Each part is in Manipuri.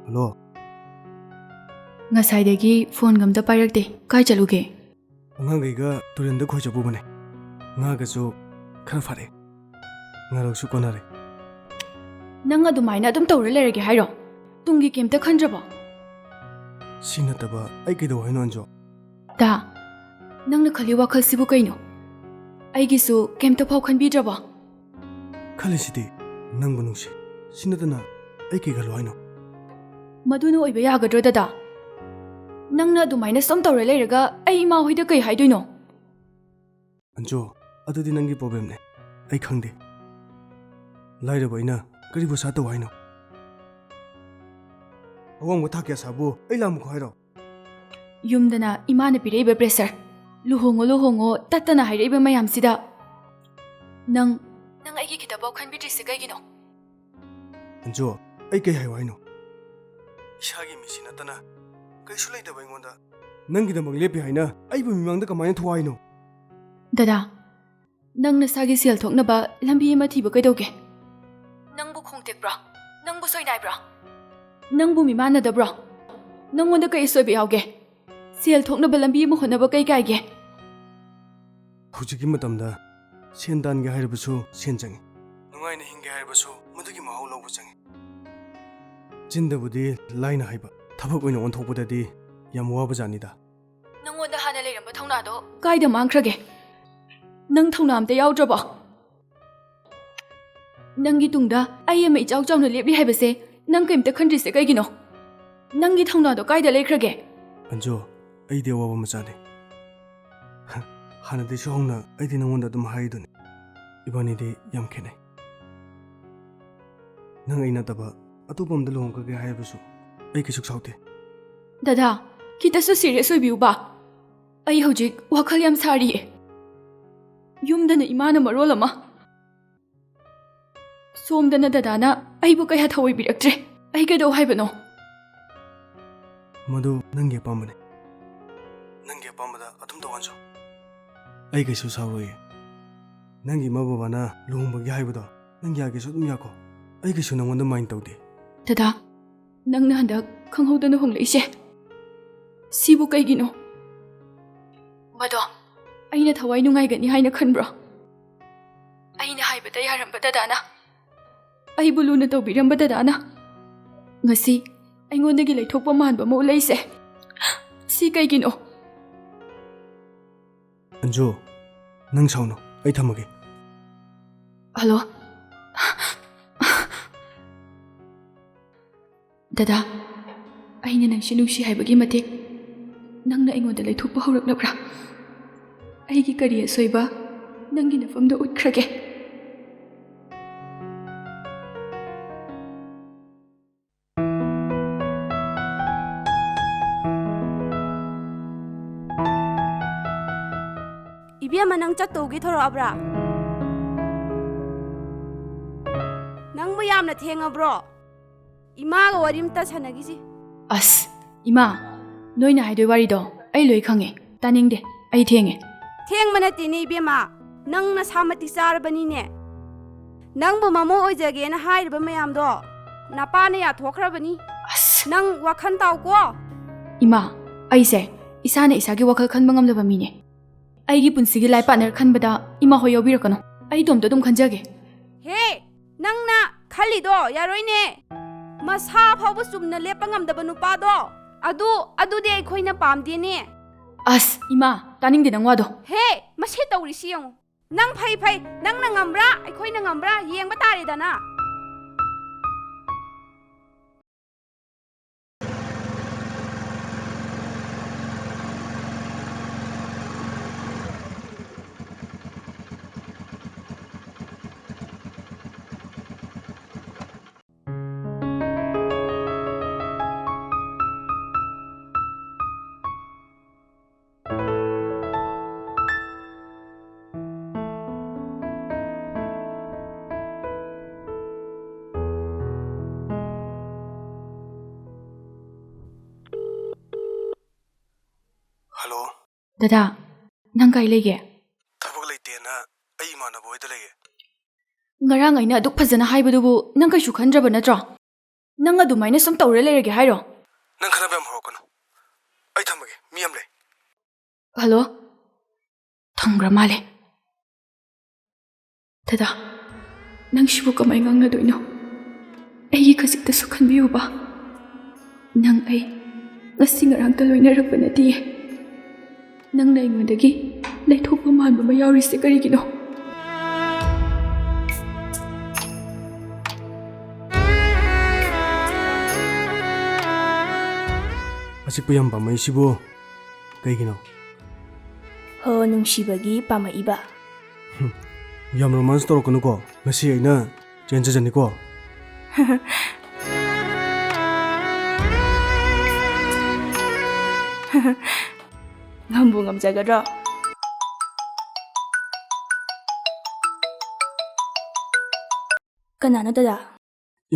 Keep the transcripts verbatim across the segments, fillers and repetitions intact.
ꯍꯜꯂꯣ꯫ ꯉꯁꯥꯏꯗꯒꯤ ꯐꯣꯟꯒ ꯑꯝꯇ ꯄꯥꯏꯔꯛꯇꯦ꯫ ꯀꯥꯏ ꯆꯠꯂꯨꯒꯦ? ꯑꯉꯥꯡꯈꯩꯒ ꯇꯨꯔꯦꯟꯗ ꯈꯣꯏ ꯆꯠꯄꯨꯕꯅꯦ꯫ ꯉꯥꯒꯁꯨ ꯈꯔ ꯐꯥꯔꯛꯑꯦ꯫ ꯉꯥꯔꯧꯁꯨ ꯀꯣꯟꯅꯔꯦ꯫ ꯅꯪ ꯑꯗꯨꯃꯥꯏꯅ ꯑꯗꯨꯝ ꯇꯧꯔ ꯂꯩꯔꯒꯦ ꯍꯥꯏꯔꯣ? ꯇꯨꯡꯒꯤ ꯀꯩꯝꯇ ꯈꯟꯗ꯭ꯔꯕꯣ? ꯁꯤ ꯅꯠꯇꯕ ꯑꯩ ꯀꯩꯗꯧ ꯍꯥꯏꯅꯣ, ꯑꯟꯖꯨ? ꯗꯥ, ꯅꯪꯅ ꯈꯜꯂꯤ ꯋꯥꯈꯜꯁꯤꯕꯨ ꯀꯩꯅꯣ? ꯑꯩꯒꯤꯁꯨ ꯀꯩꯝꯇ ꯐꯥꯎ ꯈꯟꯕꯤꯗ꯭ꯔꯕꯣ? ꯈꯜꯂꯤꯁꯤꯗꯤ ꯅꯪꯕꯨ ꯅꯨꯡꯁꯤ꯫ ꯁꯤ ꯅꯠꯇꯅ ꯑꯩ ꯀꯩ ꯈꯜꯂꯣ ꯍꯥꯏꯅꯣ? ꯃꯗꯨꯅ ꯑꯣꯏꯕ ꯌꯥꯒꯗ꯭ꯔꯣ, ꯗꯗꯥ? ꯅꯪꯅ ꯑꯗꯨꯃꯥꯏꯅ ꯁꯨꯝ ꯇꯧꯔ ꯂꯩꯔꯒ ꯑꯩ ꯏꯃꯥ ꯍꯣꯏꯗ ꯀꯩ ꯍꯥꯏꯗꯣꯏꯅꯣ? ꯑꯟꯖꯨ, ꯑꯗꯨꯗꯤ ꯅꯪꯒꯤ problemꯅꯦ꯫ ꯑꯩ ꯈꯪꯗꯦ꯫ ꯂꯥꯏꯔꯕ ꯑꯩꯅ ꯀꯔꯤꯕꯨ ꯑꯁꯥ ꯇꯧ ꯍꯥꯏꯅꯣ? ꯑꯋꯥꯡꯕ ꯊꯥꯛꯀꯤ ꯑꯁꯥꯕꯨ ꯑꯩ ꯂꯥꯝꯕ ꯈꯣ ꯍꯥꯏꯔꯣ? ꯌꯨꯝꯗꯅ ꯏꯃꯥꯅ ꯄꯤꯔꯛꯏꯕ pressure, "ꯂꯨꯍꯣꯡꯉꯣ, ꯂꯨꯍꯣꯡꯉꯣ" ꯇꯠꯇꯅ ꯍꯥꯏꯔꯛꯏꯕ ꯃꯌꯥꯝꯁꯤꯗ ꯅꯪ, ꯅꯪ ꯑꯩꯒꯤ ꯈꯤꯇꯐꯥꯎ ꯈꯟꯕꯤꯗ꯭ꯔꯤꯁꯦ ꯀꯩꯒꯤꯅꯣ? ꯑꯟꯖꯨ, ꯑꯩ ꯀꯩ ꯍꯥꯏꯌꯨ ꯍꯥꯏꯅꯣ? ꯏꯁꯥꯒꯤ ꯃꯤꯠꯁꯤ ꯅꯠꯇꯅ ꯀꯩꯁꯨ ꯂꯩꯇꯕ ꯑꯩꯉꯣꯟꯗ ꯅꯪꯒꯤꯗꯃꯛ ꯂꯦꯞꯄꯤ ꯍꯥꯏꯅ ꯑꯩꯕꯨ ꯃꯤꯃꯥꯡꯗ ꯀꯃꯥꯏꯅ ꯊꯣꯛ ꯍꯥꯏꯅꯣ? ꯗꯗꯥ, ꯅꯪ ꯅꯁꯥꯒꯤ ꯁꯦꯜ ꯊꯣꯛꯅꯕ ꯂꯝꯕꯤ ꯑꯃ ꯊꯤꯕ ꯀꯩꯗꯧꯒꯦ? ꯅꯪꯕꯨ ꯈꯣꯡꯇꯦꯛꯄ꯭ꯔꯣ? ꯅꯪꯕꯨ ꯁꯣꯏꯅꯥꯏꯕ꯭ꯔꯣ? ꯅꯪꯕꯨ ꯃꯤꯃꯥꯟꯅꯗꯕ꯭ꯔꯣ? ꯅꯪꯉꯣꯟꯗ ꯀꯩ ꯑꯁꯣꯏꯕ ꯌꯥꯎꯒꯦ? ꯁꯦꯜ ꯊꯣꯛꯅꯕ ꯂꯝꯕꯤ ꯑꯃ ꯍꯣꯠꯅꯕ ꯀꯩ ꯀꯥꯏꯒꯦ? ꯍꯧꯖꯤꯛꯀꯤ ꯃꯇꯝꯗ ꯁꯦꯟ ꯇꯥꯟꯒꯦ ꯍꯥꯏꯔꯕꯁꯨ ꯁꯦꯟ ꯆꯪꯉꯤ, ꯅꯨꯡꯉꯥꯏꯅ ꯍꯤꯡꯒꯦ ꯍꯥꯏꯔꯕꯁꯨ ꯃꯗꯨꯒꯤ ꯃꯍꯥꯎ ꯂꯧꯕ ꯆꯪꯉꯤ꯫ ꯆꯤꯟꯗꯕꯨꯗꯤ ꯂꯥꯏꯅ ꯍꯥꯏꯕ, ꯊꯕꯛ ꯑꯣꯏꯅ ꯑꯣꯟꯊꯣꯛꯄꯗꯗꯤ ꯌꯥꯝ ꯋꯥꯕ ꯖꯥꯠꯅꯤꯗ꯫ ꯅꯪꯉꯣꯟꯗ ꯍꯥꯟꯅ ꯂꯩꯔꯝꯕ ꯊꯧꯅꯥꯗꯣ ꯀꯥꯏꯗ ꯃꯥꯡꯈ꯭ꯔꯒꯦ? ꯅꯪ ꯊꯧꯅꯥ ꯑꯝꯇ ꯌꯥꯎꯗ꯭ꯔꯕꯣ? ꯅꯪꯒꯤ ꯇꯨꯡꯗ ꯑꯩ ꯑꯃ ꯏꯆꯥꯎ ꯆꯥꯎꯅ ꯂꯦꯞꯂꯤ ꯍꯥꯏꯕꯁꯦ ꯅꯪ ꯀꯩꯝꯇ ꯈꯟꯗ꯭ꯔꯤꯁꯦ ꯀꯩꯒꯤꯅꯣ? ꯅꯪꯒꯤ ꯊꯧꯅꯥꯗꯣ ꯀꯥꯏꯗ ꯂꯩꯈ꯭ꯔꯒꯦ? ꯑꯟꯖꯨ, ꯑꯩꯗꯤ ꯑꯋꯥꯕ ꯃꯆꯥꯅꯤ꯫ ꯍꯥꯟꯅꯗꯩꯁꯨ ꯍꯧꯅ ꯑꯩꯗꯤ ꯅꯉꯣꯟꯗ ꯑꯗꯨꯝ ꯍꯥꯏꯔꯤꯗꯨꯅꯤ, ꯏꯕꯥꯅꯤꯗꯤ ꯌꯥꯝ ꯈꯦꯠꯅꯩ꯫ ꯅꯪ ꯑꯩ ꯅꯠꯇꯕ ꯑꯇꯣꯞꯄ ꯑꯝꯗ ꯂꯨꯍꯣꯡꯈ꯭ꯔꯒꯦ ꯍꯥꯏꯔꯕꯁꯨ ꯑꯩ ꯀꯩꯁꯨ ꯁꯥꯎꯗꯦ꯫ ꯗꯗꯥ, ꯈꯤꯇꯁꯨ serious ꯑꯣꯏꯕꯤꯌꯨꯕ꯫ ꯑꯩ ꯍꯧꯖꯤꯛ ꯋꯥꯈꯜ ꯌꯥꯝ ꯁꯥꯔꯤꯌꯦ꯫ ꯌꯨꯝꯗꯅ ꯏꯃꯥꯅ ꯃꯔꯣꯜ ꯑꯃ, ꯁꯣꯝꯗꯅ ꯗꯗꯥꯅ ꯑꯩꯕꯨ ꯀꯌꯥ ꯊꯑꯣꯏꯕꯤꯔꯛꯇ꯭ꯔꯦ꯫ ꯑꯩ ꯀꯩꯗꯧ ꯍꯥꯏꯕꯅꯣ? ꯃꯗꯨ ꯅꯪꯒꯤ ꯑꯄꯥꯝꯕꯅꯤ꯫ ꯅꯪꯒꯤ ꯑꯄꯥꯝꯕꯗ ꯑꯗꯨꯝ ꯇꯧꯍꯟꯁꯨ꯫ ꯑꯩ ꯀꯩꯁꯨ ꯁꯥꯎꯔꯣꯏꯌꯦ꯫ ꯅꯪꯒꯤ ꯏꯃꯥ ꯕꯕꯥꯅ ꯂꯨꯍꯣꯡꯕꯒꯤ ꯍꯥꯏꯕꯗꯣ ꯅꯪ ꯌꯥꯒꯦꯁꯨ ꯑꯗꯨꯝ ꯌꯥꯈꯣ꯫ ꯑꯩ ꯀꯩꯁꯨ ꯅꯪꯉꯣꯟꯗ mind ꯇꯧꯗꯦ꯫ ꯗꯗꯥ, ꯅꯪꯅ ꯍꯟꯗꯛ ꯈꯪꯍꯧꯗꯅ ꯍꯣꯡꯂꯛꯏꯁꯦ ꯁꯤꯕꯨ ꯀꯩꯒꯤꯅꯣ? ꯃꯗꯣ ꯑꯩꯅ ꯊꯋꯥꯏ ꯅꯨꯡꯉꯥꯏꯒꯅꯤ ꯍꯥꯏꯅ ꯈꯟꯕ꯭ꯔꯣ? ꯑꯩꯅ ꯍꯥꯏꯕꯗ ꯌꯥꯔꯝꯕ ꯗꯗꯥꯅ, ꯑꯩꯕꯨ ꯂꯨꯅ ꯇꯧꯕꯤꯔꯝꯕ ꯗꯗꯥꯅ ꯉꯁꯤ ꯑꯩꯉꯣꯟꯗꯒꯤ ꯂꯩꯊꯣꯛꯄ ꯃꯥꯟꯕ ꯑꯃ ꯎꯠꯂꯛꯏꯁꯦ ꯁꯤ ꯀꯩꯒꯤꯅꯣ? ꯑꯟꯖꯨ, ꯅꯪ ꯁꯥꯎꯅꯨ, ꯑꯩ ꯊꯝꯃꯒꯦ꯫ ꯍꯜꯂꯣ꯫ ꯗꯗꯥ, ꯑꯩꯅ ꯅꯪꯁꯤ ꯅꯨꯡꯁꯤ ꯍꯥꯏꯕꯒꯤ ꯃꯇꯤꯛ ꯅꯪꯅ ꯑꯩꯉꯣꯟꯗ ꯂꯩꯊꯣꯛꯄ ꯍꯧꯔꯛꯂꯕ꯭ꯔꯥ? ꯑꯩꯒꯤ ꯀꯔꯤ ꯑꯁꯣꯏꯕ ꯅꯪꯒꯤ ꯅꯐꯝꯗ ꯎꯠꯈ꯭ꯔꯒꯦ? ꯏꯕꯦꯝꯃ, ꯅꯪ ꯆꯠꯇꯧꯒꯤ ꯊꯣꯔꯛꯑꯕ꯭ꯔꯥ? ꯅꯪꯕꯨ ꯌꯥꯝꯅ ꯊꯦꯡꯉꯕ꯭ꯔꯣ? ꯏꯃꯥꯒ ꯋꯥꯔꯤ ꯑꯝꯇ ꯁꯥꯟꯅꯈꯤꯁꯤ꯫ ꯑꯁ, ꯏꯃꯥ, ꯅꯣꯏꯅ ꯍꯥꯏꯗꯣꯏ ꯋꯥꯔꯤꯗꯣ ꯑꯩ ꯂꯣꯏ ꯈꯪꯉꯦ꯫ ꯇꯥꯅꯤꯡꯗꯦ, ꯑꯩ ꯊꯦꯡꯉꯦ꯫ ꯊꯦꯡꯕ ꯅꯠꯇꯦꯅꯦ ꯏꯕꯦꯝꯃ, ꯅꯪ ꯅꯁꯥ ꯃꯇꯤꯛ ꯆꯥꯔꯕꯅꯤꯅꯦ꯫ ꯅꯪꯕꯨ ꯃꯃꯧ ꯑꯣꯏꯖꯒꯦꯅ ꯍꯥꯏꯔꯤꯕ ꯃꯌꯥꯝꯗꯣ ꯅꯄꯥꯅ ꯌꯥꯊꯣꯛꯈ꯭ꯔꯕꯅꯤ꯫ ꯑꯁ! ꯅꯪ ꯋꯥꯈꯜ ꯇꯥꯎꯀꯣ꯫ ꯏꯃꯥ, ꯑꯩꯁꯦ ꯏꯁꯥꯅ ꯏꯁꯥꯒꯤ ꯋꯥꯈꯜ ꯈꯟꯕ ꯉꯝꯂꯕ ꯃꯤꯅꯦ꯫ ꯑꯩꯒꯤ ꯄꯨꯟꯁꯤꯒꯤ ꯂꯥꯏꯐ ꯄꯥꯔꯠꯅꯔ ꯈꯟꯕꯗ ꯏꯃꯥ ꯍꯣꯏ ꯌꯥꯎꯕꯤꯔꯛꯀꯅꯨ꯫ ꯑꯩ ꯏꯇꯣꯝꯇ ꯑꯗꯨꯝ ꯈꯟꯖꯒꯦ꯫ ꯍꯦ! ꯅꯪꯅ ꯈꯜꯂꯤꯗꯣ ꯌꯥꯔꯣꯏꯅꯦ꯫ ꯃꯁꯥ ꯐꯥꯎꯕ ꯆꯨꯝꯅ ꯂꯦꯞꯄ ꯉꯝꯗꯕ ꯅꯨꯄꯥꯗꯣ, ꯑꯗꯨ, ꯑꯗꯨꯗꯤ ꯑꯩꯈꯣꯏꯅ ꯄꯥꯝꯗꯦꯅꯦ꯫ ꯑꯁ, ꯏꯃꯥ, ꯇꯥꯅꯤꯡꯗꯦ ꯅꯪ ꯋꯥꯗꯣ꯫ ꯍꯦ! ꯃꯁꯤ ꯇꯧꯔꯤꯁꯤ ꯌꯦꯡꯉꯨ꯫ ꯅꯪ ꯐꯩ ꯐꯩ, ꯅꯪꯅ ꯉꯝꯕ꯭ꯔꯥ, ꯑꯩꯈꯣꯏꯅ ꯉꯝꯕ꯭ꯔꯥ ꯌꯦꯡꯕ ꯇꯥꯔꯦꯗꯅ꯫ ꯍꯜꯂꯣ꯫ ꯗꯗꯥ, ꯅꯪ ꯀꯥꯏ ꯂꯩꯒꯦ? ꯊꯕꯛ ꯂꯩꯇꯦꯅ ꯑꯩ ꯏꯃꯥꯟꯅꯕ ꯍꯣꯏꯗ ꯂꯩꯌꯦ꯫ ꯉꯔꯥꯡ ꯑꯩꯅ ꯑꯗꯨꯛ ꯐꯖꯅ ꯍꯥꯏꯕꯗꯨꯕꯨ ꯅꯪ ꯀꯩꯁꯨ ꯈꯟꯗ꯭ꯔꯕ ꯅꯠꯇ꯭ꯔꯣ? ꯅꯪ ꯑꯗꯨꯃꯥꯏꯅ ꯁꯨꯝ ꯇꯧꯔ ꯂꯩꯔꯒꯦ ꯍꯥꯏꯔꯣ? ꯅꯪ ꯈꯠꯅꯕ ꯌꯥꯝ ꯍꯧꯔꯛꯀꯅꯨ꯫ ꯑꯩ ꯊꯝꯃꯒꯦ, ꯃꯤ ꯌꯥꯝ ꯂꯩ꯫ ꯍꯜꯂꯣ? ꯊꯝꯈ꯭ꯔ ꯃꯥꯜꯂꯦ꯫ ꯗꯗꯥ, ꯅꯪ ꯁꯤꯕꯨ ꯀꯃꯥꯏ ꯉꯥꯡꯅꯗꯣꯏꯅꯣ? ꯑꯩꯒꯤ ꯈꯖꯤꯛꯇꯁꯨ ꯈꯟꯕꯤꯌꯨꯕ꯫ ꯅꯪ ꯑꯩ ꯉꯁꯤ ꯉꯔꯥꯡꯇ ꯂꯣꯏꯅꯔꯛꯄ ꯅꯠꯇꯤꯌꯦ꯫ ꯅꯪꯅ ꯑꯩꯉꯣꯟꯗꯒꯤ ꯂꯩꯊꯣꯛꯄ ꯃꯥꯟꯕ ꯑꯃ ꯌꯥꯎꯔꯤꯁꯦ ꯀꯔꯤꯒꯤꯅꯣ? ꯑꯆꯤꯛꯄ ꯌꯥꯝ ꯄꯥꯝꯃꯛꯏꯁꯤꯕꯨ ꯀꯩꯒꯤꯅꯣ? ꯍꯣ, ꯅꯨꯡꯁꯤꯕꯒꯤ ꯄꯥꯝꯃꯛꯏꯕ꯫ ꯍꯨꯝ, ꯌꯥꯝ romance ꯇꯧꯔꯛꯀꯅꯨꯀꯣ꯫ ꯉꯁꯤ ꯑꯩꯅ ꯆꯦꯟꯖꯖꯅꯤꯀꯣ꯫ ꯉꯝꯕꯨ ꯉꯝꯖꯒꯗ꯭ꯔꯣ? ꯀꯅꯥꯅꯣ ꯗꯗꯥ?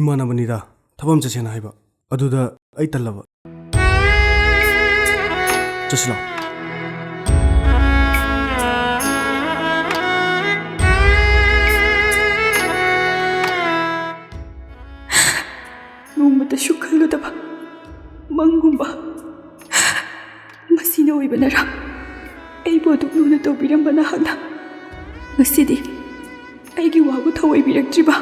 ꯏꯃꯥꯟꯅꯕꯅꯤꯗ, ꯊꯕꯛ ꯑꯃ ꯆꯠꯁꯦꯅ ꯍꯥꯏꯕ꯫ ꯑꯗꯨꯗ ꯑꯩ ꯇꯜꯂꯕ꯫ ꯆꯠꯁꯤ ꯂꯥꯎ꯫ ꯅꯣꯡꯃꯇꯁꯨ ꯈꯜꯂꯨꯗꯕ ꯃꯪꯒꯨꯝꯕ꯫ ꯃꯁꯤꯅ ꯑꯣꯏꯕꯅꯔꯥ? ꯑꯩꯕꯨ ꯑꯗꯨꯛ ꯂꯨꯅ ꯇꯧꯕꯤꯔꯝꯕ ꯅꯍꯥꯛꯅ ꯉꯁꯤꯗꯤ ꯑꯩꯒꯤ ꯋꯥꯕꯨ ꯊꯧꯑꯣꯏꯕꯤꯔꯛꯇ꯭ꯔꯤꯕ?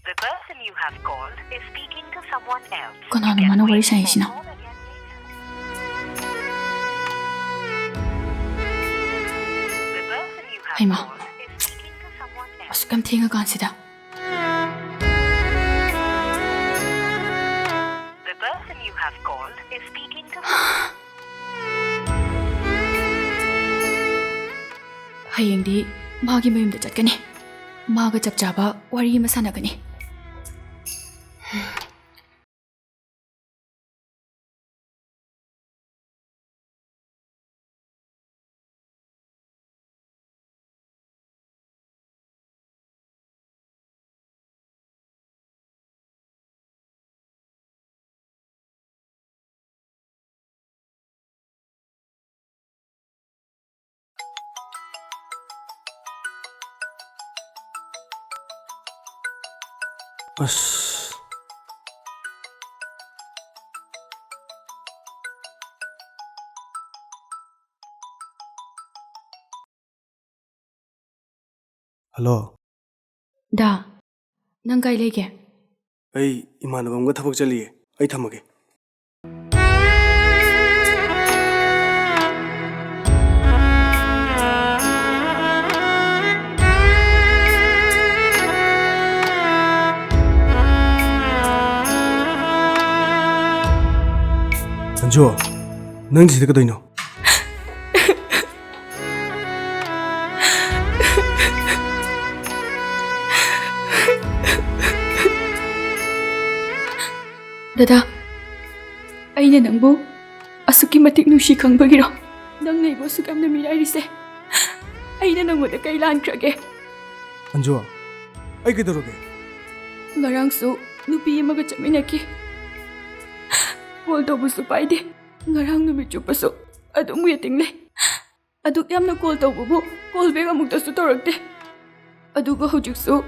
The person you have called is speaking to someone else. ꯀꯅꯥꯅꯣ ꯃꯥꯅ ꯋꯥꯔꯤ ꯁꯥꯟꯅꯩꯁꯤꯅ? The person you have ꯍꯩꯃꯥ꯫ Called is speaking to someone else. ꯑꯁꯨꯛ ꯌꯥꯝ ꯊꯦꯡꯉꯀꯥꯟꯁꯤꯗ꯫ The person you have called is speaking to ꯍꯌꯦꯡꯗꯤ ꯃꯥꯒꯤ ꯃꯌꯨꯝꯗ ꯆꯠꯀꯅꯤ꯫ ꯃꯥꯒ ꯆꯞ ꯆꯥꯕ ꯋꯥꯔꯤ ꯑꯃ ꯁꯥꯟꯅꯒꯅꯤ꯫ ꯑꯁ꯫ ꯍꯜꯂꯣ꯫ ꯗꯥ, ꯅꯪ ꯀꯥꯏ ꯂꯩꯒꯦ? ꯑꯩ ꯏꯃꯥꯟꯅꯕ ꯑꯃꯒ ꯊꯕꯛ ꯆꯠꯂꯤꯌꯦ꯫ ꯑꯩ ꯊꯝꯃꯒꯦ꯫ ꯑꯟꯖꯨ, ꯅꯪ ꯁꯤꯗ ꯀꯩꯗꯧꯔꯤꯅꯣ? ꯗꯗꯥ, ꯑꯩꯅ ꯅꯪꯕꯨ ꯑꯁꯨꯛꯀꯤ ꯃꯇꯤꯛ ꯅꯨꯡꯁꯤ ꯈꯪꯕꯒꯤꯔꯣ ꯅꯪꯅ ꯑꯩꯕꯨ ꯑꯁꯨꯛ ꯌꯥꯝꯅ ꯃꯤꯔꯥꯏꯔꯤꯁꯦ? ꯑꯩꯅ ꯅꯪꯉꯣꯟꯗ ꯀꯩ ꯂꯥꯟꯈ꯭ꯔꯒꯦ? ꯑꯟꯖꯨ, ꯑꯩ ꯀꯩꯗꯧꯔꯒꯦ? ꯉꯔꯥꯡꯁꯨ ꯅꯨꯄꯤ ꯑꯃꯒ ꯆꯠꯃꯤꯟꯅꯈꯤ꯫ ꯀꯣꯜ ꯇꯧꯕꯁꯨ ꯄꯥꯏꯗꯦ꯫ ꯉꯔꯥꯡ ꯅꯨꯃꯤꯠ ꯆꯨꯞꯄꯁꯨ ꯑꯗꯨꯝ ꯋꯦꯇꯤꯡ ꯂꯩ꯫ ꯑꯗꯨꯛ ꯌꯥꯝꯅ ꯀꯣꯜ ꯇꯧꯕꯕꯨ ꯀꯣꯜ ꯕꯦꯛ ꯑꯃꯨꯛꯇꯁꯨ ꯇꯧꯔꯛꯇꯦ꯫ ꯑꯗꯨꯒ ꯍꯧꯖꯤꯛꯁꯨ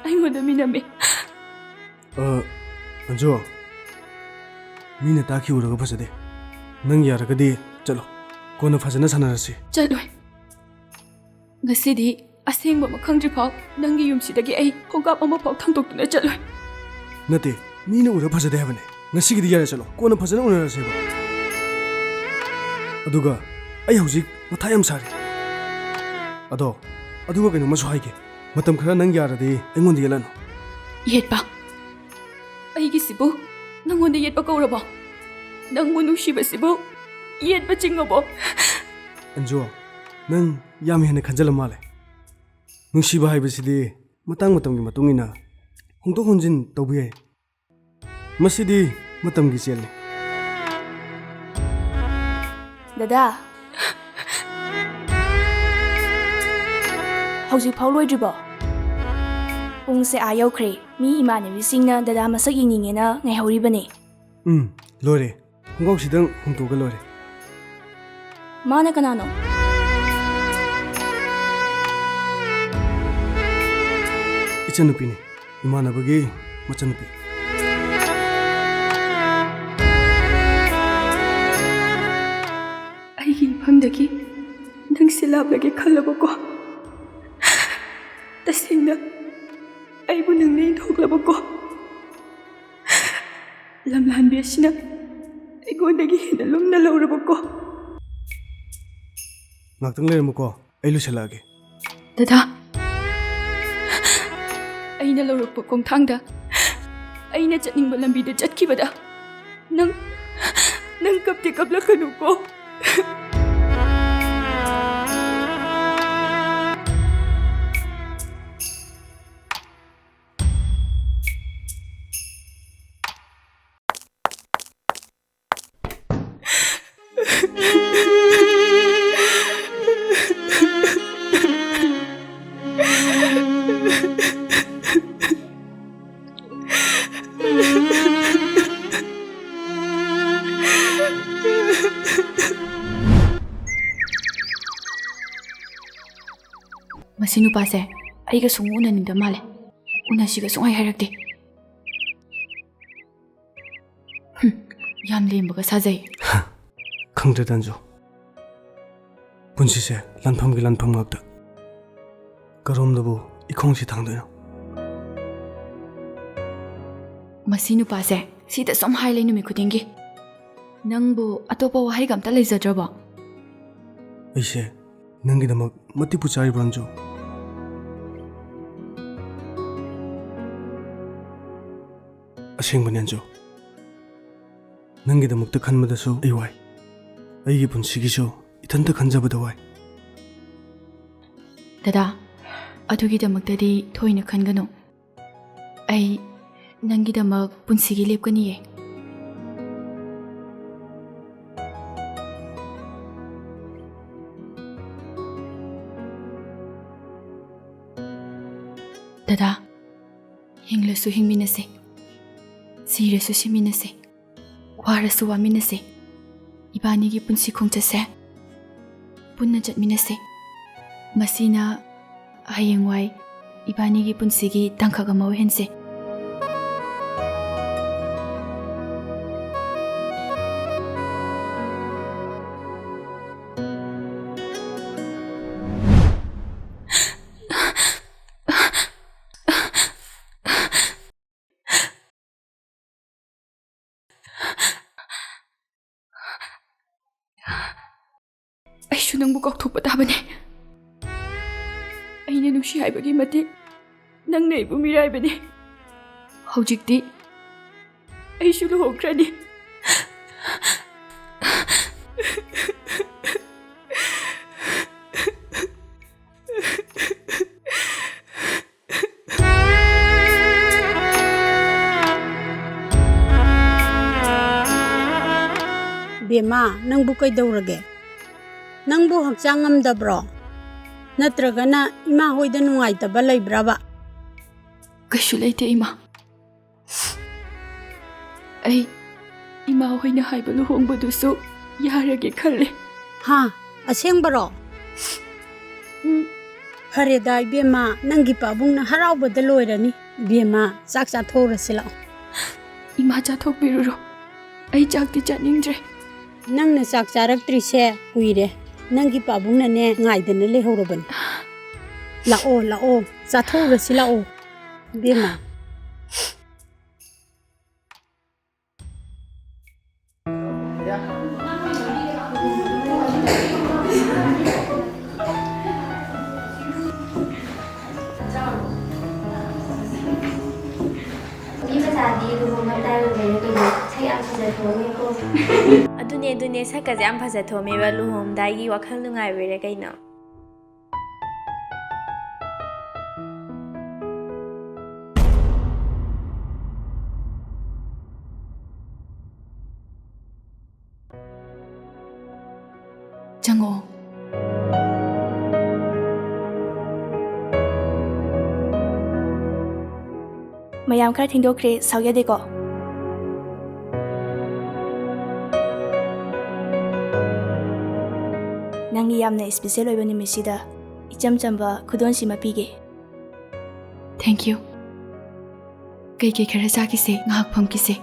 ꯑꯩꯉꯣꯟꯗ ꯃꯤꯅꯝꯃꯤ꯫ ꯑ, ꯑꯟꯖꯨ, ꯃꯤꯅ ꯇꯥꯈꯤꯕꯗꯒ ꯐꯖꯗꯦ꯫ ꯅꯪ ꯌꯥꯔꯒꯗꯤ ꯆꯠꯂꯣ꯫ ꯀꯣꯟꯅ ꯐꯖꯅ ꯁꯥꯟꯅꯔꯁꯤ꯫ ꯆꯠꯂꯣꯏ꯫ ꯉꯁꯤꯗꯤ ꯑꯁꯦꯡꯕ ꯑꯃ ꯈꯪꯗ꯭ꯔꯤꯐꯥꯎ ꯅꯪꯒꯤ ꯌꯨꯝꯁꯤꯗꯒꯤ ꯑꯩ ꯈꯣꯡꯀꯥꯞ ꯑꯃꯐꯥꯎ ꯊꯥꯡꯗꯣꯛꯇꯨꯅ ꯆꯠꯂꯣꯏ꯫ ꯅꯠꯇꯦ, ꯃꯤꯅ ꯎꯔ ꯐꯖꯗꯦ ꯍꯥꯏꯕꯅꯦ꯫ ꯉꯁꯤꯒꯤꯗꯤ ꯌꯥꯔꯦ, ꯆꯠꯂꯣ꯫ ꯀꯣꯟꯅ ꯐꯖꯅ ꯎꯅꯔꯁꯦꯕ꯫ ꯑꯗꯨꯒ ꯑꯩ ꯍꯧꯖꯤꯛ ꯃꯊꯥ ꯌꯥꯝ ꯁꯥꯔꯦ꯫ ꯑꯗꯣ, ꯑꯗꯨꯒ ꯀꯩꯅꯣꯝꯃꯁꯨ ꯍꯥꯏꯒꯦ꯫ ꯃꯇꯝ ꯈꯔ ꯅꯪ ꯌꯥꯔꯗꯤ ꯑꯩꯉꯣꯟꯗ ꯌꯦꯠꯂꯅꯨ꯫ ꯌꯦꯠꯄ? ꯑꯩꯒꯤꯁꯤꯕꯨ ꯅꯪꯉꯣꯟꯗ ꯌꯦꯠꯄ ꯀꯧꯔꯕꯣ? ꯅꯪꯕꯨ ꯅꯨꯡꯁꯤꯕꯁꯤꯕꯨ ꯌꯦꯠꯄ ꯆꯤꯡꯉꯕꯣ? ꯑꯟꯖꯨ, ꯅꯪ ꯌꯥꯝ ꯍꯦꯟꯅ ꯈꯟꯖꯜꯂ ꯃꯥꯜꯂꯦ꯫ ꯅꯨꯡꯁꯤꯕ ꯍꯥꯏꯕꯁꯤꯗꯤ ꯃꯇꯥꯡ ꯃꯇꯝꯒꯤ ꯃꯇꯨꯡ ꯏꯟꯅ ꯍꯣꯡꯗꯣꯛ ꯍꯣꯡꯖꯤꯟ ꯇꯧꯕ ꯌꯥꯏ꯫ ꯃꯁꯤꯗꯤ ꯃꯇꯝꯒꯤ ꯆꯦꯜꯅꯤ꯫ ꯗꯗꯥ, ꯍꯧꯖꯤꯛꯐꯥꯎ ꯂꯣꯏꯗ꯭ꯔꯤꯕꯣ? ꯄꯨꯡꯁꯦ ꯑꯥ ꯌꯧꯈ꯭ꯔꯦ꯫ ꯃꯤ ꯏꯃꯥꯟꯅꯕꯤꯁꯤꯡꯅ ꯗꯗꯥ ꯃꯁꯛ ꯌꯦꯡꯅꯤꯡꯉꯦꯅ ꯉꯥꯏꯍꯧꯔꯤꯕꯅꯦ꯫ ꯎꯝ, ꯂꯣꯏꯔꯦ꯫ ꯈꯣꯡꯒ꯭ꯔꯥꯎꯁꯤꯗꯪ ꯍꯣꯡꯗꯣꯛꯑꯒ ꯂꯣꯏꯔꯦ꯫ ꯃꯥꯅ ꯀꯅꯥꯅꯣ? ꯏꯆꯟꯅꯨꯄꯤꯅꯤ꯫ ꯏꯃꯥꯟꯅꯕꯒꯤ ꯃꯆꯟꯅꯨꯄꯤ꯫ ꯑꯩꯒꯤ ꯏꯐꯝꯗꯒꯤ ꯅꯪꯁꯦ ꯂꯥꯞꯂꯒꯦ ꯈꯜꯂꯕꯀꯣ? ꯇꯁꯦꯡꯅ ꯑꯩꯕꯨ ꯅꯪꯅ ꯏꯟꯊꯣꯛꯂꯕꯀꯣ? ꯂꯝꯂꯥꯟꯕꯤ ꯑꯁꯤꯅ ꯑꯩꯉꯣꯟꯗꯒꯤ ꯍꯦꯟꯅ ꯂꯨꯝꯅ ꯂꯧꯔꯕꯀꯣ? ꯉꯥꯛꯇꯪ ꯂꯩꯔꯝꯃꯨꯀꯣ, ꯑꯩ ꯂꯣꯏꯁꯤꯜꯂꯛꯑꯒꯦ꯫ ꯗꯗꯥ, ꯑꯩꯅ ꯂꯧꯔꯛꯄ ꯈꯣꯡꯊꯥꯡꯗ, ꯑꯩꯅ ꯆꯠꯅꯤꯡꯕ ꯂꯝꯕꯤꯗ ꯆꯠꯈꯤꯕꯗ ꯅꯪ, ꯅꯪ ꯀꯞꯇꯤ ꯀꯞꯂꯛꯀꯅꯨꯀꯣ꯫ ꯃꯁꯤ ꯅꯨꯄꯥꯁꯦ ꯑꯩꯒ ꯁꯨꯡꯎ ꯎꯅꯅꯤꯡꯗ ꯃꯥꯜꯂꯦ꯫ ꯎꯅꯁꯤꯒ ꯁꯨꯡꯍꯥꯏ ꯍꯥꯏꯔꯛꯇꯦ꯫ ꯍꯨꯝ, ꯌꯥꯝ ꯂꯦꯝꯕꯒ ꯁꯥꯖꯩ꯫ ꯈꯪꯗ꯭ꯔꯦ ꯇꯟꯖꯨ, ꯄꯨꯟꯁꯤꯁꯦ ꯂꯥꯟꯐꯝꯒꯤ ꯂꯥꯟꯐꯝ ꯉꯥꯛꯇ꯫ ꯀꯔꯣꯝꯗꯕꯨ ꯏꯈꯣꯡꯁꯤ ꯊꯥꯡꯗꯣꯏꯅꯣ? ꯃꯁꯤ ꯅꯨꯄꯥꯁꯦ ꯁꯤꯗ ꯁꯨꯝ ꯍꯥꯏ ꯂꯩ ꯅꯨꯃꯤꯠ ꯈꯨꯗꯤꯡꯒꯤ꯫ ꯅꯪꯕꯨ ꯑꯇꯣꯞꯄ ꯋꯥꯍꯩꯒ ꯑꯝꯇ ꯂꯩꯖꯗ꯭ꯔꯕꯣ? ꯑꯩꯁꯦ ꯅꯪꯒꯤꯗꯃꯛ ꯃꯇꯤꯛꯄꯨ ꯆꯥꯔꯤꯕ꯭ꯔꯣ, ꯑꯟꯖꯨ? ꯑꯁꯦꯡꯕꯅꯦ, ꯑꯟꯖꯨ꯫ ꯅꯪꯒꯤꯗꯃꯛꯇ ꯈꯟꯕꯗꯁꯨ ꯑꯩ ꯋꯥꯏ꯫ ꯑꯩꯒꯤ ꯄꯨꯟꯁꯤꯒꯤꯁꯨ ꯏꯊꯟꯇ ꯈꯟꯖꯕꯗ ꯋꯥꯏ꯫ ꯗꯗꯥ, ꯑꯗꯨꯒꯤꯗꯃꯛꯇꯗꯤ ꯊꯣꯏꯅ ꯈꯟꯒꯅꯨ꯫ ꯑꯩ ꯅꯪꯒꯤꯗꯃꯛ ꯄꯨꯟꯁꯤꯒꯤ ꯂꯦꯞꯀꯅꯤꯌꯦ꯫ ꯗꯗꯥ, ꯍꯤꯡꯂꯁꯨ ꯍꯤꯡꯃꯤꯟꯅꯁꯦ, ꯁꯤꯔꯁꯨ ꯁꯤꯃꯤꯟꯅꯁꯦ, ꯋꯥꯔꯁꯨ ꯋꯥꯃꯤꯟꯅꯁꯦ꯫ ꯏꯕꯥꯅꯤꯒꯤ ꯄꯨꯟꯁꯤ ꯈꯣꯡꯆꯠꯁꯦ ꯄꯨꯟꯅ ꯆꯠꯃꯤꯟꯅꯁꯦ꯫ ꯃꯁꯤꯅ ꯍꯌꯦꯡꯋꯥꯏ ꯏꯕꯥꯅꯤꯒꯤ ꯄꯨꯟꯁꯤꯒꯤ ꯇꯥꯡꯀꯛ ꯑꯃ ꯑꯣꯏꯍꯟꯁꯦ꯫ ꯑꯩꯁꯨ ꯅꯪꯕꯨ ꯀꯥꯎꯊꯣꯛꯄ ꯇꯥꯕꯅꯦ꯫ ꯑꯩꯅ ꯅꯨꯡꯁꯤ ꯍꯥꯏꯕꯒꯤ ꯃꯇꯤꯛ ꯅꯪꯅ ꯑꯩꯕꯨ ꯃꯤꯔꯥꯏꯕꯅꯦ꯫ ꯍꯧꯖꯤꯛꯇꯤ ꯑꯩꯁꯨ ꯂꯨꯍꯣꯡꯈ꯭ꯔꯅꯤ꯫ ꯕꯦꯝꯃ, ꯅꯪꯕꯨ ꯀꯩꯗꯧꯔꯒꯦ? ꯅꯪꯕꯨ ꯍꯛꯆꯥꯡ ꯉꯝꯗꯕ꯭ꯔꯣ? ꯅꯠꯇ꯭ꯔꯒꯅ ꯏꯃꯥ ꯍꯣꯏꯗ ꯅꯨꯡꯉꯥꯏꯇꯕ ꯂꯩꯕ꯭ꯔꯕ? ꯀꯩꯁꯨ ꯂꯩꯇꯦ, ꯏꯃꯥ꯫ ꯑꯩ ꯏꯃꯥ ꯍꯣꯏꯅ ꯍꯥꯏꯕ ꯂꯨꯍꯣꯡꯕꯗꯨꯁꯨ ꯌꯥꯔꯒꯦ ꯈꯜꯂꯦ꯫ ꯍꯥ? ꯑꯁꯦꯡꯕꯔꯣ? ꯎꯝ꯫ ꯐꯔꯦꯗ ꯏꯕꯦꯝꯃ, ꯅꯪꯒꯤ ꯄꯥꯕꯨꯡꯅ ꯍꯔꯥꯎꯕꯗ ꯂꯣꯏꯔꯅꯤ꯫ ꯏꯕꯦꯝꯃ, ꯆꯥꯛ ꯆꯥꯊꯣꯛꯎꯔꯁꯤ ꯂꯥꯛꯑꯣ꯫ ꯏꯃꯥ, ꯆꯥꯊꯣꯛꯄꯤꯔꯨꯔꯣ꯫ ꯑꯩ ꯆꯥꯛꯇꯤ ꯆꯥꯅꯤꯡꯗ꯭ꯔꯦ꯫ ꯅꯪꯅ ꯆꯥꯛ ꯆꯥꯔꯛꯇ꯭ꯔꯤꯁꯦ ꯀꯨꯏꯔꯦ꯫ ꯅꯪꯒꯤ ꯄꯥꯕꯨꯡꯅꯅꯦ ꯉꯥꯏꯗꯅ ꯂꯩꯍꯧꯔꯕꯅꯤ꯫ ꯂꯥꯛꯑꯣ, ꯂꯥꯛꯑꯣ, ꯆꯥꯊꯣꯛꯎꯔꯁꯤ ꯂꯥꯛꯑꯣ, ꯏꯕꯦꯝꯃ꯫ ꯃꯤ ꯃꯆꯥꯗꯤ ꯂꯨꯍꯣꯡꯉꯝꯗꯥꯏ ꯑꯣꯏꯕꯩꯔ ꯀꯩꯅꯣ ꯁꯛ ꯌꯥꯝ ꯐꯖꯊꯣꯛꯑꯝꯃꯦꯀꯣ꯫ ꯑꯗꯨꯅꯦ, ꯑꯗꯨꯅꯦ, ꯁꯛꯀꯁꯦ ꯌꯥꯝ ꯐꯖꯊꯣꯛꯑꯝꯃꯦꯕ, ꯂꯨꯍꯣꯡꯉꯝꯗꯥꯏꯒꯤ ꯋꯥꯈꯜ ꯅꯨꯡꯉꯥꯏꯕꯩꯔ ꯀꯩꯅꯣ꯫ ꯆꯪꯉꯛꯑꯣ꯫ ꯃꯌꯥꯝ, ꯈꯔ ꯊꯦꯡꯗꯣꯛꯈ꯭ꯔꯦ, ꯁꯥꯎ ꯌꯥꯗꯦꯀꯣ꯫ ꯅꯪꯒꯤ ꯌꯥꯝꯅ special ꯑꯣꯏꯕ ꯅꯨꯃꯤꯠꯁꯤꯗ ꯏꯆꯝ ꯆꯝꯕ ꯈꯨꯗꯣꯜꯁꯤꯃ ꯄꯤꯒꯦ꯫ Thank you. ꯀꯩꯀꯩ ꯈꯔ ꯆꯥꯈꯤꯁꯦ, ꯉꯥꯏꯍꯥꯛ ꯐꯝꯈꯤꯁꯦ꯫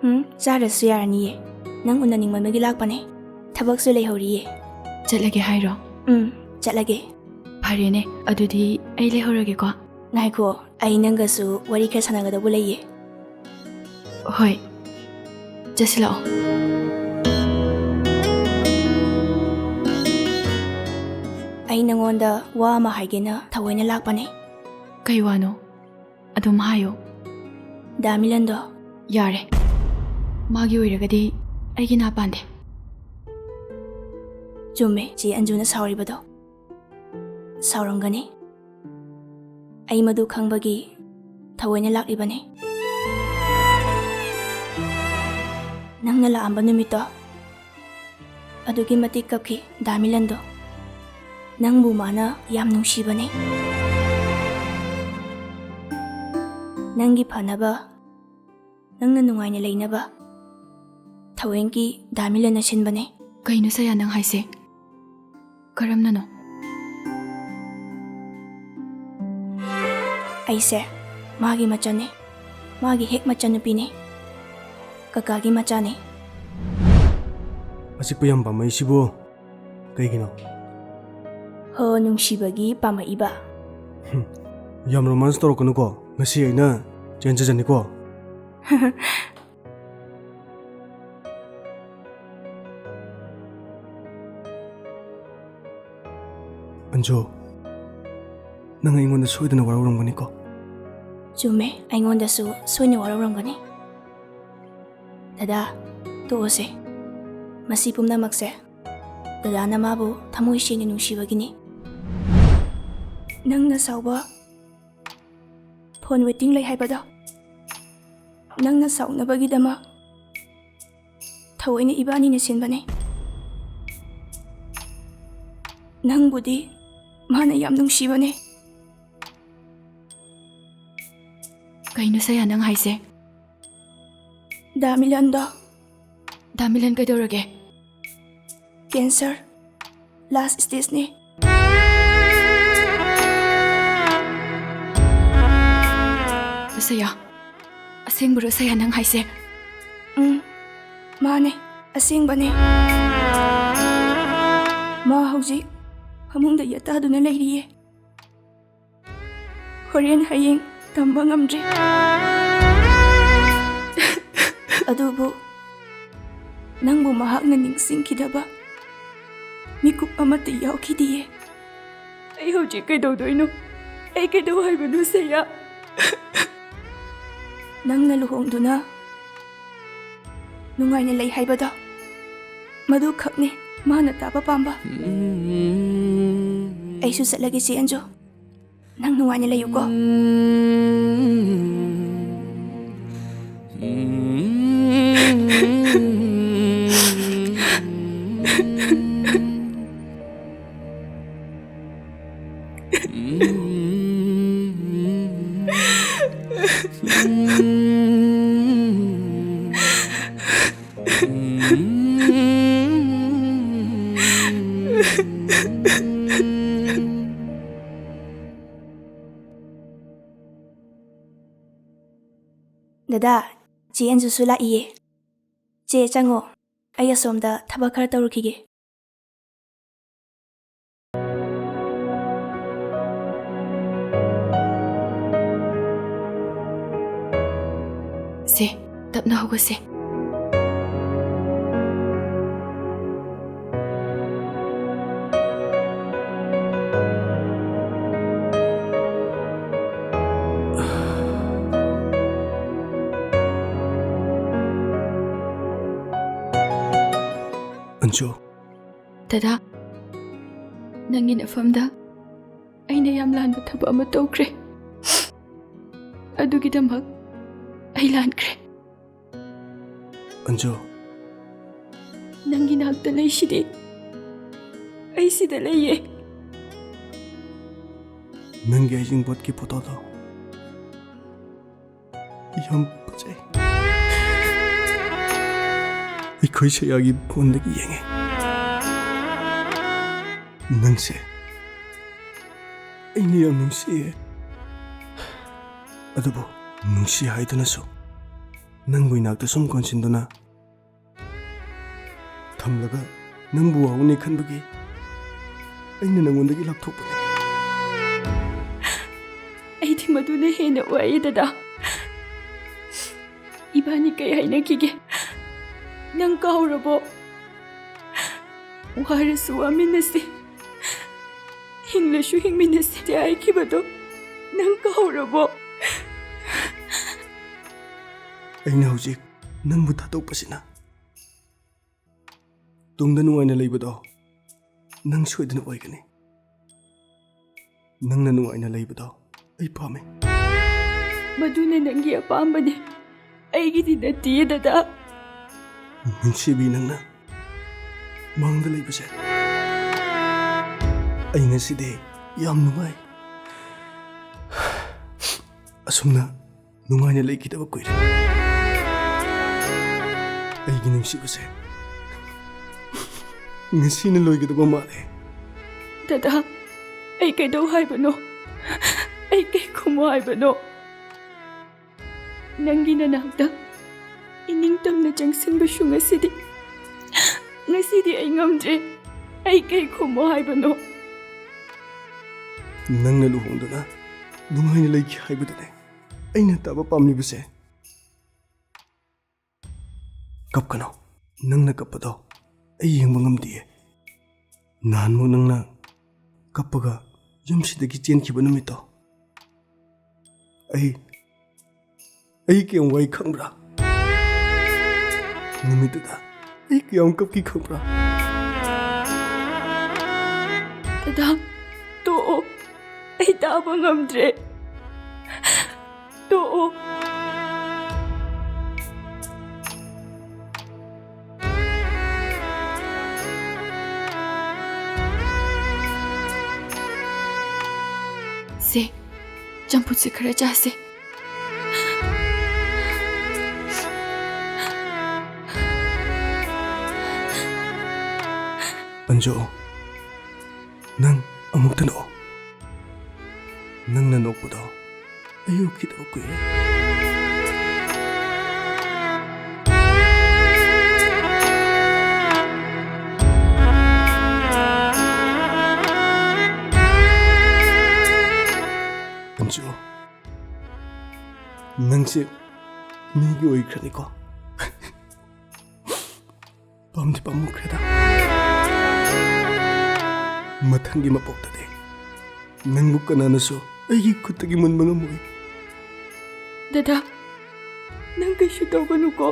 ꯎꯝ, ꯆꯥꯔꯁꯨ ꯌꯥꯔꯅꯤꯌꯦ꯫ ꯅꯪ ꯎꯅꯅꯤꯡꯃꯟꯕꯒꯤ ꯂꯥꯛꯄꯅꯦ꯫ ꯊꯕꯛꯁꯨ ꯂꯩꯍꯧꯔꯤꯌꯦ꯫ ꯆꯠꯂꯒꯦ ꯍꯥꯏꯔꯣ? ꯎꯝ, ꯆꯠꯂꯒꯦ꯫ ꯐꯔꯦꯅꯦ, ꯑꯗꯨꯗꯤ ꯑꯩ ꯂꯩꯍꯧꯔꯒꯦꯀꯣ꯫ ꯉꯥꯏꯈꯣ, ꯑꯩ ꯅꯪꯒꯁꯨ ꯋꯥꯔꯤ ꯈꯔ ꯁꯥꯟꯅꯒꯗꯧꯕ ꯂꯩꯌꯦ꯫ ꯍꯣꯏ, ꯆꯠꯁꯤꯜꯂꯛꯑꯣ꯫ ꯑꯩ ꯅꯪꯉꯣꯟꯗ ꯋꯥ ꯑꯃ ꯍꯥꯏꯒꯦꯅ ꯊꯑꯣꯏꯅ ꯂꯥꯛꯄꯅꯦ꯫ ꯀꯩ ꯋꯥꯅꯣ? ꯑꯗꯨꯝ ꯍꯥꯏꯌꯣ꯫ ꯗꯥ ꯃꯤꯂꯟꯗꯣ꯫ ꯌꯥꯔꯦ, ꯃꯥꯒꯤ ꯑꯣꯏꯔꯒꯗꯤ ꯑꯩꯒꯤ ꯅꯥ ꯄꯥꯟꯗꯦ꯫ ꯆꯨꯝꯃꯦ, ꯆꯦ ꯑꯟꯖꯨꯅ ꯁꯥꯎꯔꯤꯕꯗꯣ꯫ ꯁꯥꯎꯔꯝꯒꯅꯤ꯫ ꯑꯩ ꯃꯗꯨ ꯈꯪꯕꯒꯤ ꯊꯑꯣꯏꯅ ꯂꯥꯛꯂꯤꯕꯅꯤ꯫ ꯅꯪꯅ ꯂꯥꯛꯑꯝꯕ ꯅꯨꯃꯤꯠꯇꯣ, ꯑꯗꯨꯛꯀꯤ ꯃꯇꯤꯛ ꯀꯞꯈꯤ ꯗꯥ ꯃꯤꯂꯟꯗꯣ꯫ ꯅꯪꯕꯨ ꯃꯥꯅ ꯌꯥꯝ ꯅꯨꯡꯁꯤꯕꯅꯤ꯫ ꯅꯪꯒꯤ ꯐꯅꯕ, ꯅꯪꯅ ꯅꯨꯡꯉꯥꯏꯅ ꯂꯩꯅꯕ ꯊꯑꯣꯏꯟꯀꯤ ꯗꯥ ꯃꯤꯂꯟꯅ ꯁꯤꯟꯕꯅꯦ꯫ ꯀꯩꯅꯣ ꯁꯌꯥ ꯅꯪ ꯍꯥꯏꯁꯦ? ꯀꯔꯝꯅꯅꯣ? ꯑꯩꯁꯦ ꯃꯥꯒꯤ ꯃꯆꯟꯅꯦ, ꯃꯥꯒꯤ ꯍꯦꯛ ꯃꯆꯟꯅꯨꯄꯤꯅꯦ, ꯀꯀꯥꯒꯤ ꯃꯆꯥꯅꯦ꯫ ꯑꯆꯤꯛꯄ ꯌꯥꯝ ꯄꯥꯝꯃꯛꯏꯁꯤꯕꯨ ꯀꯩꯒꯤꯅꯣ? ꯍꯣ, ꯅꯨꯡꯁꯤꯕꯒꯤ ꯄꯥꯝꯃꯛꯏꯕ꯫ ꯍꯨꯝ, ꯌꯥꯝ romance ꯇꯧꯔꯛꯀꯅꯨꯀꯣ, ꯉꯁꯤ ꯑꯩꯅ ꯆꯦꯟꯖꯖꯅꯤꯀꯣ꯫ ꯑꯟꯖꯨ, ꯅꯪ ꯑꯩꯉꯣꯟꯗ ꯁꯣꯏꯗꯅ ꯋꯥꯔꯧꯔꯝꯒꯅꯤꯀꯣ? ꯆꯨꯝꯃꯦ, ꯑꯩꯉꯣꯟꯗꯁꯨ ꯁꯣꯏꯅ ꯋꯥꯔꯧꯔꯝꯒꯅꯤ꯫ ꯗꯗꯥ, ꯇꯣꯛꯑꯁꯦ꯫ ꯃꯁꯤ ꯄꯨꯝꯅꯃꯛꯁꯦ ꯗꯗꯥꯅ ꯃꯥꯕꯨ ꯊꯃꯣꯏ ꯁꯦꯡꯅ ꯅꯨꯡꯁꯤꯕꯒꯤꯅꯤ꯫ ꯅꯪꯅ ꯁꯥꯎꯕ phone waiting ꯂꯩ ꯍꯥꯏꯕꯗꯣ, ꯅꯪꯅ ꯁꯥꯎꯅꯕꯒꯤꯗꯃꯛ ꯊꯑꯣꯏꯅ ꯏꯕꯥꯅꯤꯅ ꯁꯤꯟꯕꯅꯦ꯫ ꯅꯪꯕꯨꯗꯤ ꯃꯥꯅ ꯌꯥꯝ ꯅꯨꯡꯁꯤꯕꯅꯦ꯫ ꯀꯩꯅꯣ ꯁꯌꯥ ꯅꯪ ꯍꯥꯏꯁꯦ? ꯗꯥ ꯃꯤꯂꯟꯗꯣ꯫ ꯗꯥ ꯃꯤꯂꯟ ꯀꯩꯗꯧꯔꯒꯦ? Cancer last stageꯅꯦ꯫ ꯁꯌꯥ, ꯑꯁꯦꯡꯕꯔꯣ ꯁꯌꯥ ꯅꯪ ꯍꯥꯏꯁꯦ? ꯎꯝ, ꯃꯥꯅꯦ, ꯑꯁꯦꯡꯕꯅꯦ꯫ ꯃꯥ ꯍꯧꯖꯤꯛ ꯐꯃꯨꯡꯗ ꯌꯦꯠꯇꯗꯨꯅ ꯂꯩꯔꯤꯌꯦ꯫ ꯍꯣꯔꯦꯟ ꯍꯌꯦꯡ ꯇꯝꯕ ꯉꯝꯗ꯭ꯔꯦ꯫ ꯑꯗꯨꯕꯨ ꯅꯪꯕꯨ ꯃꯍꯥꯛꯅ ꯅꯤꯡꯁꯤꯡꯈꯤꯗꯕ ꯃꯤꯀꯨꯞ ꯑꯃꯠꯇ ꯌꯥꯎꯈꯤꯗꯤꯌꯦ꯫ ꯑꯩ ꯍꯧꯖꯤꯛ ꯀꯩꯗꯧꯗꯣꯏꯅꯣ? ꯑꯩ ꯀꯩꯗꯧ ꯍꯥꯏꯕꯅꯣ, ꯁꯌꯥ? ꯅꯪꯅ ꯂꯨꯍꯣꯡꯗꯨꯅ ꯅꯨꯡꯉꯥꯏꯅ ꯂꯩ ꯍꯥꯏꯕꯗꯣ, ꯃꯗꯨ ꯈꯛꯅꯤ ꯃꯥꯅ ꯇꯥꯕ ꯄꯥꯝꯕ꯫ ꯑꯩꯁꯨ ꯆꯠꯂꯒꯦ, ꯆꯦ ꯑꯟꯖꯨ꯫ ꯅꯪ ꯅꯨꯡꯉꯥꯏꯅ ꯂꯩꯌꯨꯀꯣ꯫ ꯗꯗꯥ, ꯆꯦ ꯑꯟꯖꯨꯁꯨ ꯂꯥꯛꯏꯌꯦ꯫ ꯆꯦ, ꯆꯪꯉꯣ꯫ ꯑꯩ ꯑꯁꯣꯝꯗ ꯊꯕꯛ ꯈꯔ ꯇꯧꯔꯨꯈꯤꯒꯦ꯫ ꯁꯦ, ꯇꯞꯅ ꯍꯧꯒꯠꯁꯦ꯫ ꯑꯟꯖꯨ꯫ ꯗꯗꯥ, ꯅꯪꯒꯤ ꯅꯐꯝꯗ ꯑꯩꯅ ꯌꯥꯝ ꯂꯥꯟꯕ ꯊꯕꯛ ꯑꯃ ꯇꯧꯈ꯭ꯔꯦ꯫ ꯑꯗꯨꯒꯤꯗꯃꯛ ꯑꯩ ꯂꯥꯟꯈ꯭ꯔꯦ꯫ ꯑꯟꯖꯨ꯫ ꯅꯪꯒꯤ ꯅꯥꯛꯇ ꯂꯩꯁꯤꯗꯤ꯫ ꯑꯩ ꯁꯤꯗ ꯂꯩꯌꯦ꯫ ꯅꯪꯒꯤ ꯍꯩꯖꯤꯡꯄꯣꯠꯀꯤ ꯐꯣꯇꯣꯗꯣ ꯌꯥꯝ ꯐꯖꯩ꯫ ꯑꯩꯈꯣꯏ ꯁꯌꯥꯒꯤ ꯐꯣꯟꯗꯒꯤ ꯌꯦꯡꯉꯦ꯫ ꯅꯪꯁꯦ ꯑꯩꯅ ꯌꯥꯝ ꯅꯨꯡꯁꯤꯌꯦ꯫ ꯑꯗꯨꯕꯨ ꯅꯨꯡꯁꯤ ꯍꯥꯏꯗꯨꯅꯁꯨ ꯅꯪꯕꯨ ꯏꯅꯥꯛꯇ ꯁꯨꯝ ꯀꯣꯟꯁꯤꯟꯗꯨꯅ ꯊꯝꯂꯒ ꯅꯪꯕꯨ ꯋꯥꯍꯧꯅꯤ ꯈꯟꯕꯒꯤ ꯑꯩꯅ ꯅꯪꯉꯣꯟꯗꯒꯤ ꯂꯥꯞꯊꯣꯛꯄꯅꯤ꯫ ꯑꯩꯗꯤ ꯃꯗꯨꯅ ꯍꯦꯟꯅ ꯋꯥꯏꯌꯦ ꯗꯗꯥ꯫ ꯏꯕꯥꯅꯤ ꯀꯩ ꯍꯥꯏꯅꯈꯤꯒꯦ? ꯅꯪ ꯀꯥꯎꯔꯕꯣ? ꯋꯥꯔꯁꯨ ꯋꯥꯃꯤꯟꯅꯁꯤ, ꯍꯤꯡꯂꯁꯨ ꯍꯤꯡꯃꯤꯟꯅꯁꯤ ꯍꯥꯏꯈꯤꯕꯗꯣ ꯅꯪ ꯀꯥꯎꯔꯕꯣ? ꯑꯩꯅ ꯍꯧꯖꯤꯛ ꯅꯪꯕꯨ ꯊꯥꯗꯣꯛꯄꯁꯤꯅ ꯇꯨꯡꯗ ꯅꯨꯡꯉꯥꯏꯅ ꯂꯩꯕꯗꯣ ꯅꯪ ꯁꯣꯏꯗꯅ ꯑꯣꯏꯒꯅꯤ꯫ ꯅꯪꯅ ꯅꯨꯡꯉꯥꯏꯅ ꯂꯩꯕꯗꯣ ꯑꯩ ꯄꯥꯝꯃꯤ꯫ ꯃꯗꯨꯅ ꯅꯪꯒꯤ ꯑꯄꯥꯝꯕꯅꯤ, ꯑꯩꯒꯤꯗꯤ ꯅꯠꯇꯤꯌꯦ ꯗꯗꯥ꯫ ꯅꯨꯡꯁꯤꯕꯤ, ꯅꯪꯅ ꯃꯥꯡꯗ ꯂꯩꯕꯁꯦ ꯑꯩ ꯉꯁꯤꯗꯤ ꯌꯥꯝ ꯅꯨꯡꯉꯥꯏ꯫ ꯑꯁꯨꯝꯅ ꯅꯨꯡꯉꯥꯏꯅ ꯂꯩꯈꯤꯗꯕ ꯀꯨꯏꯔꯦ꯫ ꯑꯩꯒꯤ ꯅꯨꯡꯁꯤꯕꯁꯦ ꯉꯁꯤꯅ ꯂꯣꯏꯒꯗꯕ ꯃꯥꯜꯂꯦ꯫ ꯗꯗꯥ, ꯑꯩ ꯀꯩꯗꯧ ꯍꯥꯏꯕꯅꯣ? ꯑꯩ ꯀꯩ ꯈꯨꯝꯃꯣ ꯍꯥꯏꯕꯅꯣ? ꯅꯪꯒꯤ ꯅꯅꯥꯛꯇ ꯏꯅꯤꯡ ꯇꯝꯅ ꯆꯪꯁꯤꯟꯕꯁꯨ ꯉꯁꯤꯗꯤ, ꯉꯁꯤꯗꯤ ꯑꯩ ꯉꯝꯗ꯭ꯔꯦ꯫ ꯑꯩ ꯀꯩ ꯈꯨꯝꯃꯣ ꯍꯥꯏꯕꯅꯣ? ꯅꯪꯅ ꯂꯨꯍꯣꯡꯗꯨꯅ ꯅꯨꯡꯉꯥꯏꯅ ꯂꯩꯈꯤ ꯍꯥꯏꯕꯗꯨꯅꯦ ꯑꯩꯅ ꯇꯥꯕ ꯄꯥꯝꯂꯤꯕꯁꯦ꯫ ꯀꯞꯀꯅꯣ꯫ ꯅꯪꯅ ꯀꯞꯄꯗꯣ ꯑꯩ ꯌꯦꯡꯕ ꯉꯝꯗꯤꯌꯦ꯫ ꯅꯍꯥꯟꯃꯨꯛ ꯅꯪꯅ ꯀꯞꯄꯒ ꯌꯨꯝꯁꯤꯗꯒꯤ ꯆꯦꯟꯈꯤꯕ ꯅꯨꯃꯤꯠꯇꯣ, ꯑꯩ, ꯑꯩ ꯀꯌꯥꯝ ꯋꯥꯏ ꯈꯪꯕ꯭ꯔꯥ? ꯅꯨꯃꯤꯠꯇꯨꯗ ꯑꯩ ꯀꯌꯥꯝ ꯀꯞꯈꯤ ꯈꯪꯕ꯭ꯔꯥ? ꯗꯗꯥ, ꯇꯣꯛꯑꯣ꯫ ꯑꯩ ꯇꯥꯕ ꯉꯝꯗ꯭ꯔꯦ꯫ ꯇꯣꯛꯑꯣ꯫ ꯁꯦ, ꯆꯝꯐꯨꯠꯁꯦ ꯈꯔ ꯆꯥꯁꯦ꯫ ꯑꯟꯖꯨ, ꯅꯪ ꯑꯃꯨꯛꯇ ꯅꯣꯛꯑꯣ꯫ ꯅꯪꯅ ꯅꯣꯛꯄꯗꯣ ꯑꯩ ꯎꯈꯤꯗꯕ ꯀꯨꯏꯔꯦ꯫ ꯑꯟꯖꯨ, ꯅꯪꯁꯦ ꯃꯤꯒꯤ ꯑꯣꯏꯈ꯭ꯔꯅꯤꯀꯣ꯫ ꯄꯥꯝꯗꯤ ꯄꯥꯝꯃꯨꯈ꯭ꯔꯦꯗ꯫ ꯃꯊꯪꯒꯤ ꯃꯄꯣꯛꯇꯗꯤ ꯅꯪꯕꯨ ꯀꯅꯥꯅꯁꯨ ꯑꯩꯒꯤ ꯈꯨꯠꯇꯒꯤ ꯃꯨꯟꯕ ꯉꯝꯃꯣꯏ꯫ ꯗꯗꯥ, ꯅꯪ ꯀꯩꯁꯨ ꯇꯧꯒꯅꯨꯀꯣ꯫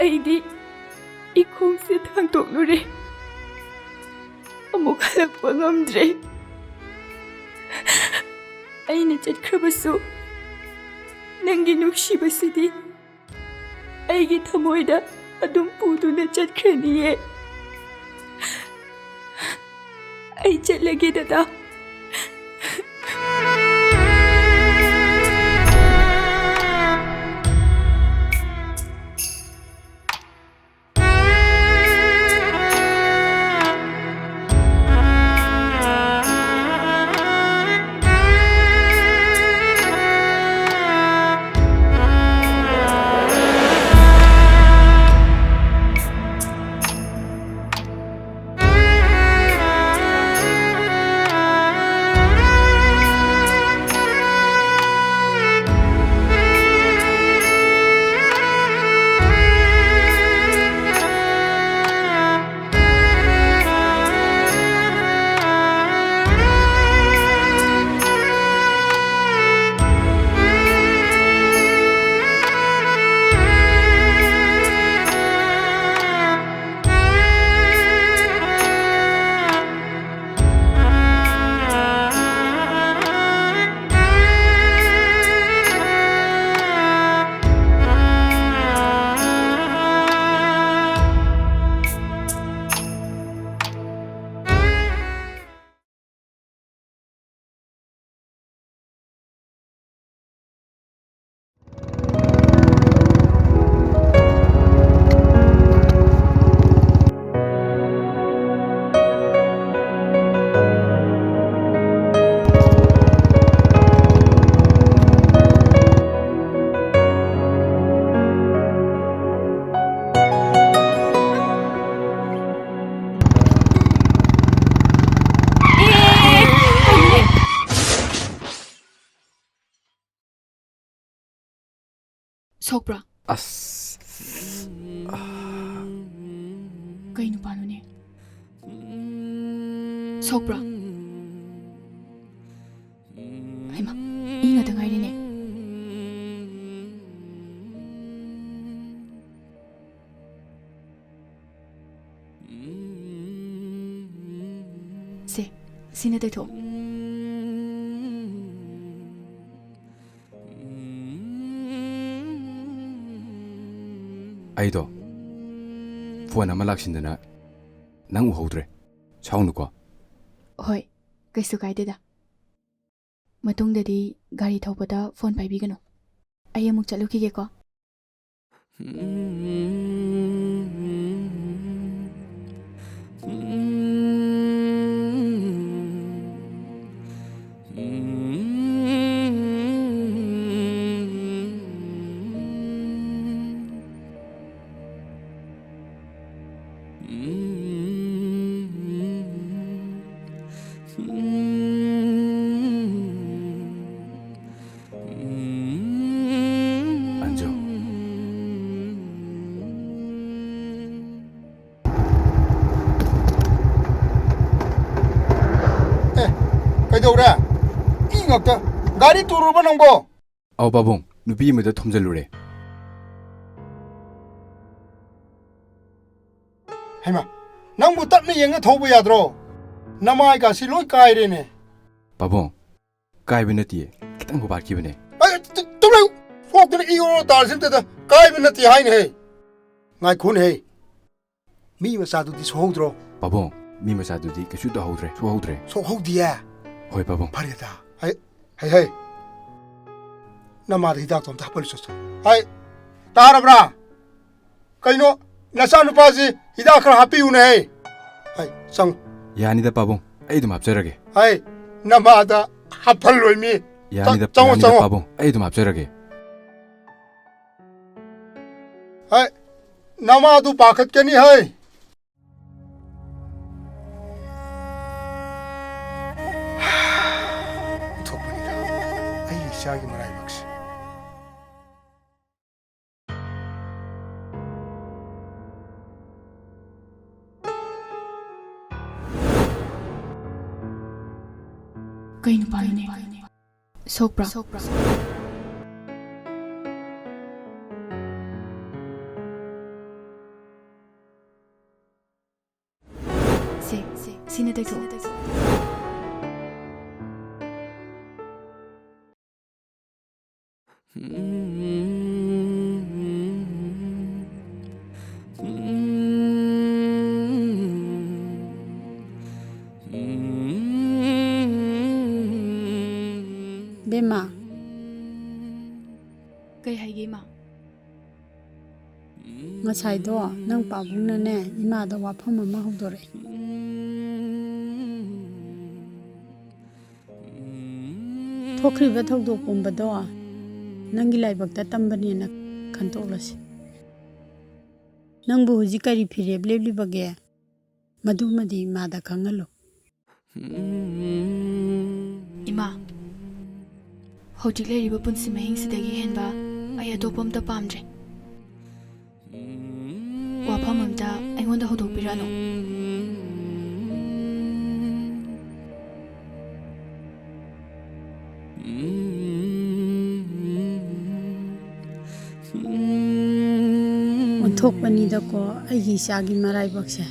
ꯑꯩꯗꯤ ꯏꯈꯣꯡꯁꯦ ꯊꯥꯡꯗꯣꯛꯂꯨꯔꯦ꯫ ꯑꯃꯨꯛ ꯍꯜꯂꯛꯄ ꯉꯝꯗ꯭ꯔꯦ꯫ ꯑꯩꯅ ꯆꯠꯈ꯭ꯔꯕꯁꯨ ꯅꯪꯒꯤ ꯅꯨꯡꯁꯤꯕꯁꯤꯗꯤ ꯑꯩꯒꯤ ꯊꯃꯣꯏꯗ ꯑꯗꯨꯝ ꯄꯨꯗꯨꯅ ꯆꯠꯈ꯭ꯔꯅꯤꯌꯦ꯫ ꯑꯩ ꯆꯠꯂꯒꯦ, ꯗꯗꯥ꯫ ꯁꯣꯛꯄ꯭ꯔꯥ? ꯑꯁ꯫ ꯀꯩ ꯅꯨꯄꯥꯅꯣꯅꯦ? ꯁꯣꯛꯄ꯭ꯔꯥ? ꯍꯩꯃꯥ, ꯃꯤ ꯉꯥꯛꯇ ꯉꯥꯏꯔꯦꯅꯦ꯫ ꯁꯦ, ꯁꯤꯅ ꯇꯩꯊꯣꯛꯑꯣ꯫ ꯑꯩꯗꯣ phone ꯑꯃ ꯂꯥꯛꯁꯤꯟꯗꯅ ꯅꯪ ꯎꯍꯧꯗ꯭ꯔꯦ꯫ ꯁꯥꯎꯅꯨꯀꯣ꯫ ꯍꯣꯏ, ꯀꯩꯁꯨ ꯀꯥꯏꯗꯦꯗ꯫ ꯃꯇꯨꯡꯗꯗꯤ ꯒꯥꯔꯤ ꯊꯧꯕꯗ phone ꯄꯥꯏꯕꯤꯒꯅꯨ꯫ ꯑꯩ ꯑꯃꯨꯛ ꯆꯠꯂꯨꯈꯤꯒꯦꯀꯣ꯫ ꯑꯟꯖꯨ꯫ ꯑꯦ, ꯀꯩꯗꯧꯔꯦ? ꯃꯤ ꯉꯥꯛꯇ꯫ ꯒꯥꯔꯤ ꯇꯨꯔꯨꯔꯕ ꯅꯪꯕꯣ? ꯑꯧ ꯄꯥꯕꯨꯡ, ꯅꯨꯄꯤ ꯑꯃꯗ ꯊꯣꯝꯖꯤꯜꯂꯨꯔꯦ꯫ ꯍꯩꯃꯥ, ꯅꯪꯕꯨ ꯇꯞꯅ ꯌꯦꯡꯉ ꯊꯧꯕ ꯌꯥꯗ꯭ꯔꯣ? ꯅꯃꯥꯏꯒꯥꯁꯤ ꯂꯣꯏ ꯀꯥꯏꯔꯦꯅꯦ꯫ ꯄꯥꯕꯨꯡ, ꯀꯥꯏꯕ ꯅꯠꯇꯤꯌꯦ, ꯈꯤꯇꯪ ꯍꯨꯕꯥꯠꯈꯤꯕꯅꯦ꯫ ꯑꯩ, ꯇꯨ-, ꯇꯨꯃꯤꯟ ꯂꯩꯌꯨ꯫ ꯁꯣꯛꯇꯅ ꯏ ꯑꯣꯔꯣ ꯇꯥꯔꯁꯤꯟꯇꯗ ꯀꯥꯏꯕ ꯅꯠꯇꯦ ꯍꯥꯏꯅꯦꯍꯦ꯫ ꯉꯥꯏꯈꯣꯅꯦꯍꯦ꯫ ꯃꯤ ꯃꯆꯥꯗꯨꯗꯤ ꯁꯣꯛꯍꯧꯗ꯭ꯔꯣ? ꯄꯥꯕꯨꯡ, ꯃꯤ ꯃꯆꯥꯗꯨꯗꯤ ꯀꯩꯁꯨ ꯇꯧꯍꯧꯗ꯭ꯔꯦ, ꯁꯣꯛꯍꯧꯗ꯭ꯔꯦ꯫ ꯁꯣꯛꯍꯧꯗꯤꯌꯦ? ꯍꯣꯏ, ꯄꯥꯕꯨꯡ꯫ ꯐꯔꯦꯗ꯫ ꯍꯩ, ꯍꯩ, ꯍꯩ꯫ ꯅꯃꯥꯗ ꯍꯤꯗꯥꯛꯇꯣ ꯑꯝꯇ ꯍꯥꯞꯄꯜꯂꯨ ꯆꯠꯁꯤ꯫ ꯍꯩ, ꯇꯥꯔꯕ꯭ꯔꯥ? ꯀꯩꯅꯣ, ꯅꯆꯥꯅꯨꯄꯥꯁꯤ ꯍꯤꯗꯥꯛ ꯈꯔ ꯍꯥꯞꯄꯤꯌꯨꯅꯦ꯫ ꯍꯩ, ꯆꯪꯉꯨ꯫ ꯌꯥꯅꯤꯗ, ꯄꯥꯕꯨꯡ꯫ ꯑꯩ ꯑꯗꯨꯝ ꯍꯥꯞꯆꯔꯒꯦ꯫ ꯍꯩ, ꯅꯃꯥꯗ ꯍꯥꯞꯐꯜꯂꯣꯏ ꯃꯤ꯫ ꯌꯥꯅꯤꯗ, ꯆꯪꯉꯣ, ꯌꯥꯅꯤꯗ, ꯆꯪꯉꯣ꯫ ꯄꯥꯕꯨꯡ꯫ ꯑꯩ ꯑꯗꯨꯝ ꯍꯥꯞꯆꯔꯒꯦ꯫ ꯍꯩ, ꯅꯃꯥꯗꯨ ꯄꯥꯈꯠꯀꯅꯤ ꯍꯩ꯫ ꯑꯣꯟꯊꯣꯛꯄꯅꯤꯗ, ꯑꯩ ꯏꯆꯥꯒꯤ ꯃꯔꯥꯏꯕꯛꯁꯦ꯫ ꯀꯩ ꯅꯨꯄꯥꯅꯣꯅꯦ? ꯁꯣꯛꯄ꯭ꯔꯥ? ꯁꯦ, ꯁꯤꯅ ꯇꯩꯊꯣꯛꯑꯣ꯫ ꯕꯦꯝꯃ꯫ ꯀꯩ ꯍꯥꯏꯒꯦ, ꯏꯃꯥ? ꯉꯁꯥꯏꯗꯣ ꯅꯪ ꯄꯥꯕꯨꯡꯅꯅꯦ, ꯏꯃꯥꯗ ꯋꯥꯐꯝ ꯑꯃ ꯍꯧꯗꯣꯔꯛꯑꯦ꯫ ꯊꯣꯛꯈ꯭ꯔꯤꯕ ꯊꯧꯗꯣꯛ ꯄꯨꯝꯕꯗꯣ ꯅꯪꯒꯤ ꯂꯥꯏꯕꯛꯇ ꯇꯝꯕꯅꯦꯅ ꯈꯟꯇꯣꯛꯂꯁꯤ꯫ ꯅꯪꯕꯨ ꯍꯧꯖꯤꯛ ꯀꯔꯤ ꯐꯤꯔꯦꯞ ꯂꯦꯞꯂꯤꯕꯒꯦ? ꯃꯗꯨꯃꯗꯤ ꯏꯃꯥꯗ ꯈꯪꯍꯜꯂꯨ꯫ ꯏꯃꯥ, ꯍꯧꯖꯤꯛ ꯂꯩꯔꯤꯕ ꯄꯨꯟꯁꯤ ꯃꯍꯤꯡꯁꯤꯗꯒꯤ ꯍꯦꯟꯕ ꯑꯩ ꯑꯇꯣꯞꯄ ꯑꯝꯇ ꯄꯥꯝꯗ꯭ꯔꯦ꯫ ꯋꯥꯐꯝ ꯑꯝꯇ ꯑꯩꯉꯣꯟꯗ ꯍꯧꯗꯣꯛꯄꯤꯔꯅꯨ꯫ ꯑꯣꯟꯊꯣꯛꯄꯅꯤꯗꯀꯣ ꯑꯩꯒꯤ ꯏꯆꯥꯒꯤ ꯃꯔꯥꯏꯕꯛꯁꯦ꯫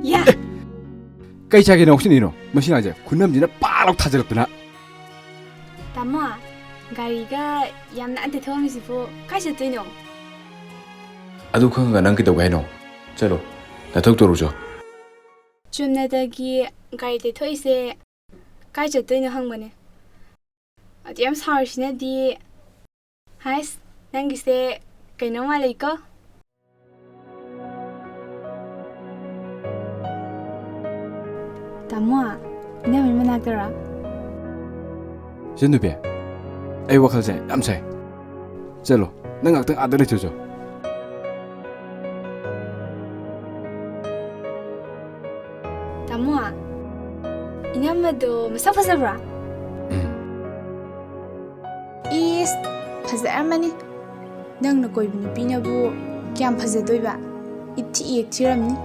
ꯌꯥ! ꯀꯩ ꯆꯥꯒꯦ ꯅꯣꯛꯁꯤꯟꯅꯤꯅꯣ? ꯃꯁꯤ ꯑꯉꯥꯡꯁꯦ ꯈꯨꯅꯝꯁꯤꯅ ꯄꯥꯛ ꯂꯥꯎ ꯊꯥꯖꯤꯜꯂꯛꯇꯅ꯫ ꯇꯥꯃꯣ, ꯒꯥꯔꯤꯒ ꯌꯥꯝ ꯅꯥꯟꯅ ꯊꯧꯔꯝꯃꯤꯁꯤꯕꯨ ꯀꯥꯏ ꯆꯠꯇꯣꯏꯅꯣ? ꯑꯗꯨ ꯈꯪꯉꯒ ꯅꯪ ꯀꯩꯗꯧꯒꯦ ꯍꯥꯏꯅꯣ? ꯆꯠꯂꯣ, ꯅꯊꯧ ꯇꯧꯔꯨꯆꯣ꯫ ꯆꯨꯝꯅꯗꯒꯤ ꯒꯥꯔꯤ ꯇꯩꯊꯣꯛꯏꯁꯦ ꯀꯥꯏ ꯆꯠꯇꯣꯏꯅꯣ ꯍꯪꯕꯅꯦ꯫ ꯑꯗꯨ ꯌꯥꯝ ꯁꯥꯎꯔꯤꯁꯤꯅꯗꯤ꯫ ꯍꯥꯏꯁ, ꯅꯪꯒꯤꯁꯦ ꯀꯩꯅꯣꯝ ꯃꯥꯜꯂꯤꯀꯣ꯫ ꯇꯥꯃꯣ, ꯏꯅꯝꯃꯩ ꯃꯅꯥꯛꯇꯔꯣ? ꯏꯆꯟ ꯅꯨꯄꯤ, ꯑꯩ ꯋꯥꯈꯜꯁꯦ ꯌꯥꯝ ꯁꯥꯏ꯫ ꯆꯠꯂꯣ, ꯅꯪ ꯉꯥꯛꯇꯪ ꯑꯥꯗ ꯂꯩꯊꯣꯛꯆꯣ꯫ ꯑꯃꯗꯣ ꯃꯁꯛ ꯐꯖꯕ꯭ꯔꯥ? ꯎꯝ꯫ ꯏꯁ, ꯐꯖꯔꯝꯃꯅꯤ꯫ ꯅꯪꯅ ꯀꯣꯏꯕ ꯅꯨꯄꯤꯅꯕꯨ ꯀꯌꯥꯝ ꯐꯖꯗꯣꯏꯕ? ꯏꯊꯤ ꯌꯦꯛꯊꯤꯔꯝꯅꯤ꯫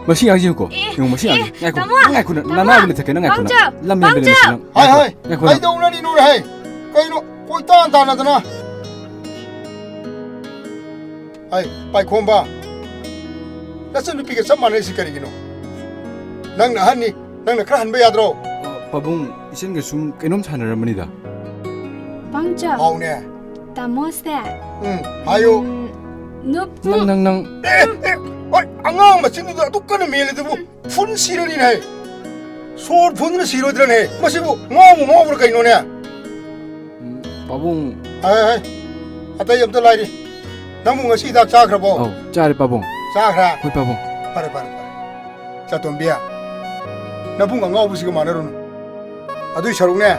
ꯃꯁꯤ ꯑꯉꯥꯡꯁꯤ ꯌꯦꯡꯉꯨꯀꯣ꯫ ꯑꯦ, ꯌꯦꯡꯉꯨ, ꯃꯁꯤ ꯑꯦ, ꯑꯉꯥꯡꯁꯤ꯫ ꯉꯥꯏꯈꯣ, ꯇꯥꯃꯣ, ꯅꯪ ꯉꯥꯏꯈꯣ, ꯅꯪ ꯇꯥꯃꯣ, ꯅꯅꯥꯕ ꯂꯩꯊꯛꯀꯦ, ꯅꯪ ꯉꯥꯏꯈꯣ, ꯅꯪ꯫ ꯄꯥꯝꯖ, ꯂꯝ ꯍꯦꯟꯕ ꯄꯥꯝꯖ꯫ ꯂꯩꯔꯁꯤ ꯅꯪ꯫ ꯍꯥꯏ, ꯉꯥꯏꯈꯣ, ꯍꯥꯏ, ꯉꯥꯏꯈꯣ, ꯅꯪ꯫ ꯀꯩꯗꯧꯅꯔꯤꯅꯣꯅꯦ, ꯍꯥꯏ? ꯀꯩꯅꯣ, ꯀꯣꯏꯇꯥꯟ ꯇꯥꯟꯅꯗꯅ꯫ ꯍꯥꯏ, ꯄꯥꯏꯈꯣꯝꯕ, ꯅꯆꯟꯅꯨꯄꯤꯒ ꯆꯞ ꯃꯥꯟꯅꯔꯤꯁꯤ ꯀꯔꯤꯒꯤꯅꯣ? ꯅꯪꯅ ꯑꯍꯟꯅꯤ, ꯅꯪꯅ ꯈꯔ ꯍꯟꯕ ꯌꯥꯗ꯭ꯔꯣ? ꯄꯥꯕꯨꯡ, ꯏꯆꯟꯒ ꯁꯨꯝ ꯀꯩꯅꯣꯝ ꯁꯥꯟꯅꯔꯝꯕꯅꯤꯗ꯫ ꯄꯥꯝꯖ꯫ ꯍꯥꯎꯅꯦ꯫ ꯇꯥꯃꯣꯁꯦ꯫ ꯎꯝ, ꯍꯥꯏꯌꯨ꯫ ꯎꯝ, ꯅꯨꯞ-, ꯅꯪ, ꯅꯪ, ꯅꯪ꯫ ꯑꯦ, ꯑꯦ, ꯑꯣꯏ, ꯑꯉꯥꯡ ꯃꯆꯤꯟꯗꯨꯗ ꯑꯗꯨꯛ ꯀꯟꯅ ꯃꯦꯜꯂꯤꯗꯨꯕꯨ ꯐꯨꯟ ꯁꯤꯔꯅꯤꯅꯦ꯫ ꯁꯣꯔ ꯐꯨꯟꯗꯨꯅ ꯁꯤꯔꯣꯏꯗ꯭ꯔꯅꯦ? ꯃꯁꯤꯕꯨ ꯉꯥꯎꯕꯨ ꯉꯥꯎꯕ꯭ꯔꯥ ꯀꯩꯅꯣꯅꯦ? ꯎꯝ, ꯄꯥꯕꯨꯡ꯫ ꯍꯥꯏ, ꯍꯥꯏ, ꯍꯥꯏ꯫ ꯑꯇꯩ ꯑꯝꯇ ꯂꯥꯏꯔꯤ꯫ ꯅꯪꯕꯨ ꯉꯁꯤ ꯍꯤꯗꯥꯛ ꯆꯥꯈ꯭ꯔꯕꯣ? ꯑꯧ, ꯆꯥꯔꯦ, ꯄꯥꯕꯨꯡ꯫ ꯆꯥꯈ꯭ꯔꯦ? ꯍꯣꯏ, ꯄꯥꯕꯨꯡ꯫ ꯐꯔꯦ, ꯐꯔꯦ, ꯐꯔꯦ꯫ ꯆꯥꯇꯣꯝꯕꯤ, ꯅꯕꯨꯡ ꯑꯉꯥꯎꯕꯁꯤꯒ ꯃꯥꯟꯅꯔꯨꯅꯨ꯫ ꯑꯗꯨꯏ ꯁꯔꯨꯛꯅꯦ,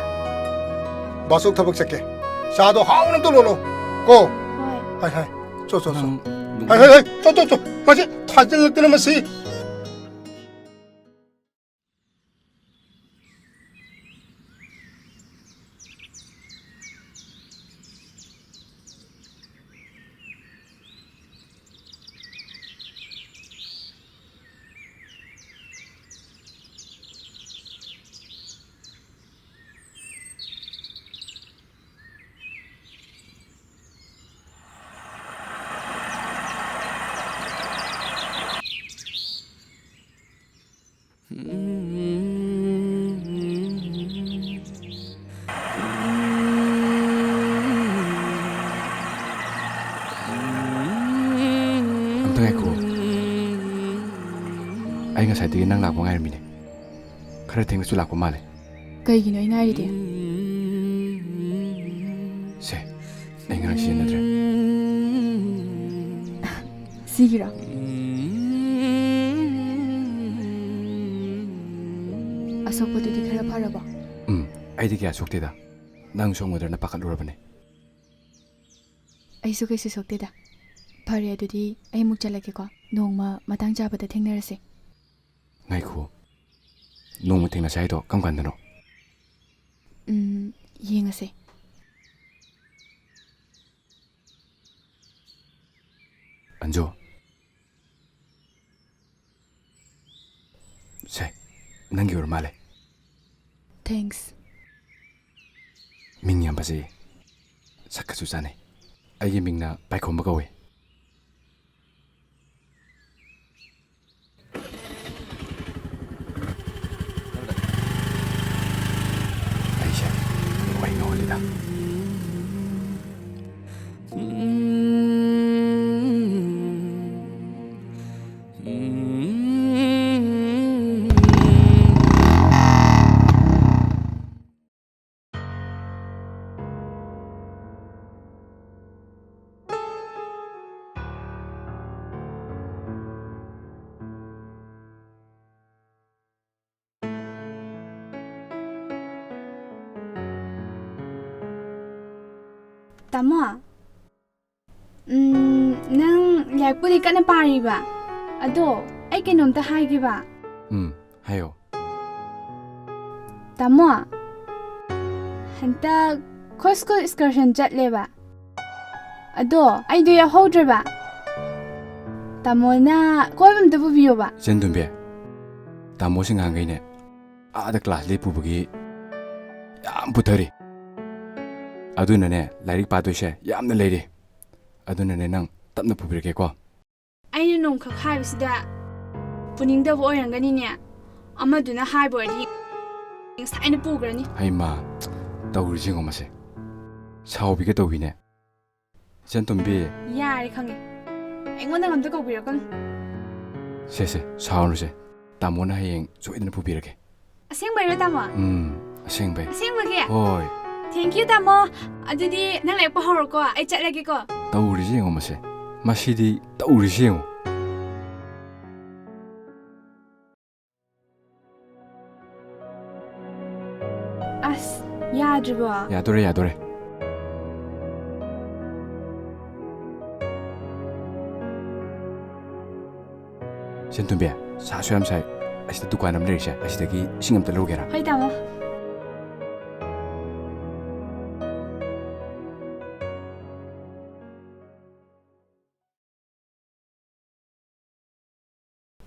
ꯕꯥꯆꯧ ꯊꯕꯛ ꯆꯠꯀꯦ꯫ ꯆꯥꯗꯣ ꯍꯥꯎꯅ ꯑꯝꯇ ꯂꯣꯜꯂꯣ꯫ ꯀꯣ? ꯍꯣꯏ꯫ ꯍꯥꯏ, ꯍꯥꯏ꯫ ꯆꯣ, ꯆꯣ, ꯆꯣ꯫ ꯅꯪ ꯍꯥꯏ, ꯍꯥꯏ, ꯍꯥꯏ꯫ ꯆꯣ, ꯆꯣ, ꯆꯣ꯫ ꯃꯁꯤ ꯊꯥꯖꯤꯜꯂꯛꯇꯅ ꯃꯁꯤ꯫ ꯑꯝꯇ ꯉꯥꯏꯈꯣ꯫ ꯑꯩ ꯉꯁꯥꯏꯗꯒꯤ ꯅꯪ ꯂꯥꯛꯄ ꯉꯥꯏꯔꯝꯃꯤꯅꯦ꯫ ꯈꯔ ꯊꯦꯡꯅꯁꯨ ꯂꯥꯛꯄ ꯃꯥꯜꯂꯦ꯫ ꯀꯩꯒꯤꯅꯣ ꯑꯩ ꯉꯥꯏꯔꯤꯗꯤ? ꯁꯦ, ꯑꯩ ꯉꯔꯥꯡ ꯁꯤꯖꯤꯟꯅꯗ꯭ꯔꯦ꯫ ꯁꯤꯒꯤꯔꯣ? ꯑꯁꯣꯛꯄꯗꯨꯗꯤ ꯈꯔ ꯐꯔꯕꯣ? ꯎꯝ, ꯑꯩꯗꯤ ꯀꯌꯥ ꯁꯣꯛꯇꯦꯗ꯫ ꯅꯪ ꯁꯣꯛꯒꯗ꯭ꯔꯅ ꯄꯥꯈꯠꯂꯨꯔꯕꯅꯦ꯫ ꯑꯩꯁꯨ ꯀꯩꯁꯨ ꯁꯣꯛꯇꯦꯗ꯫ ꯐꯔꯦ, ꯑꯗꯨꯗꯤ ꯑꯩ ꯑꯃꯨꯛ ꯆꯠꯂꯒꯦꯀꯣ꯫ ꯅꯣꯡꯃ ꯃꯇꯥꯡ ꯆꯥꯕꯗ ꯊꯦꯡꯅꯔꯁꯦ꯫ ꯉꯥꯏꯈꯣ꯫ ꯅꯣꯡꯃ ꯊꯦꯡꯅꯁꯦ ꯍꯥꯏꯗꯣ ꯀꯔꯝ ꯀꯥꯟꯗꯅꯣ? ꯎꯝ, ꯌꯦꯡꯉꯁꯦ꯫ ꯑꯟꯖꯨ꯫ ꯁꯦ, ꯅꯪꯒꯤ ꯑꯣꯏꯔ ꯃꯥꯜꯂꯦ꯫ Thanks. ꯃꯤꯡ ꯌꯥꯝ ꯐꯖꯩꯌꯦ꯫ ꯁꯛꯀꯁꯨ ꯆꯥꯟꯅꯩ꯫ ꯑꯩꯒꯤ ꯃꯤꯡꯅ ꯄꯥꯏꯈꯣꯝꯕ ꯀꯧꯋꯦ꯫ ꯑꯩꯁꯦ ꯋꯥꯍꯩ ꯉꯥꯎꯍꯜꯂꯤꯗ꯫ ꯇꯥꯃꯣ, ꯎꯝ, ꯅꯪ ꯂꯥꯏꯔꯤꯛꯄꯨꯗꯤ ꯀꯟꯅ ꯄꯥꯔꯤꯕ? ꯑꯗꯣ ꯑꯩ ꯀꯩꯅꯣꯝꯇ ꯍꯥꯏꯒꯦꯕ꯫ ꯎꯝ, ꯍꯥꯏꯌꯣ꯫ ꯇꯥꯃꯣ, ꯍꯟꯗꯛ ꯑꯩꯈꯣꯏ ꯁ꯭ꯀꯨꯜ excursion ꯆꯠꯂꯦꯕ꯫ ꯑꯗꯣ ꯑꯩꯗꯣ ꯌꯥꯎꯍꯧꯗ꯭ꯔꯦꯕ꯫ ꯇꯥꯃꯣꯅ ꯀꯣꯏꯕ ꯑꯝꯇ ꯄꯨꯕꯤꯌꯣꯕ꯫ ꯏꯆꯟ ꯇꯣꯝꯕꯤ, ꯇꯥꯃꯣꯁꯤ ꯉꯍꯥꯟꯈꯩꯅꯦ ꯑꯥꯗ class ꯂꯦꯞꯄꯨꯕꯒꯤ ꯌꯥꯝ ꯄꯨꯊꯔꯤ꯫ ꯑꯗꯨꯅꯅꯦ, ꯂꯥꯏꯔꯤꯛ ꯄꯥꯗꯣꯏꯁꯦ ꯌꯥꯝꯅ ꯂꯩꯔꯤ꯫ ꯑꯗꯨꯅꯅꯦ, ꯅꯪ ꯇꯞꯅ ꯄꯨꯕꯤꯔꯒꯦꯀꯣ꯫ ꯑꯩꯅ ꯅꯣꯡꯈꯛ ꯍꯥꯏꯕꯁꯤꯗ ꯄꯨꯅꯤꯡꯗꯕ ꯑꯣꯏꯔꯝꯒꯅꯤꯅꯦ꯫ ꯑꯃꯗꯨꯅ ꯍꯥꯏꯕ ꯑꯣꯏꯔꯗꯤ ꯉꯁꯥꯏꯅ ꯄꯨꯈ꯭ꯔꯅꯤ꯫ ꯍꯩꯃꯥ, ꯇꯧꯔꯤꯁꯤ ꯌꯦꯡꯉꯣ ꯃꯁꯦ꯫ ꯁꯥꯎꯕꯤꯒꯦ ꯇꯧꯕꯤꯅꯦ꯫ ꯏꯆꯟ ꯇꯣꯝꯕꯤ꯫ ꯌꯥꯔꯦ, ꯈꯪꯉꯦ꯫ ꯑꯩꯉꯣꯟꯗ ꯑꯝꯇ ꯀꯧꯕꯤꯔꯛꯀꯅꯨ꯫ ꯁꯦ, ꯁꯦ, ꯁꯥꯎꯔꯨꯁꯦ꯫ ꯇꯥꯃꯣꯅ ꯍꯌꯦꯡ ꯁꯣꯏꯗꯅ ꯄꯨꯕꯤꯔꯒꯦ꯫ ꯑꯁꯦꯡꯕꯩꯔꯣ, ꯇꯥꯃꯣ? ꯎꯝ, ꯑꯁꯦꯡꯕꯩ꯫ ꯑꯁꯦꯡꯕꯒꯤ? ꯍꯣꯏ꯫ Thank you, ꯇꯥꯃꯣ꯫ ꯑꯗꯨꯗꯤ ꯅꯪ ꯂꯥꯏꯔꯤꯛ ꯄꯥꯍꯧꯔꯣꯀꯣ, ꯑꯩ ꯆꯠꯂꯒꯦꯀꯣ꯫ ꯇꯧꯔꯤꯁꯤ ꯌꯦꯡꯉꯣ ꯃꯁꯦ꯫ ꯃꯁꯤꯗꯤ ꯇꯧꯔꯤꯁꯤ ꯌꯦꯡꯉꯣ꯫ ꯑꯁ, ꯌꯥꯗ꯭ꯔꯤꯕꯣ? ꯌꯥꯗꯣꯔꯦ, ꯌꯥꯗꯣꯔꯦ꯫ ꯏꯆꯟ ꯇꯣꯝꯕꯤ, ꯁꯥꯁꯨ ꯌꯥꯝ ꯁꯥꯏ꯫ ꯑꯁꯤꯗ ꯗꯨꯀꯥꯟ ꯑꯃ ꯂꯩꯔꯤꯁꯦ, ꯑꯁꯤꯗꯒꯤ ꯏꯁꯤꯡ ꯑꯝꯇ ꯂꯧꯒꯦꯔꯥ? ꯍꯣꯏ, ꯇꯥꯃꯣ꯫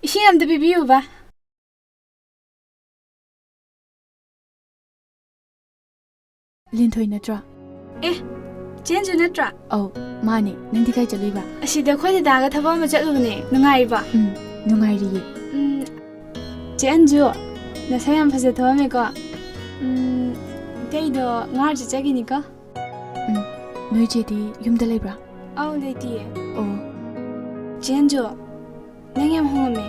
ꯏꯁꯤꯡ ꯑꯝꯇ ꯄꯤꯕꯤꯌꯨꯕ꯫ ꯂꯤꯟꯊꯣꯏ ꯅꯠꯇ꯭ꯔꯣ? ꯑꯦ, ꯆꯦꯟꯖꯨ ꯅꯠꯇ꯭ꯔꯥ? ꯑꯧ, ꯃꯥꯅꯦ꯫ ꯅꯪꯗꯤ ꯀꯥꯏ ꯆꯠꯂꯨꯏꯕ? ꯑꯁꯤꯗ ꯑꯩꯈꯣꯏ ꯗꯗꯥꯒ ꯊꯕꯛ ꯑꯃ ꯆꯠꯂꯨꯕꯅꯦ꯫ ꯅꯨꯡꯉꯥꯏꯔꯤꯕ? ꯎꯝ, ꯅꯨꯡꯉꯥꯏꯔꯤꯌꯦ꯫ ꯎꯝ, ꯆꯦ ꯑꯟꯖꯨ, ꯅꯁꯥ ꯌꯥꯝ ꯐꯖ ꯊꯣꯛꯑꯝꯃꯦꯀꯣ꯫ ꯎꯝ, ꯏꯇꯩꯗꯣ ꯉꯥ ꯆꯠꯆꯈꯤꯅꯤꯀꯣ꯫ ꯎꯝ, ꯅꯣꯏ ꯆꯦꯗꯤ ꯌꯨꯝꯗ ꯂꯩꯕ꯭ꯔꯥ? ꯑꯧ, ꯂꯩꯇꯤꯌꯦ꯫ ꯑꯣ꯫ ꯆꯦ ꯑꯟꯖꯨ, ꯅꯪ ꯌꯥꯝ ꯍꯣꯡꯉꯝꯃꯦ꯫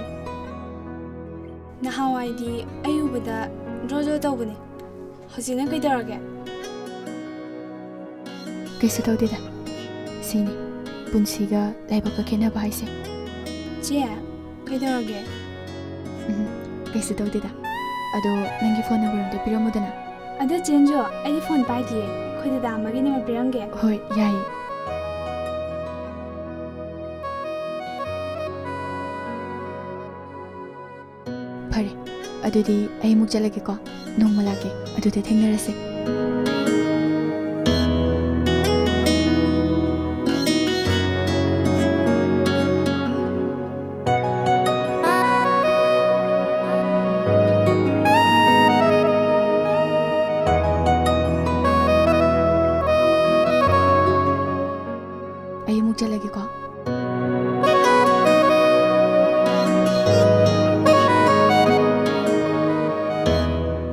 ꯅꯍꯥꯟꯋꯥꯏꯗꯤ ꯑꯩ ꯎꯕꯗ ꯗ꯭ꯔꯣ ꯗ꯭ꯔꯣ ꯇꯧꯕꯅꯦ꯫ ꯍꯧꯖꯤꯛꯅ ꯀꯩꯗꯧꯔꯒꯦ? ꯀꯩꯁꯨ ꯇꯧꯗꯦꯗ꯫ ꯁꯤꯅꯤ ꯄꯨꯟꯁꯤꯒ ꯂꯥꯏꯕꯛꯀ ꯈꯦꯠꯅꯕ ꯍꯥꯏꯁꯦ꯫ ꯆꯦ, ꯀꯩꯗꯧꯔꯒꯦ? ꯎꯝ, ꯀꯩꯁꯨ ꯇꯧꯗꯦꯗ꯫ ꯑꯗꯣ ꯅꯪꯒꯤ ꯐꯣꯟ ꯅꯝꯕꯔ ꯑꯝꯇ ꯄꯤꯔꯝꯃꯨꯗꯅ꯫ ꯑꯗꯣ ꯆꯦ ꯑꯟꯖꯨ, ꯑꯩꯗꯤ ꯐꯣꯟ ꯄꯥꯏꯗꯤꯌꯦ꯫ ꯑꯩꯈꯣꯏ ꯗꯗꯥ ꯑꯃꯒꯤ ꯅꯝꯕꯔ ꯄꯤꯔꯝꯒꯦ꯫ ꯍꯣꯏ, ꯌꯥꯏꯌꯦ꯫ ꯐꯔꯦ, ꯑꯗꯨꯗꯤ ꯑꯩ ꯑꯃꯨꯛ ꯆꯠꯂꯒꯦꯀꯣ꯫ ꯅꯣꯡꯃ ꯂꯥꯛꯀꯦ, ꯑꯗꯨꯗ ꯊꯦꯡꯅꯔꯁꯦ꯫ ꯑꯩ ꯑꯃꯨꯛ ꯆꯠꯂꯒꯦꯀꯣ꯫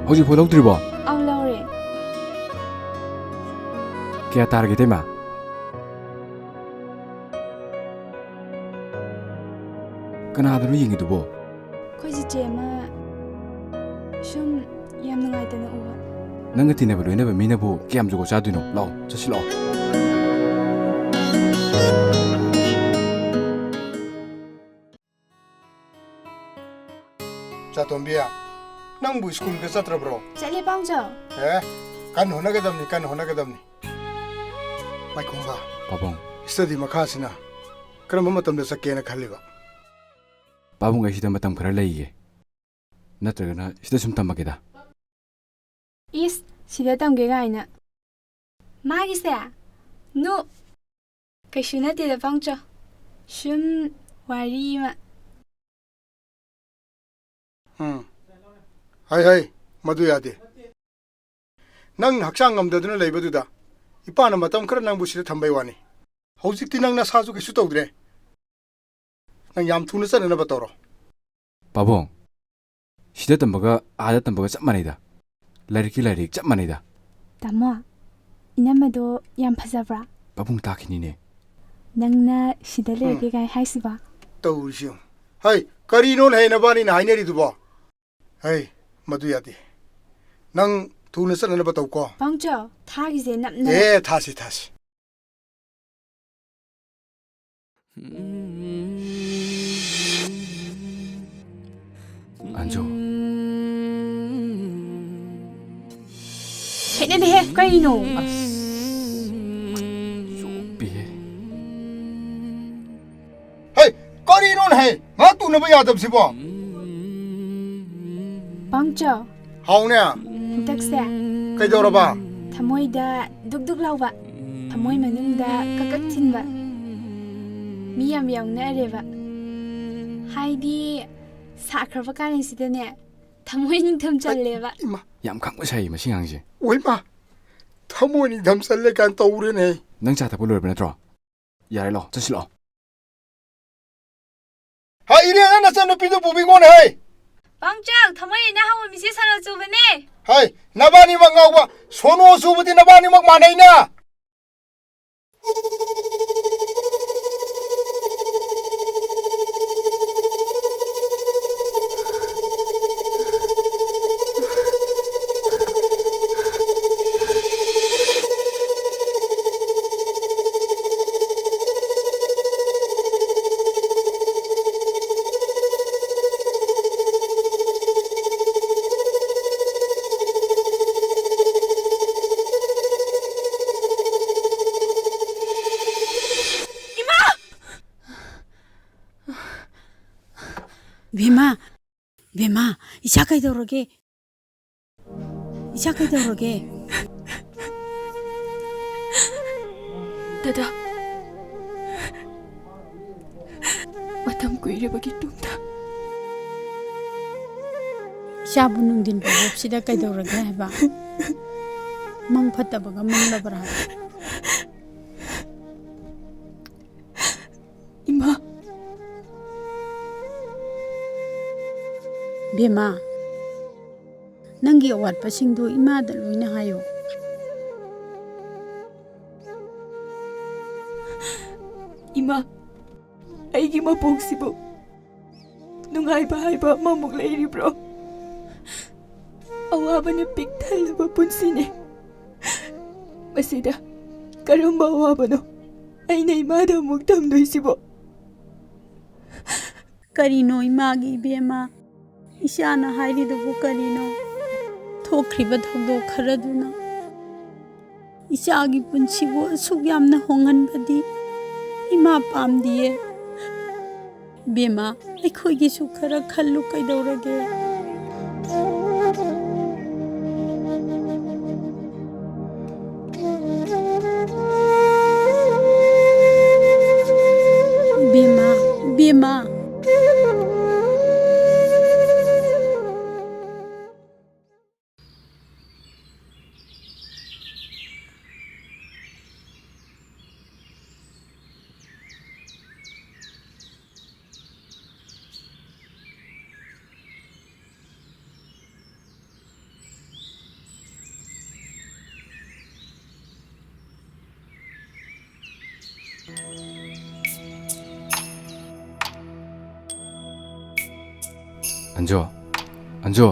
ꯍꯧꯖꯤꯛꯐꯥꯎ ꯂꯧꯗ꯭ꯔꯤꯕꯣ? ꯑꯧ, ꯂꯧꯔꯦ꯫ ꯀꯌꯥ ꯇꯥꯔꯒꯦ, ꯏꯇꯩꯃ? ꯀꯅꯥꯗꯅꯣ ꯌꯦꯡꯉꯤꯗꯨꯕꯣ? ꯑꯩꯈꯣꯏ ꯆꯤꯆꯦ ꯑꯃ ꯁꯨꯝ ꯌꯥꯝ ꯅꯨꯡꯉꯥꯏꯇꯅ ꯎꯕ꯫ ꯅꯪꯒ ꯇꯤꯟꯅꯕ ꯂꯣꯏꯅꯕ ꯃꯤꯅꯕꯨ ꯀꯌꯥꯝ ꯖꯨꯒꯣꯠ ꯆꯥꯗꯣꯏꯅꯣ? ꯂꯥꯛꯑꯣ, ꯆꯠꯁꯤ ꯂꯥꯛꯑꯣ꯫ ꯆꯥꯇꯣꯝꯕꯤ, ꯅꯪꯕꯨ ꯁ꯭ꯀꯨꯜꯒ ꯆꯠꯇ꯭ꯔꯕ꯭ꯔꯣ? ꯆꯠꯂꯦ, ꯄꯥꯎꯖ꯫ ꯑꯦ, ꯀꯟꯅ ꯍꯣꯠꯅꯒꯗꯕꯅꯤ, ꯀꯟꯅ ꯍꯣꯠꯅꯒꯗꯕꯅꯤ꯫ ꯃꯥꯏꯈꯣꯝꯕ, ꯄꯥꯕꯨꯡ꯫ ꯁ꯭ꯇꯗꯤ ꯃꯈꯥꯁꯤꯅ ꯀꯔꯝꯕ ꯃꯇꯝꯗ ꯆꯠꯀꯦꯅ ꯈꯜꯂꯤꯕ? ꯄꯥꯕꯨꯡ, ꯑꯩ ꯁꯤꯗ ꯃꯇꯝ ꯈꯔ ꯂꯩꯒꯦ꯫ ꯅꯠꯇ꯭ꯔꯒꯅ ꯁꯤꯗ ꯁꯨꯝ ꯇꯝꯃꯒꯦꯗ꯫ ꯏꯁ, ꯁꯤꯗ ꯇꯝꯒꯦ ꯀꯥꯏꯅ꯫ ꯃꯥꯒꯤꯁꯦ? ꯅꯨ, ꯀꯩꯁꯨ ꯅꯠꯇꯦꯗ, ꯄꯥꯎꯆꯣ꯫ ꯁꯨꯝ ꯋꯥꯔꯤ ꯑꯃ꯫ ꯎꯝ꯫ ꯍꯩ, ꯍꯩ, ꯃꯗꯨ ꯌꯥꯗꯦ꯫ ꯅꯪ ꯍꯛꯆꯥꯡ ꯉꯝꯗꯗꯨꯅ ꯂꯩꯕꯗꯨꯗ ꯏꯄꯥꯅ ꯃꯇꯝ ꯈꯔ ꯅꯪꯕꯨ ꯁꯤꯗ ꯊꯝꯕꯩ ꯋꯥꯅꯤ꯫ ꯍꯧꯖꯤꯛꯇꯤ ꯅꯪ ꯅꯁꯥꯁꯨ ꯀꯩꯁꯨ ꯇꯧꯗ꯭ꯔꯦ꯫ ꯅꯪ ꯌꯥꯝ ꯊꯨꯅ ꯆꯠꯅꯅꯕ ꯇꯧꯔꯣ꯫ ꯄꯥꯕꯨꯡ, ꯁꯤꯗ ꯇꯝꯕꯒ ꯑꯥꯗ ꯇꯝꯕꯒ ꯆꯞ ꯃꯥꯟꯅꯩꯗ꯫ ꯂꯥꯏꯔꯤꯛꯀꯤ ꯂꯥꯏꯔꯤꯛ ꯆꯞ ꯃꯥꯟꯅꯩꯗ꯫ ꯇꯥꯃꯣ, ꯏꯅꯝꯃꯗꯣ ꯌꯥꯝ ꯐꯖꯕ꯭ꯔꯥ? ꯄꯥꯕꯨꯡ ꯇꯥꯈꯤꯅꯤꯅꯦ꯫ ꯅꯪꯅ ꯁꯤꯗ ꯎꯝ꯫ ꯂꯩꯔꯒꯦ ꯀꯥꯏ ꯍꯥꯏꯁꯤꯕꯣ? ꯇꯧꯔꯤꯁꯤ ꯌꯦꯡꯉꯨ꯫ ꯍꯩ, ꯀꯔꯤꯅꯣ ꯍꯩ ꯅꯕꯥꯅꯤꯅ ꯍꯥꯏꯅꯔꯤꯗꯨꯕꯣ? ꯍꯩ, ꯃꯗꯨ ꯌꯥꯗꯦ꯫ ꯅꯪ ꯊꯨꯅ ꯆꯠꯅꯅꯕ ꯇꯧꯀꯣ꯫ ꯄꯥꯎꯆꯣ, ꯊꯥꯒꯤꯁꯦ ꯅꯞꯅ꯫ ꯑꯦ, ꯊꯥꯁꯤ, ꯊꯥꯁꯤ꯫ ꯑꯟꯖꯨ꯫ ꯍꯦꯠꯅꯗꯦꯍꯦ, ꯀꯩꯅꯣ? ꯑꯁ, ꯆꯣꯞꯄꯤꯍꯦ꯫ ꯍꯩ, ꯀꯔꯤꯅꯣꯅꯦ ꯍꯩ? ꯉꯥꯏꯍꯥꯛ ꯇꯨꯅꯕ ꯌꯥꯗꯕꯁꯤꯕꯣ? ꯄꯥꯎꯆꯣ꯫ ꯍꯥꯎꯅꯦ꯫ ꯍꯟꯗꯛꯁꯦ꯫ ꯀꯩꯗꯧꯔꯕ? ꯊꯃꯣꯏꯗ ꯗꯨꯛ ꯗꯨꯛ ꯂꯥꯎꯕ, ꯊꯃꯣꯏ ꯃꯅꯨꯡꯗ ꯀꯛ ꯀꯛ ꯊꯤꯟꯕ ꯃꯤ ꯌꯥꯝ ꯌꯥꯎꯅꯔꯦꯕ꯫ ꯍꯥꯏꯗꯤ ꯁꯥꯈ꯭ꯔꯕ ꯀꯥꯂꯦꯟꯁꯤꯗꯅꯦ, ꯊꯃꯣꯏ ꯅꯤꯡꯊꯝ ꯆꯜꯂꯦꯕ꯫ ꯏꯃꯥ꯫ ꯌꯥꯝ ꯈꯪꯕ ꯁꯥꯏ ꯃꯁꯤ ꯑꯉꯥꯡꯁꯦ꯫ ꯑꯣꯏꯃꯥ, ꯊꯃꯣꯏ ꯅꯤꯡꯊꯝ ꯆꯜꯂꯦ ꯀꯥꯏꯅ ꯇꯧꯔꯦꯅꯦ꯫ ꯅꯪ ꯆꯥ ꯊꯛꯄ ꯂꯣꯏꯔꯕ ꯅꯠꯇ꯭ꯔꯣ? ꯌꯥꯔꯦ, ꯂꯥꯛꯑꯣ, ꯆꯠꯁꯤ ꯂꯥꯛꯑꯣ꯫ ꯍꯥꯏ, ꯏꯔꯦ, ꯅꯪ ꯅꯆꯟꯅꯨꯄꯤꯗꯨ ꯄꯨꯕꯤꯒꯣꯅꯦ, ꯍꯥꯏ꯫ ꯄꯥꯎꯆꯣ, ꯊꯃꯣꯏ ꯂꯩꯅꯥ ꯍꯧꯕ ꯃꯤꯁꯦ ꯁꯣꯅꯣ ꯆꯨꯕꯅꯦ꯫ ꯍꯥꯏ, ꯅꯕꯥꯅꯤꯃꯛ ꯉꯥꯎꯕ, ꯁꯣꯅꯣ ꯆꯨꯕꯗꯤ ꯅꯕꯥꯅꯤꯃꯛ ꯃꯥꯟꯅꯩꯅ꯫ ꯏꯃꯥ! ꯕꯦꯝꯃ, ꯕꯦꯝꯃ, ꯏꯆꯥ ꯀꯩꯗꯧꯔꯒꯦ? ꯏꯆꯥ ꯀꯩꯗꯧꯔꯒꯦ? ꯗꯗꯥ, ꯃꯇꯝ ꯀꯨꯏꯔꯕꯒꯤ ꯇꯨꯡꯗ꯫ ꯏꯆꯥꯕꯨ ꯅꯨꯡꯊꯤꯟ ꯄꯥꯎꯔꯞꯁꯤꯗ ꯀꯩꯗꯧꯔꯒꯦ ꯍꯥꯏꯕ? ꯃꯪ ꯐꯠꯇꯕꯒ ꯃꯪꯂꯕ꯭ꯔꯥ? ꯏꯃꯥ꯫ ꯕꯦꯝꯃ, ꯅꯪꯒꯤ ꯑꯋꯥꯠꯄꯁꯤꯡꯗꯨ ꯏꯃꯥꯗ ꯂꯣꯏꯅ ꯍꯥꯏꯌꯨ꯫ ꯏꯃꯥ, ꯑꯩꯒꯤ ꯃꯄꯣꯛꯁꯤꯕꯨ ꯅꯨꯡꯉꯥꯏꯕ ꯍꯥꯏꯕ ꯑꯃꯃꯨꯛ ꯂꯩꯔꯤꯕ꯭ꯔꯣ? ꯑꯋꯥꯕꯅ ꯄꯤꯛ ꯊꯜꯂꯕ ꯄꯨꯟꯁꯤꯅꯦ꯫ ꯃꯁꯤꯗ ꯀꯔꯝꯕ ꯑꯋꯥꯕꯅꯣ ꯑꯩꯅ ꯏꯃꯥꯗ ꯑꯃꯨꯛ ꯇꯝꯗꯣꯏꯁꯤꯕꯣ? ꯀꯔꯤꯅꯣ ꯏꯃꯥꯒꯤ ꯏꯕꯦꯝꯃ? ꯏꯆꯥꯅ ꯍꯥꯏꯔꯤꯗꯨꯕꯨ ꯀꯔꯤꯅꯣ? ꯊꯣꯛꯈ꯭ꯔꯤꯕ ꯊꯧꯗꯣꯛ ꯈꯔꯗꯨꯅ ꯏꯆꯥꯒꯤ ꯄꯨꯟꯁꯤꯕꯨ ꯑꯁꯨꯛ ꯌꯥꯝꯅ ꯍꯣꯡꯍꯟꯕꯗꯤ ꯏꯃꯥ ꯄꯥꯝꯗꯤꯌꯦ꯫ ꯏꯕꯦꯝꯃ, ꯑꯩꯈꯣꯏꯒꯤꯁꯨ ꯈꯔ ꯈꯜꯂꯨ ꯀꯩꯗꯧꯔꯒꯦ? ꯏꯕꯦꯝꯃ, ꯏꯕꯦꯝꯃ꯫ ꯑꯟꯖꯨ, ꯑꯟꯖꯨ,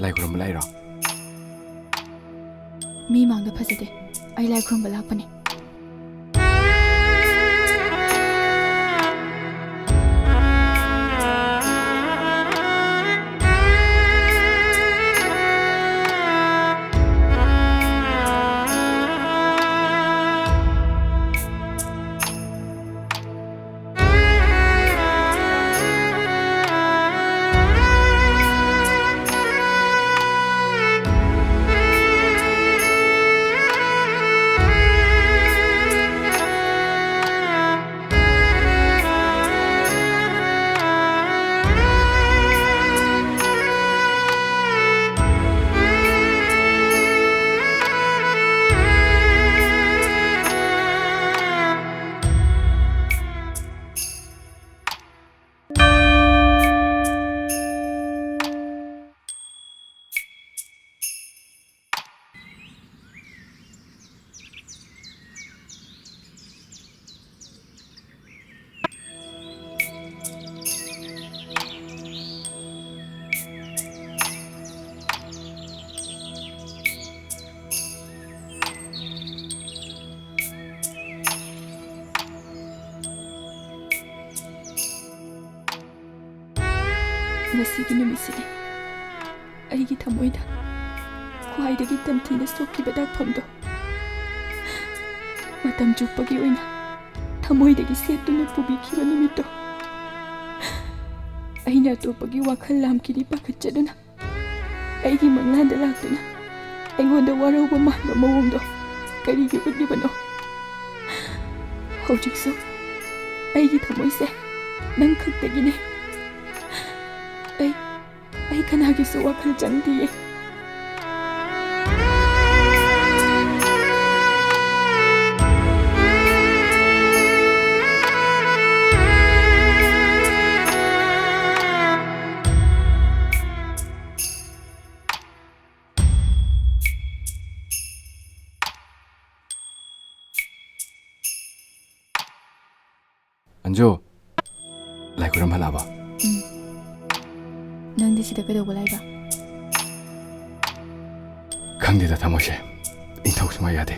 ꯂꯥꯏ ꯈꯨꯔꯨꯝꯕ ꯂꯥꯛꯏꯔꯣ? ꯃꯤ ꯃꯥꯡꯗ ꯐꯖꯗꯦ, ꯑꯩ ꯂꯥꯏ ꯈꯨꯔꯨꯝꯕ ꯂꯥꯛꯄꯅꯦ꯫ ꯉꯁꯤꯒꯤ ꯅꯨꯃꯤꯠꯁꯤꯅꯤ ꯑꯩꯒꯤ ꯊꯃꯣꯏꯗ ꯈ꯭ꯋꯥꯏꯗꯒꯤ ꯇꯝꯊꯤꯅ ꯁꯣꯛꯈꯤꯕ ꯗꯥꯛꯐꯝꯗꯣ꯫ ꯃꯇꯝ ꯆꯨꯞꯄꯒꯤ ꯑꯣꯏꯅ ꯊꯃꯣꯏꯗꯒꯤ ꯁꯦꯠꯇꯨꯅ ꯄꯨꯕꯤꯈꯤꯕ ꯅꯨꯃꯤꯠꯇꯣ꯫ ꯑꯩꯅ ꯑꯇꯣꯞꯄꯒꯤ ꯋꯥꯈꯜ ꯂꯥꯝꯈꯤꯅꯤ ꯄꯥꯈꯠꯆꯗꯨꯅ ꯑꯩꯒꯤ ꯃꯪꯂꯥꯟꯗ ꯂꯥꯛꯇꯨꯅ ꯑꯩꯉꯣꯟꯗ ꯋꯥꯔꯧꯕ ꯃꯥꯟꯕ ꯃꯑꯣꯡꯗꯣ ꯀꯔꯤꯒꯤ ꯎꯠꯂꯤꯕꯅꯣ? ꯍꯧꯖꯤꯛꯁꯨ ꯑꯩꯒꯤ ꯊꯃꯣꯏꯁꯦ ꯅꯪ ꯈꯛꯇꯒꯤꯅꯦ꯫ ꯑꯩ, ꯑꯩ ꯀꯅꯥꯒꯤꯁꯨ ꯋꯥꯈꯜ ꯆꯪꯗꯤꯌꯦ꯫ ꯑꯟꯖꯨ, ꯂꯥꯏ ꯈꯨꯔꯨꯝ ꯍꯜꯂꯛꯑꯕ? ꯎꯝ꯫ ꯅꯪꯗꯤ ꯁꯤꯗ ꯀꯩꯗꯧꯕ ꯂꯥꯛꯏꯕ? ꯈꯪꯗꯦꯗ ꯊꯃꯣꯏꯁꯦ, ꯏꯪꯊꯧ ꯁꯨꯡꯌꯥ ꯌꯥꯗꯦ꯫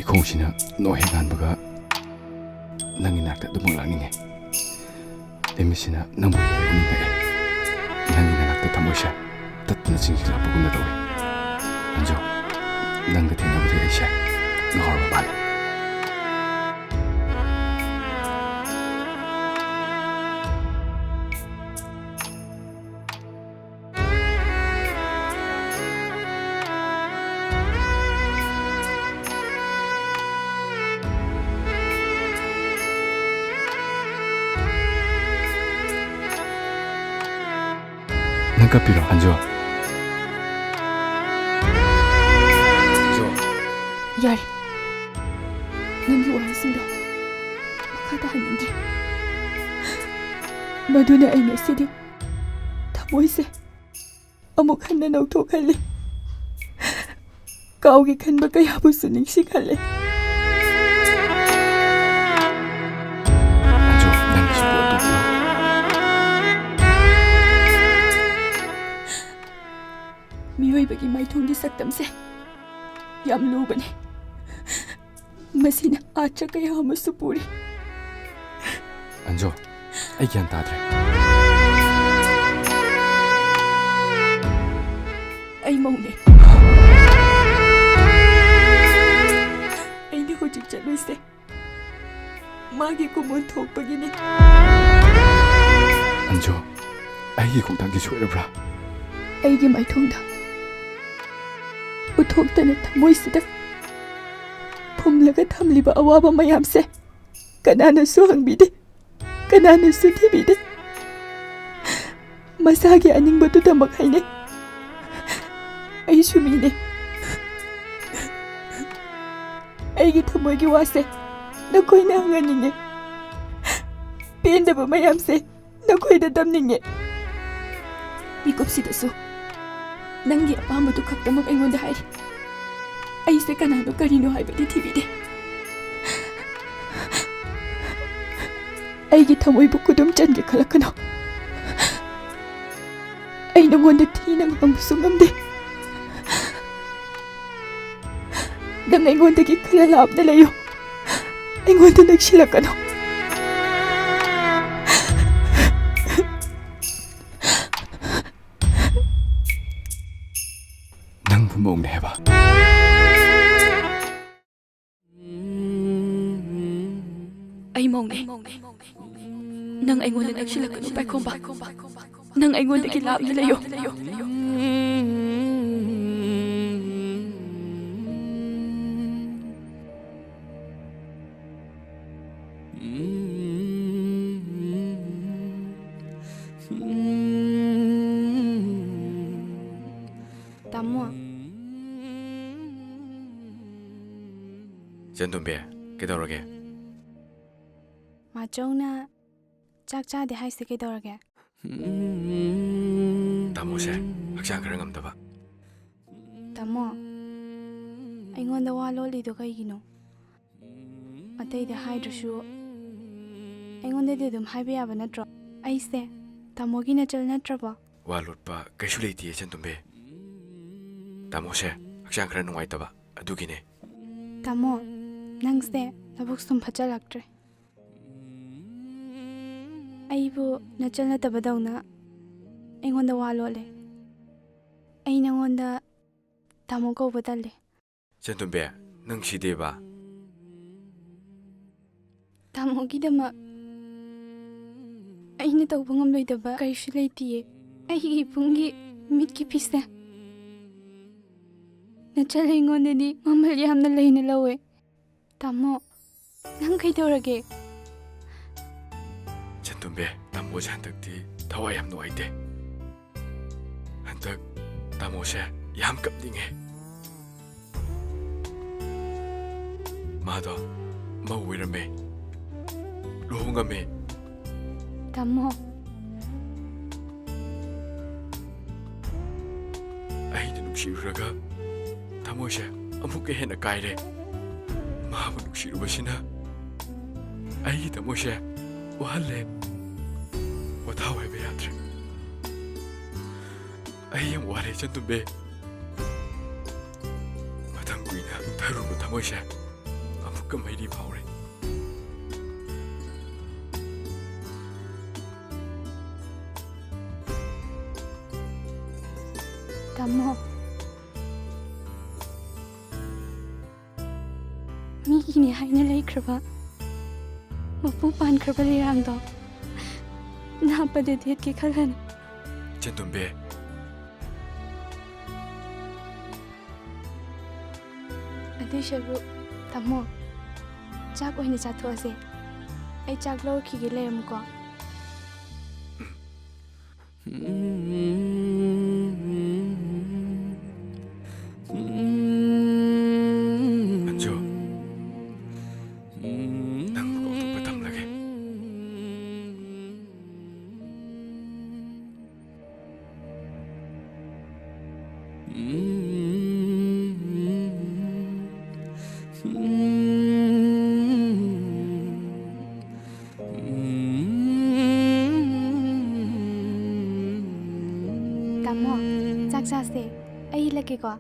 ꯏꯈꯣꯡꯁꯤꯅ ꯅꯣꯡ ꯍꯦꯛ ꯉꯥꯟꯕꯒ ꯅꯪꯒꯤ ꯅꯥꯛꯇ ꯑꯗꯨꯃꯛ ꯂꯥꯛꯅꯤꯡꯉꯦ꯫ ꯑꯩ ꯃꯤꯠꯁꯤꯅ ꯅꯪꯕꯨ ꯍꯦꯛ ꯎꯅꯤꯡꯉꯛꯑꯦ꯫ ꯅꯪꯒꯤ ꯅꯅꯥꯛꯇ ꯊꯃꯣꯏꯁꯦ ꯇꯠꯇꯅ ꯆꯤꯡꯁꯤꯜꯂꯛꯄꯒꯨꯝꯅ ꯇꯧꯏ꯫ ꯑꯟꯖꯨ, ꯅꯪꯒ ꯊꯦꯡꯅꯕꯗꯒꯤ ꯑꯩꯁꯦ ꯉꯥꯎꯔꯕ ꯃꯥꯜꯂꯦ꯫ ꯅꯪ ꯀꯞꯄꯤꯔꯣ, ꯑꯟꯖꯨ? ꯑꯟꯖꯨ꯫ ꯌꯥꯔꯦ꯫ ꯅꯪꯒꯤ ꯋꯥꯍꯩꯁꯤꯡꯗꯣ ꯃꯈꯥ ꯇꯥꯍꯟꯅꯤꯡꯗ꯭ꯔꯦ꯫ ꯃꯗꯨꯅ ꯑꯩ ꯉꯁꯤꯗꯤ ꯊꯃꯣꯏꯁꯦ ꯑꯃꯨꯛ ꯍꯟꯅ ꯅꯧꯊꯣꯛꯍꯜꯂꯤ꯫ ꯀꯥꯎꯒꯦ ꯈꯟꯕ ꯀꯌꯥꯕꯨꯁꯨ ꯅꯤꯡꯁꯤꯡꯍꯜꯂꯦ꯫ ꯑꯟꯖꯨ, ꯅꯪꯒꯤꯁꯤꯕꯨ ꯑꯇꯣꯞꯄ? ꯃꯤꯑꯣꯏꯕꯒꯤ ꯃꯥꯏꯊꯣꯡꯒꯤ ꯁꯛꯇꯝꯁꯦ ꯌꯥꯝ ꯂꯨꯕꯅꯤ꯫ ꯃꯁꯤꯅ ꯑꯥꯆꯥ ꯀꯌꯥ ꯑꯃꯁꯨ ꯄꯨꯔꯤ꯫ ꯑꯟꯖꯨ, ꯑꯩ ꯒ꯭ꯌꯥꯟ ꯇꯥꯗ꯭ꯔꯦ꯫ ꯑꯩ ꯃꯧꯅꯦ꯫ ꯑꯩꯅ ꯍꯧꯖꯤꯛ ꯆꯠꯂꯨꯏꯁꯦ ꯃꯥꯒꯤ ꯀꯨꯝ ꯑꯣꯟꯊꯣꯛꯄꯒꯤꯅꯦ꯫ ꯑꯟꯖꯨ, ꯑꯩꯒꯤ ꯈꯣꯡꯊꯥꯡꯁꯤ ꯁꯣꯏꯔꯕ꯭ꯔꯥ? ꯑꯩꯒꯤ ꯃꯥꯏꯊꯣꯡꯗ ꯎꯠꯊꯣꯛꯇꯅ ꯊꯃꯣꯏꯁꯤꯗ ꯐꯨꯝꯂꯒ ꯊꯝꯂꯤꯕ ꯑꯋꯥꯕ ꯃꯌꯥꯝꯁꯦ ꯀꯅꯥꯅꯁꯨ ꯍꯪꯕꯤꯗꯦ, ꯀꯅꯥꯅꯁꯨ ꯊꯤꯕꯤꯗꯦ꯫ ꯃꯁꯥꯒꯤ ꯑꯅꯤꯡꯕꯗꯨꯗꯃꯛ ꯍꯥꯏꯅꯩ꯫ ꯑꯩꯁꯨ ꯃꯤꯅꯦ꯫ ꯑꯩꯒꯤ ꯊꯃꯣꯏꯒꯤ ꯋꯥꯁꯦ ꯅꯈꯣꯏꯅ ꯍꯪꯍꯟꯅꯤꯡꯉꯦ꯫ ꯄꯦꯟꯗꯕ ꯃꯌꯥꯝꯁꯦ ꯅꯈꯣꯏꯗ ꯇꯝꯅꯤꯡꯉꯦ꯫ ꯃꯤꯀꯨꯞꯁꯤꯗꯁꯨ ꯅꯪꯒꯤ ꯑꯄꯥꯝꯕꯗꯨ ꯈꯛꯇꯃꯛ ꯑꯩꯉꯣꯟꯗ ꯍꯥꯏꯔꯤ꯫ ꯑꯩꯁꯦ ꯀꯅꯥꯅꯣ ꯀꯔꯤꯅꯣ ꯍꯥꯏꯕꯗꯤ ꯊꯤꯕꯤꯗꯦ꯫ ꯑꯩꯒꯤ ꯊꯃꯣꯏꯕꯨ ꯈꯨꯗꯨꯝ ꯆꯟꯒꯦ ꯈꯜꯂꯛꯀꯅꯨ꯫ ꯑꯩ ꯅꯉꯣꯟꯗ ꯊꯤꯅ ꯉꯥꯡꯕꯁꯨ ꯉꯝꯗꯦ꯫ ꯅꯪ ꯑꯩꯉꯣꯟꯗꯒꯤ ꯈꯔ ꯂꯥꯞꯅ ꯂꯩꯌꯨ꯫ ꯑꯩꯉꯣꯟꯗ ꯅꯛꯁꯤꯜꯂꯛꯀꯅꯨ꯫ ꯅꯪꯕꯨ ꯃꯧꯅꯦ ꯍꯥꯏꯕ? ꯑꯩ ꯃꯧꯅꯦ꯫ ꯅꯪ ꯑꯩꯉꯣꯟꯗ ꯅꯛꯁꯤꯜꯂꯛꯀꯅꯨ, ꯄꯥꯏꯈꯣꯝꯕ꯫ ꯅꯪ ꯑꯩꯉꯣꯟꯗꯒꯤ ꯂꯥꯞꯅ ꯂꯩꯌꯨ꯫ ꯇꯥꯃꯣ꯫ ꯏꯆꯟꯇꯣꯝꯕꯤ, ꯀꯩꯗꯧꯔꯒꯦ? ꯃꯥꯆꯧꯅ ꯆꯥꯛ ꯆꯥꯗꯦ ꯍꯥꯏꯁꯦ ꯀꯩꯗꯧꯔꯒꯦ? ꯇꯥꯃꯣꯁꯦ ꯍꯛꯆꯥꯡ ꯈꯔ ꯉꯝꯗꯕ꯫ ꯇꯥꯃꯣ, ꯑꯩꯉꯣꯟꯗ ꯋꯥ ꯂꯣꯠꯂꯤꯗꯣ ꯀꯩꯒꯤꯅꯣ? ꯑꯇꯩꯗ ꯍꯥꯏꯗ꯭ꯔꯁꯨ ꯑꯩꯉꯣꯟꯗꯗꯤ ꯑꯗꯨꯝ ꯍꯥꯏꯕ ꯌꯥꯕ ꯅꯠꯇ꯭ꯔꯣ? ꯑꯩꯁꯦ ꯇꯥꯃꯣꯒꯤ ꯅꯆꯜ ꯅꯠꯇ꯭ꯔꯕꯣ? ꯋꯥ ꯂꯣꯠꯄ ꯀꯩꯁꯨ ꯂꯩꯇꯦ, ꯏꯆꯟꯇꯣꯝꯕꯤ꯫ ꯇꯥꯃꯣꯁꯦ ꯍꯛꯆꯥꯡ ꯈꯔ ꯅꯨꯡꯉꯥꯏꯇꯕ, ꯑꯗꯨꯒꯤꯅꯦ꯫ ꯇꯥꯃꯣ, ꯅꯪꯁꯦ ꯅꯕꯨꯛ ꯁꯨꯝ ꯐꯠꯆꯜꯂꯛꯇ꯭ꯔꯦ꯫ ꯑꯩꯕꯨ ꯅꯆꯜ ꯅꯠꯇꯕꯗꯧꯅ ꯑꯩꯉꯣꯟꯗ ꯋꯥ ꯂꯣꯠꯂꯦ꯫ ꯑꯩ ꯅꯉꯣꯟꯗ ꯇꯥꯃꯣ ꯀꯧꯕ ꯇꯜꯂꯦ꯫ ꯆꯟꯇꯣꯝꯕꯤ, ꯅꯪ ꯁꯤꯗꯦꯕ? ꯇꯥꯃꯣꯒꯤꯗꯃꯛ ꯑꯩꯅ ꯇꯧꯕ ꯉꯝꯂꯣꯏꯗꯕ ꯀꯔꯤꯁꯨ ꯂꯩꯇꯤꯌꯦ꯫ ꯑꯩꯒꯤ ꯏꯕꯨꯡꯒꯤ ꯃꯤꯠꯀꯤ ꯐꯤꯁꯦ ꯅꯆꯜ ꯑꯩꯉꯣꯟꯗꯗꯤ ꯃꯃꯜ ꯌꯥꯝꯅ ꯂꯩꯅ ꯂꯧꯋꯦ꯫ ꯇꯥꯃꯣ, ꯅꯪ ꯀꯩꯗꯧꯔꯒꯦ? ꯆꯟꯇꯣꯝꯕꯤ, ꯇꯥꯃꯣꯁꯦ ꯍꯟꯗꯛꯇꯤ ꯊꯋꯥꯏ ꯌꯥꯝ ꯅꯨꯡꯉꯥꯏꯇꯦ꯫ ꯍꯟꯗꯛ ꯇꯥꯃꯣꯁꯦ ꯌꯥꯝ ꯀꯞꯅꯤꯡꯉꯦ꯫ ꯃꯥꯗꯣ ꯃꯧ ꯑꯣꯏꯔꯝꯃꯦ, ꯂꯨꯍꯣꯡꯉꯝꯃꯦ꯫ ꯇꯥꯃꯣ꯫ ꯑꯩꯅ ꯅꯨꯡꯁꯤꯔꯨꯔꯒ ꯊꯃꯣꯏꯁꯦ ꯑꯃꯨꯛꯀ ꯍꯦꯟꯅ ꯀꯥꯏꯔꯦ꯫ ꯃꯥꯕꯨ ꯅꯨꯡꯁꯤꯔꯨꯕꯁꯤꯅ ꯑꯩꯒꯤ ꯊꯃꯣꯏꯁꯦ ꯋꯥꯍꯜꯂꯦ꯫ ꯄꯣꯊꯥꯎ ꯍꯥꯏꯕ ꯌꯥꯗ꯭ꯔꯦ꯫ ꯑꯩ ꯌꯥꯝ ꯋꯥꯔꯦ, ꯆꯟꯇꯣꯝꯕꯤ꯫ ꯃꯇꯝ ꯀꯨꯏꯅ ꯇꯨꯝꯊꯔꯨꯕ ꯊꯃꯣꯏꯁꯦ ꯑꯃꯨꯛꯀ ꯃꯩꯔꯤ ꯐꯥꯎꯔꯦ꯫ ꯇꯥꯃꯣ, ꯃꯤꯒꯤꯅꯦ ꯍꯥꯏꯅ ꯂꯩꯈ꯭ꯔꯕ, ꯃꯄꯨ ꯄꯥꯟꯈ꯭ꯔꯕ ꯂꯤꯔꯥꯡꯗꯣ ꯅꯥꯞꯄꯗ ꯊꯦꯠꯀꯦ ꯈꯜꯂꯅꯨ꯫ ꯆꯟꯇꯣꯝꯕꯤ꯫ ꯑꯗꯨꯏ ꯁꯔꯨꯛ, ꯇꯥꯃꯣ, ꯆꯥꯛ ꯑꯣꯏꯅ ꯆꯥꯊꯣꯛꯑꯁꯦ꯫ ꯑꯩ ꯆꯥꯛ ꯂꯧꯔꯛꯈꯤꯒꯦ, ꯂꯩꯔꯝꯃꯨꯀꯣ꯫ ꯃꯟꯖꯨ, ꯅꯪꯕꯨ ꯀꯧꯊꯣꯛꯄ ꯇꯝꯂꯒꯦ꯫ ꯇꯥꯃꯣ, ꯆꯥꯛ ꯆꯥꯁꯦ꯫ ꯑꯩ ꯏꯜꯂꯛꯀꯦꯀꯣ꯫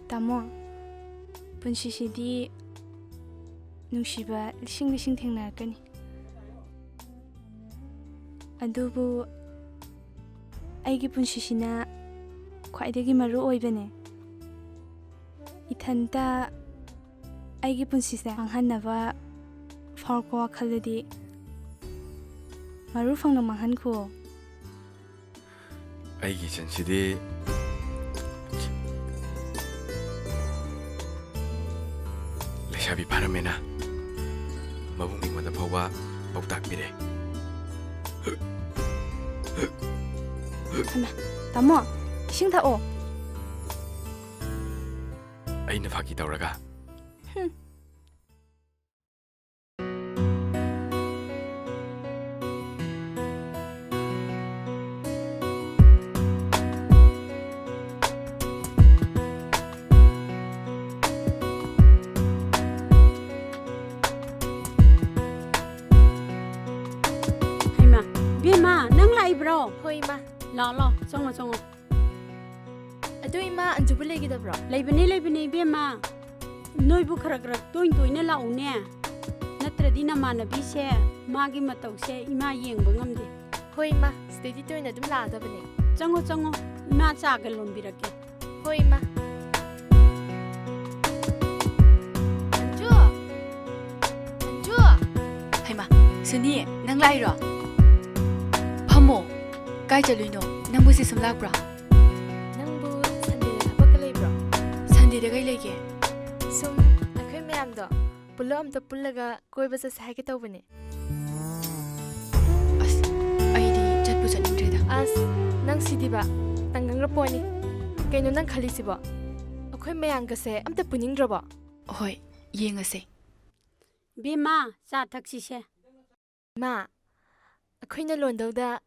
ꯇꯥꯃꯣ, ꯄꯨꯟꯁꯤꯁꯤꯗꯤ ꯅꯨꯡꯁꯤꯕ ꯂꯤꯁꯤꯡ ꯂꯤꯁꯤꯡ ꯊꯦꯡꯅꯔꯛꯀꯅꯤ꯫ ꯑꯗꯨꯕꯨ ꯑꯩꯒꯤ ꯄꯨꯟꯁꯤꯁꯤꯅ ꯈ꯭ꯋꯥꯏꯗꯒꯤ ꯃꯔꯨ ꯑꯣꯏꯕꯅꯦ꯫ ꯏꯊꯟꯇ ꯑꯩꯒꯤ ꯄꯨꯟꯁꯤꯁꯦ ꯃꯥꯡꯍꯟꯅꯕ ꯐꯥꯎꯔꯛꯄ ꯋꯥꯈꯜꯗꯗꯤ ꯃꯔꯨ ꯐꯪꯅ ꯃꯥꯡꯍꯟꯈꯣ꯫ ꯑꯩꯒꯤ ꯏꯆꯟꯁꯤꯗꯤ ꯂꯩꯁꯥꯕꯤ ꯐꯥꯔꯝꯃꯦꯅ ꯃꯕꯨꯡ ꯃꯤꯉꯣꯟꯗ ꯐꯥꯎꯕ ꯄꯥꯎꯇꯥꯛ ꯄꯤꯔꯦ꯫ ꯍꯩꯃꯥ, ꯇꯥꯃꯣ, ꯏꯁꯤꯡ ꯊꯛꯑꯣ꯫ ꯑꯩꯅ ꯐꯥꯒꯤ ꯇꯧꯔꯒ꯫ ꯍꯨꯝ꯫ ꯍꯩꯃꯥ, ꯏꯕꯦꯝꯃ, ꯅꯪ ꯂꯥꯛꯏꯕ꯭ꯔꯣ? ꯍꯣꯏ, ꯏꯃꯥ꯫ ꯂꯥꯛꯑꯣ, ꯂꯥꯛꯑꯣ, ꯆꯪꯉꯣ, ꯆꯪꯉꯣ꯫ ꯑꯗꯨ ꯏꯃꯥ, ꯑꯟꯖꯨꯕꯨ ꯂꯩꯒꯗꯕ꯭ꯔꯣ? ꯂꯩꯕꯅꯦ, ꯂꯩꯕꯅꯦ, ꯏꯕꯦꯝꯃ꯫ ꯅꯣꯏꯕꯨ ꯈꯔ ꯈꯔ ꯇꯣꯏꯅ ꯇꯣꯏꯅ ꯂꯥꯛꯎꯅꯦ, ꯅꯠꯇ꯭ꯔꯗꯤ ꯅꯃꯥꯟꯅꯕꯤꯁꯦ ꯃꯥꯒꯤ ꯃꯇꯧꯁꯦ ꯏꯃꯥ ꯌꯦꯡꯕ ꯉꯝꯗꯦ꯫ ꯍꯣꯏ ꯏꯃꯥ, ꯁꯤꯗꯩꯗꯤ ꯇꯣꯏꯅ ꯑꯗꯨꯝ ꯂꯥꯛꯑꯗꯕꯅꯦ꯫ ꯆꯪꯉꯣ, ꯆꯪꯉꯣ, ꯏꯃꯥ ꯆꯥꯒ ꯂꯣꯟꯕꯤꯔꯛꯀꯦ꯫ ꯍꯣꯏ ꯏꯃꯥ꯫ ꯑꯟꯖꯨ! ꯑꯟꯖꯨ! ꯍꯩꯃꯥ, ꯁꯨꯅꯤ, ꯅꯪ ꯂꯥꯛꯏꯔꯣ? ꯐꯝꯃꯣ꯫ ꯀꯥꯏ ꯆꯠꯂꯨꯏꯅꯣ? ꯅꯪꯕꯨ ꯁꯤ ꯁꯨꯝ ꯂꯥꯛꯄ꯭ꯔꯣ? ꯅꯪꯕꯨ ꯁꯟꯗꯦꯗ ꯊꯕꯛꯀ ꯂꯩꯕ꯭ꯔꯣ? ꯁꯟꯗꯦꯗ ꯀꯩ ꯂꯩꯒꯦ? ꯁꯨꯝ ꯑꯩꯈꯣꯏ ꯃꯌꯥꯝꯗꯣ ꯄꯨꯂꯞ ꯑꯝꯇ ꯄꯨꯜꯂꯒ ꯀꯣꯏꯕ ꯆꯠꯁꯦ ꯍꯥꯏꯒꯦ ꯇꯧꯕꯅꯦ꯫ ꯑꯁ, ꯑꯩꯗꯤ ꯆꯠꯄꯨ ꯆꯠꯅꯤꯡꯗ꯭ꯔꯦꯗ꯫ ꯑꯁ, ꯅꯪ ꯁꯤꯗꯤꯕ, ꯇꯪꯒꯪꯔ ꯄꯣꯠꯅꯤ꯫ ꯀꯩꯅꯣ ꯅꯪ ꯈꯜꯂꯤꯁꯤꯕꯣ? ꯑꯩꯈꯣꯏ ꯃꯌꯥꯝꯒꯁꯦ ꯑꯝꯇ ꯄꯨꯅꯤꯡꯗ꯭ꯔꯕꯣ? ꯍꯣꯏ, ꯌꯦꯡꯉꯁꯦ꯫ ꯕꯦꯝꯃ, ꯆꯥ ꯊꯛꯁꯤꯁꯦ꯫ ꯏꯃꯥ, ꯑꯩꯈꯣꯏꯅ ꯂꯣꯟꯗꯧꯗ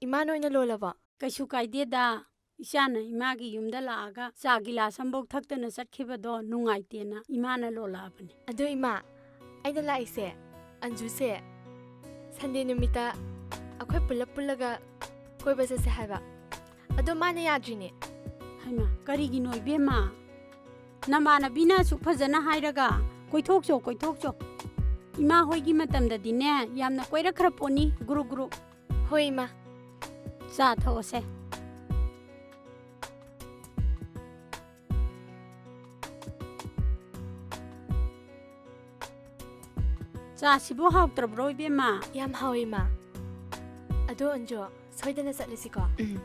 ꯏꯃꯥꯅ ꯑꯣꯏꯅ ꯂꯣꯜꯂꯕꯣ? ꯀꯩꯁꯨ ꯀꯥꯏꯗꯦꯗ꯫ ꯏꯆꯥꯅ ꯏꯃꯥꯒꯤ ꯌꯨꯝꯗ ꯂꯥꯛꯑꯒ ꯆꯥ ꯒꯤꯂꯥꯁ ꯑꯃꯐꯥꯎ ꯊꯛꯇꯅ ꯆꯠꯈꯤꯕꯗꯣ ꯅꯨꯡꯉꯥꯏꯇꯦꯅ ꯏꯃꯥꯅ ꯂꯣꯜꯂꯛꯑꯕꯅꯤ꯫ ꯑꯗꯨ ꯏꯃꯥ, ꯑꯩꯅ ꯂꯥꯛꯏꯁꯦ, ꯑꯟꯖꯨꯁꯦ ꯁꯟꯗꯦ ꯅꯨꯃꯤꯠꯇ ꯑꯩꯈꯣꯏ ꯄꯨꯂꯞ ꯄꯨꯜꯂꯒ ꯀꯣꯏꯕ ꯆꯠꯁꯦ ꯍꯥꯏꯕ꯫ ꯑꯗꯣ ꯃꯥꯅ ꯌꯥꯗ꯭ꯔꯤꯅꯦ꯫ ꯍꯩꯃꯥ, ꯀꯔꯤꯒꯤꯅꯣ ꯏꯕꯦꯝꯃ? ꯅꯃꯥꯟꯅꯕꯤꯅ ꯑꯁꯨꯛ ꯐꯖꯅ ꯍꯥꯏꯔꯒ, "ꯀꯣꯏꯊꯣꯛꯆꯣ, ꯀꯣꯏꯊꯣꯛꯆꯣ꯫ ꯏꯃꯥ ꯍꯣꯏꯒꯤ ꯃꯇꯝꯗꯗꯤꯅꯦ, ꯌꯥꯝꯅ ꯀꯣꯏꯔꯛꯈ꯭ꯔ ꯄꯣꯠꯅꯤ, ꯒ꯭ꯔꯨꯞ ꯒ꯭ꯔꯨꯞ"꯫ ꯍꯣꯏ, ꯏꯃꯥ꯫ ꯆꯥ ꯊꯛꯑꯣꯁꯦ꯫ ꯆꯥꯁꯤꯕꯨ ꯍꯥꯎꯇ꯭ꯔꯕ꯭ꯔꯣ, ꯏꯕꯦꯝꯃ? ꯌꯥꯝ ꯍꯥꯎꯏ, ꯏꯃꯥ꯫ ꯑꯗꯣ, ꯑꯟꯖꯨ, ꯁꯣꯏꯗꯅ ꯆꯠꯂꯁꯤꯀꯣ? ꯎꯝ꯫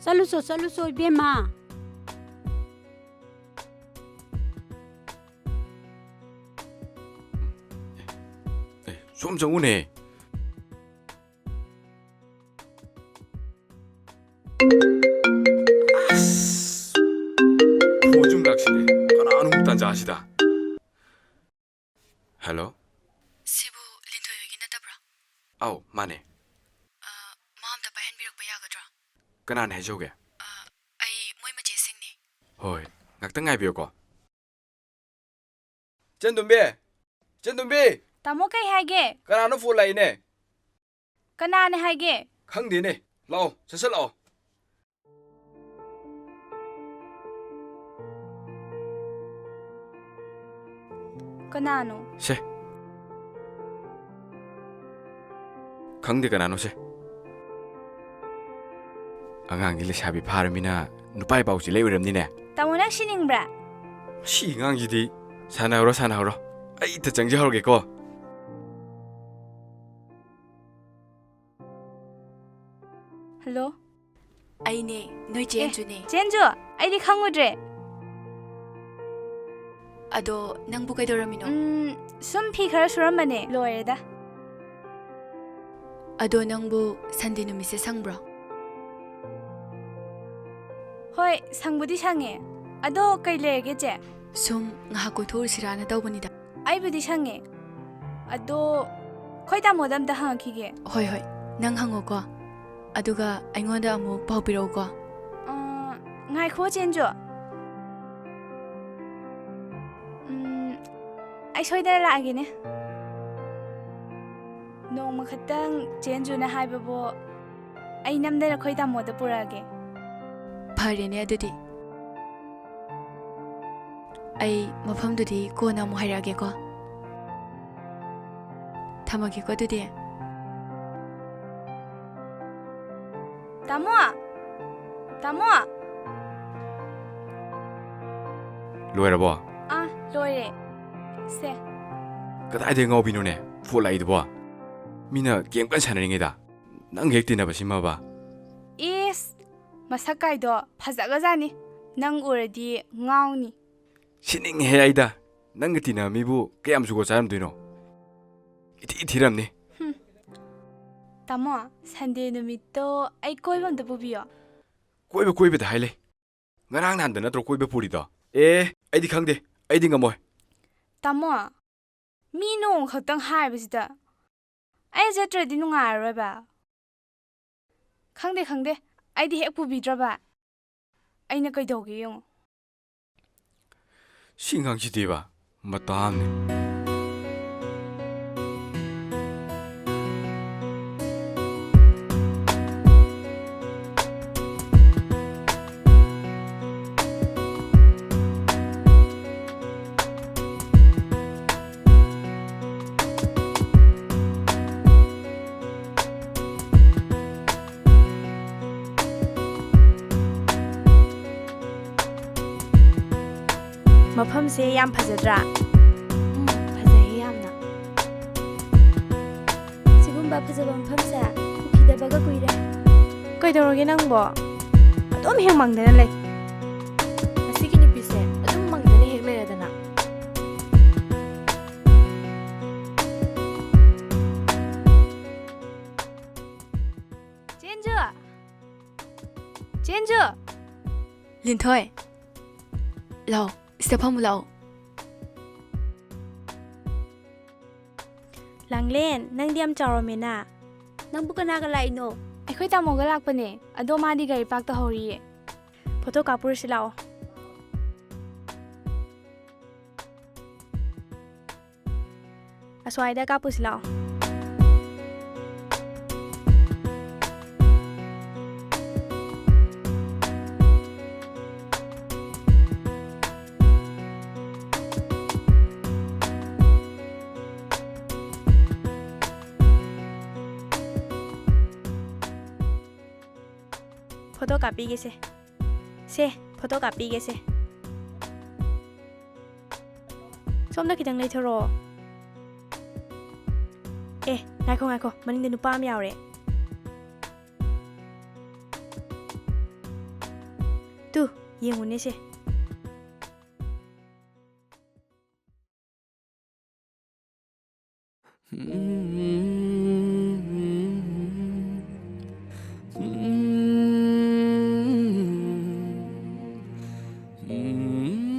ꯆꯠꯂꯨꯆꯣ, ꯆꯠꯂꯨꯆꯣ, ꯏꯕꯦꯝꯃ꯫ ꯑꯦ, ꯁꯣꯝ ꯆꯪꯉꯨꯅꯦ꯫ ꯑꯁ! ꯐꯣꯟꯁꯨ ꯑꯃꯨꯛ ꯂꯥꯛꯁꯤꯜꯂꯦ꯫ ꯀꯅꯥꯅꯣ ꯑꯃꯨꯛ ꯇꯥꯟꯖꯥꯁꯤꯗ? ꯍꯜꯂꯣ? ꯁꯤꯕꯨ ꯂꯤꯟꯊꯣꯏ ꯍꯣꯏꯒꯤ ꯅꯠꯇꯕ꯭ꯔꯣ? ꯑꯧ, ꯃꯥꯅꯦ꯫ ꯑ, ꯃꯥ ꯑꯝꯇ ꯄꯥꯏꯍꯟꯕꯤꯔꯛꯄ ꯌꯥꯒꯗ꯭ꯔꯣ? ꯀꯅꯥꯅꯦ ꯍꯥꯏꯖꯧꯒꯦ? ꯑ, ꯑꯩ ꯃꯣꯏ ꯃꯆꯦꯁꯤꯡꯅꯦ꯫ ꯍꯣꯏ, ꯉꯥꯛꯇꯪ ꯉꯥꯏꯕꯤꯌꯨꯀꯣ꯫ ꯆꯦꯟꯗꯨꯝꯕꯤ! ꯆꯦꯟꯗꯨꯝꯕꯤ! ꯇꯥꯃꯣ, ꯀꯩ ꯍꯥꯏꯒꯦ? ꯀꯅꯥꯅꯣ ꯐꯣꯟ ꯂꯥꯛꯏꯅꯦ? ꯀꯅꯥꯅꯦ ꯍꯥꯏꯒꯦ? ꯈꯪꯗꯦꯅꯦ꯫ ꯂꯥꯛꯑꯣ, ꯁꯠ ꯁꯠ ꯂꯥꯛꯑꯣ꯫ ꯀꯅꯥꯅꯣ? ꯁꯦ꯫ ꯈꯪꯗꯦ ꯀꯅꯥꯅꯣꯁꯦ꯫ ꯑꯉꯥꯡꯗꯤ ꯂꯩꯁꯥꯕꯤ ꯐꯥꯔꯃꯤꯅ ꯅꯨꯄꯥ ꯄꯥꯎ ꯆꯦꯜꯂꯛꯏ ꯑꯣꯏꯔꯝꯅꯤꯅꯦ꯫ ꯇꯥꯃꯣ, ꯅꯪ ꯁꯤꯅꯤꯡꯕ꯭ꯔꯥ? ꯁꯤ ꯑꯉꯥꯡꯁꯤꯗꯤ꯫ ꯁꯥꯟꯅꯍꯧꯔꯣ, ꯁꯥꯟꯅꯍꯧꯔꯣ꯫ ꯑꯩ ꯏꯊ ꯆꯪꯖꯍꯧꯔꯒꯦꯀꯣ꯫ ꯍꯜꯂꯣ꯫ ꯑꯩꯅꯦ, ꯅꯣꯏ ꯆꯦ ꯑꯦ, ꯑꯟꯖꯨꯅꯦ꯫ ꯆꯦ ꯑꯟꯖꯨ, ꯑꯩꯗꯤ ꯈꯪꯉꯨꯗ꯭ꯔꯦ꯫ ꯑꯗꯣ ꯅꯪꯕꯨ ꯀꯩꯗꯧꯔꯝꯃꯤꯅꯣ? ꯎꯝ, ꯁꯨꯝ ꯐꯤ ꯈꯔ ꯁꯨꯔꯝꯕꯅꯦ, ꯂꯣꯏꯔꯦꯗ꯫ ꯑꯗꯣ ꯅꯪꯕꯨ ꯁꯟꯗꯦ ꯅꯨꯃꯤꯠꯁꯦ ꯁꯪꯕ꯭ꯔꯣ? ꯍꯣꯏ, ꯁꯪꯕꯨꯗꯤ ꯁꯪꯉꯦ꯫ ꯑꯗꯣ ꯀꯩ ꯂꯩꯔꯒꯦ, ꯆꯦ? ꯁꯨꯝ ꯉꯥꯏꯍꯥꯛ ꯀꯣꯏꯊꯣꯛꯎꯁꯤꯔꯥꯅ ꯇꯧꯕꯅꯤꯗ꯫ ꯑꯩꯕꯨꯗꯤ ꯁꯪꯉꯦ꯫ ꯑꯗꯣ ꯑꯩꯈꯣꯏ ꯇꯥꯃꯣꯗ ꯑꯝꯇ ꯍꯪꯉꯛꯈꯤꯒꯦ꯫ ꯍꯣꯏ, ꯍꯣꯏ, ꯅꯪ ꯍꯪꯉꯣꯀꯣ꯫ ꯑꯗꯨꯒ ꯑꯩꯉꯣꯟꯗ ꯑꯃꯨꯛ ꯄꯥꯎ ꯄꯤꯔꯛꯎꯀꯣ꯫ ꯑ, ꯉꯥꯏꯈꯣ, ꯆꯦ ꯑꯟꯖꯨ꯫ ꯎꯝ, ꯑꯩ ꯁꯣꯏꯗꯅ ꯂꯥꯛꯑꯒꯦꯅꯦ꯫ ꯅꯣꯡꯃ ꯈꯛꯇꯪ ꯆꯦ ꯑꯟꯖꯨꯅ ꯍꯥꯏꯕꯕꯨ ꯑꯩ ꯅꯝꯗꯅ ꯑꯩꯈꯣꯏ ꯇꯥꯃꯣꯗ ꯄꯨꯔꯛꯑꯒꯦ꯫ ꯐꯔꯦꯅꯦ ꯑꯗꯨꯗꯤ꯫ ꯑꯩ ꯃꯐꯝꯗꯨꯗꯤ ꯀꯣꯟꯅ ꯑꯃꯨꯛ ꯍꯥꯏꯔꯛꯑꯒꯦꯀꯣ꯫ ꯊꯝꯃꯒꯦꯀꯣ ꯑꯗꯨꯗꯤ꯫ ꯇꯥꯃꯣ! ꯇꯥꯃꯣ! ꯂꯣꯏꯔꯕꯣ? ꯑꯥ, ꯂꯣꯏꯔꯦ꯫ ꯁꯦ꯫ ꯀꯗꯥꯏꯗꯩ ꯉꯥꯎꯕꯤꯅꯣꯅꯦ? ꯐꯣꯟ ꯂꯥꯛꯏꯗꯨꯕꯣ? ꯃꯤꯅ ꯒꯦꯝ ꯀꯟꯅ ꯁꯥꯟꯅꯔꯤꯉꯩꯗ ꯅꯪ ꯍꯦꯛ ꯇꯤꯟꯅꯕꯁꯤꯃꯕ꯫ ꯏꯁ! ꯃꯁꯛ ꯀꯥꯏꯗꯣ ꯐꯖꯒꯖꯥꯅꯤ꯫ ꯅꯪ ꯎꯔꯗꯤ ꯉꯥꯎꯅꯤ꯫ ꯁꯤꯅꯤꯡꯉꯦꯍꯦ ꯑꯩꯗ꯫ ꯅꯪꯒ ꯇꯤꯟꯅꯕ ꯃꯤꯕꯨ ꯀꯌꯥꯝ ꯖꯨꯒꯣꯠ ꯆꯥꯔꯝꯗꯣꯏꯅꯣ? ꯏꯊꯤ ꯊꯤꯔꯝꯅꯤ꯫ ꯍꯨꯝ꯫ ꯇꯥꯃꯣ, ꯁꯟꯗꯦ ꯅꯨꯃꯤꯠꯇꯣ ꯑꯩ ꯀꯣꯏꯕ ꯑꯝꯇ ꯄꯨꯕꯤꯌꯣ꯫ ꯀꯣꯏꯕ ꯀꯣꯏꯕꯗ ꯍꯥꯏ ꯂꯩ꯫ ꯉꯔꯥꯡ ꯅꯍꯥꯟꯗ ꯅꯠꯇ꯭ꯔꯣ ꯀꯣꯏꯕ ꯄꯨꯔꯤꯗꯣ? ꯑꯦ, ꯑꯩꯗꯤ ꯈꯪꯗꯦ꯫ ꯑꯩꯗꯤ ꯉꯝꯃꯣꯏ꯫ ꯇꯥꯃꯣ, ꯃꯤ ꯅꯣꯡ ꯈꯛꯇꯪ ꯍꯥꯏꯕꯁꯤꯗ ꯑꯩ ꯆꯠꯇ꯭ꯔꯗꯤ ꯅꯨꯡꯉꯥꯏꯔꯔꯣꯏꯕ꯫ ꯈꯪꯗꯦ, ꯈꯪꯗꯦ꯫ ꯑꯩꯗꯤ ꯍꯦꯛ ꯄꯨꯕꯤꯗ꯭ꯔꯕ꯫ ꯑꯩꯅ ꯀꯩꯗꯧꯒꯦ ꯌꯦꯡꯉꯨ꯫ ꯁꯤ ꯑꯉꯥꯡꯁꯤꯗꯤꯕ ꯃꯇꯥ ꯑꯃꯅꯤ꯫ ꯃꯐꯝꯁꯦ ꯌꯥꯝ ꯐꯖꯗ꯭ꯔꯥ? ꯎꯝ, ꯐꯖꯩꯌꯦ ꯌꯥꯝꯅ꯫ ꯁꯤꯒꯨꯝꯕ ꯐꯖꯕ ꯃꯐꯝꯁꯦ ꯎꯈꯤꯗꯕꯒ ꯀꯨꯏꯔꯦ꯫ ꯀꯩꯗꯧꯔꯒꯦ ꯅꯪꯕꯣ? ꯑꯗꯨꯝ ꯍꯦꯛ ꯃꯪꯗꯅ ꯂꯩ꯫ ꯑꯁꯤꯒꯤ ꯅꯨꯄꯤꯁꯦ ꯑꯗꯨꯝ ꯃꯪꯗꯅ ꯍꯦꯛ ꯂꯩꯔꯗꯅ꯫ ꯆꯦꯟꯖꯨ! ꯆꯦꯟꯖꯨ! ꯂꯤꯟꯊꯣꯏ, ꯂꯥꯛꯑꯣ, ꯁꯤꯗ ꯐꯝꯃꯨ ꯂꯥꯛꯑꯣ꯫ ꯂꯥꯡꯂꯦꯟ, ꯅꯪꯗꯤ ꯌꯥꯝ ꯆꯥꯎꯔꯝꯃꯦꯅ꯫ ꯅꯪꯕꯨ ꯀꯅꯥꯒ ꯂꯥꯛꯏꯅꯣ? ꯑꯩꯈꯣꯏ ꯇꯥꯃꯣꯒ ꯂꯥꯛꯄꯅꯦ, ꯑꯗꯣ ꯃꯥꯗꯤ ꯒꯥꯔꯤ ꯄꯥꯔꯛ ꯇꯧꯍꯧꯔꯤꯌꯦ꯫ ꯐꯣꯇꯣ ꯀꯥꯞꯄꯨꯔꯁꯤ ꯂꯥꯛꯑꯣ꯫ ꯑꯁ꯭ꯋꯥꯏꯗ ꯀꯥꯞꯄꯨꯁꯤ ꯂꯥꯛꯑꯣ꯫ ꯐꯣꯇꯣ ꯀꯥꯞꯄꯤꯒꯦꯁꯦ꯫ ꯁꯦ, ꯐꯣꯇꯣ ꯀꯥꯞꯄꯤꯒꯦꯁꯦ꯫ ꯁꯣꯝꯗ ꯈꯤꯇꯪ ꯂꯩꯊꯣꯔꯛꯑꯣ꯫ ꯑꯦ, ꯉꯥꯏꯈꯣ, ꯉꯥꯏꯈꯣ, ꯃꯅꯤꯡꯗ ꯅꯨꯄꯥ ꯑꯃ ꯌꯥꯎꯔꯦ꯫ ꯇꯨ, ꯌꯦꯡꯉꯨꯅꯦ ꯁꯦ꯫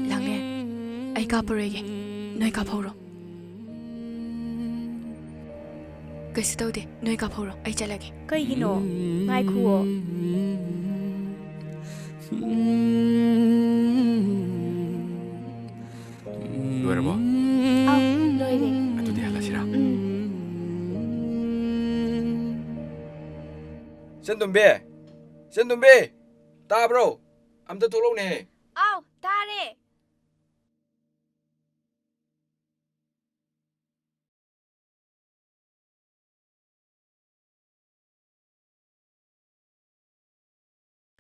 ꯂꯥꯡꯂꯦꯟ, ꯑꯩ ꯀꯥꯞꯄꯔꯣꯏꯒꯦ, ꯅꯣꯏ ꯀꯥꯞꯍꯧꯔꯣ꯫ ꯀꯩꯁꯨ ꯇꯧꯗꯦ, ꯅꯣꯏ ꯀꯥꯞꯍꯧꯔꯣ, ꯑꯩ ꯆꯠꯂꯒꯦ꯫ ꯀꯩꯒꯤꯅꯣ? ꯉꯥꯏꯈꯨꯑꯣ꯫ ꯂꯣꯏꯔꯕꯣ? ꯑꯥꯎ, ꯂꯣꯏꯔꯦ꯫ ꯑꯗꯨꯗꯤ ꯍꯜꯂꯁꯤꯔꯥ? ꯎꯝ꯫ ꯁꯦꯟꯗꯣꯝꯕꯤ! ꯁꯦꯟꯗꯣꯝꯕꯤ! ꯇꯥꯕ꯭ꯔꯣ? ꯑꯝꯇ ꯊꯣꯛꯂꯛꯎꯅꯦ꯫ ꯑꯥꯎ, ꯇꯥꯔꯦ꯫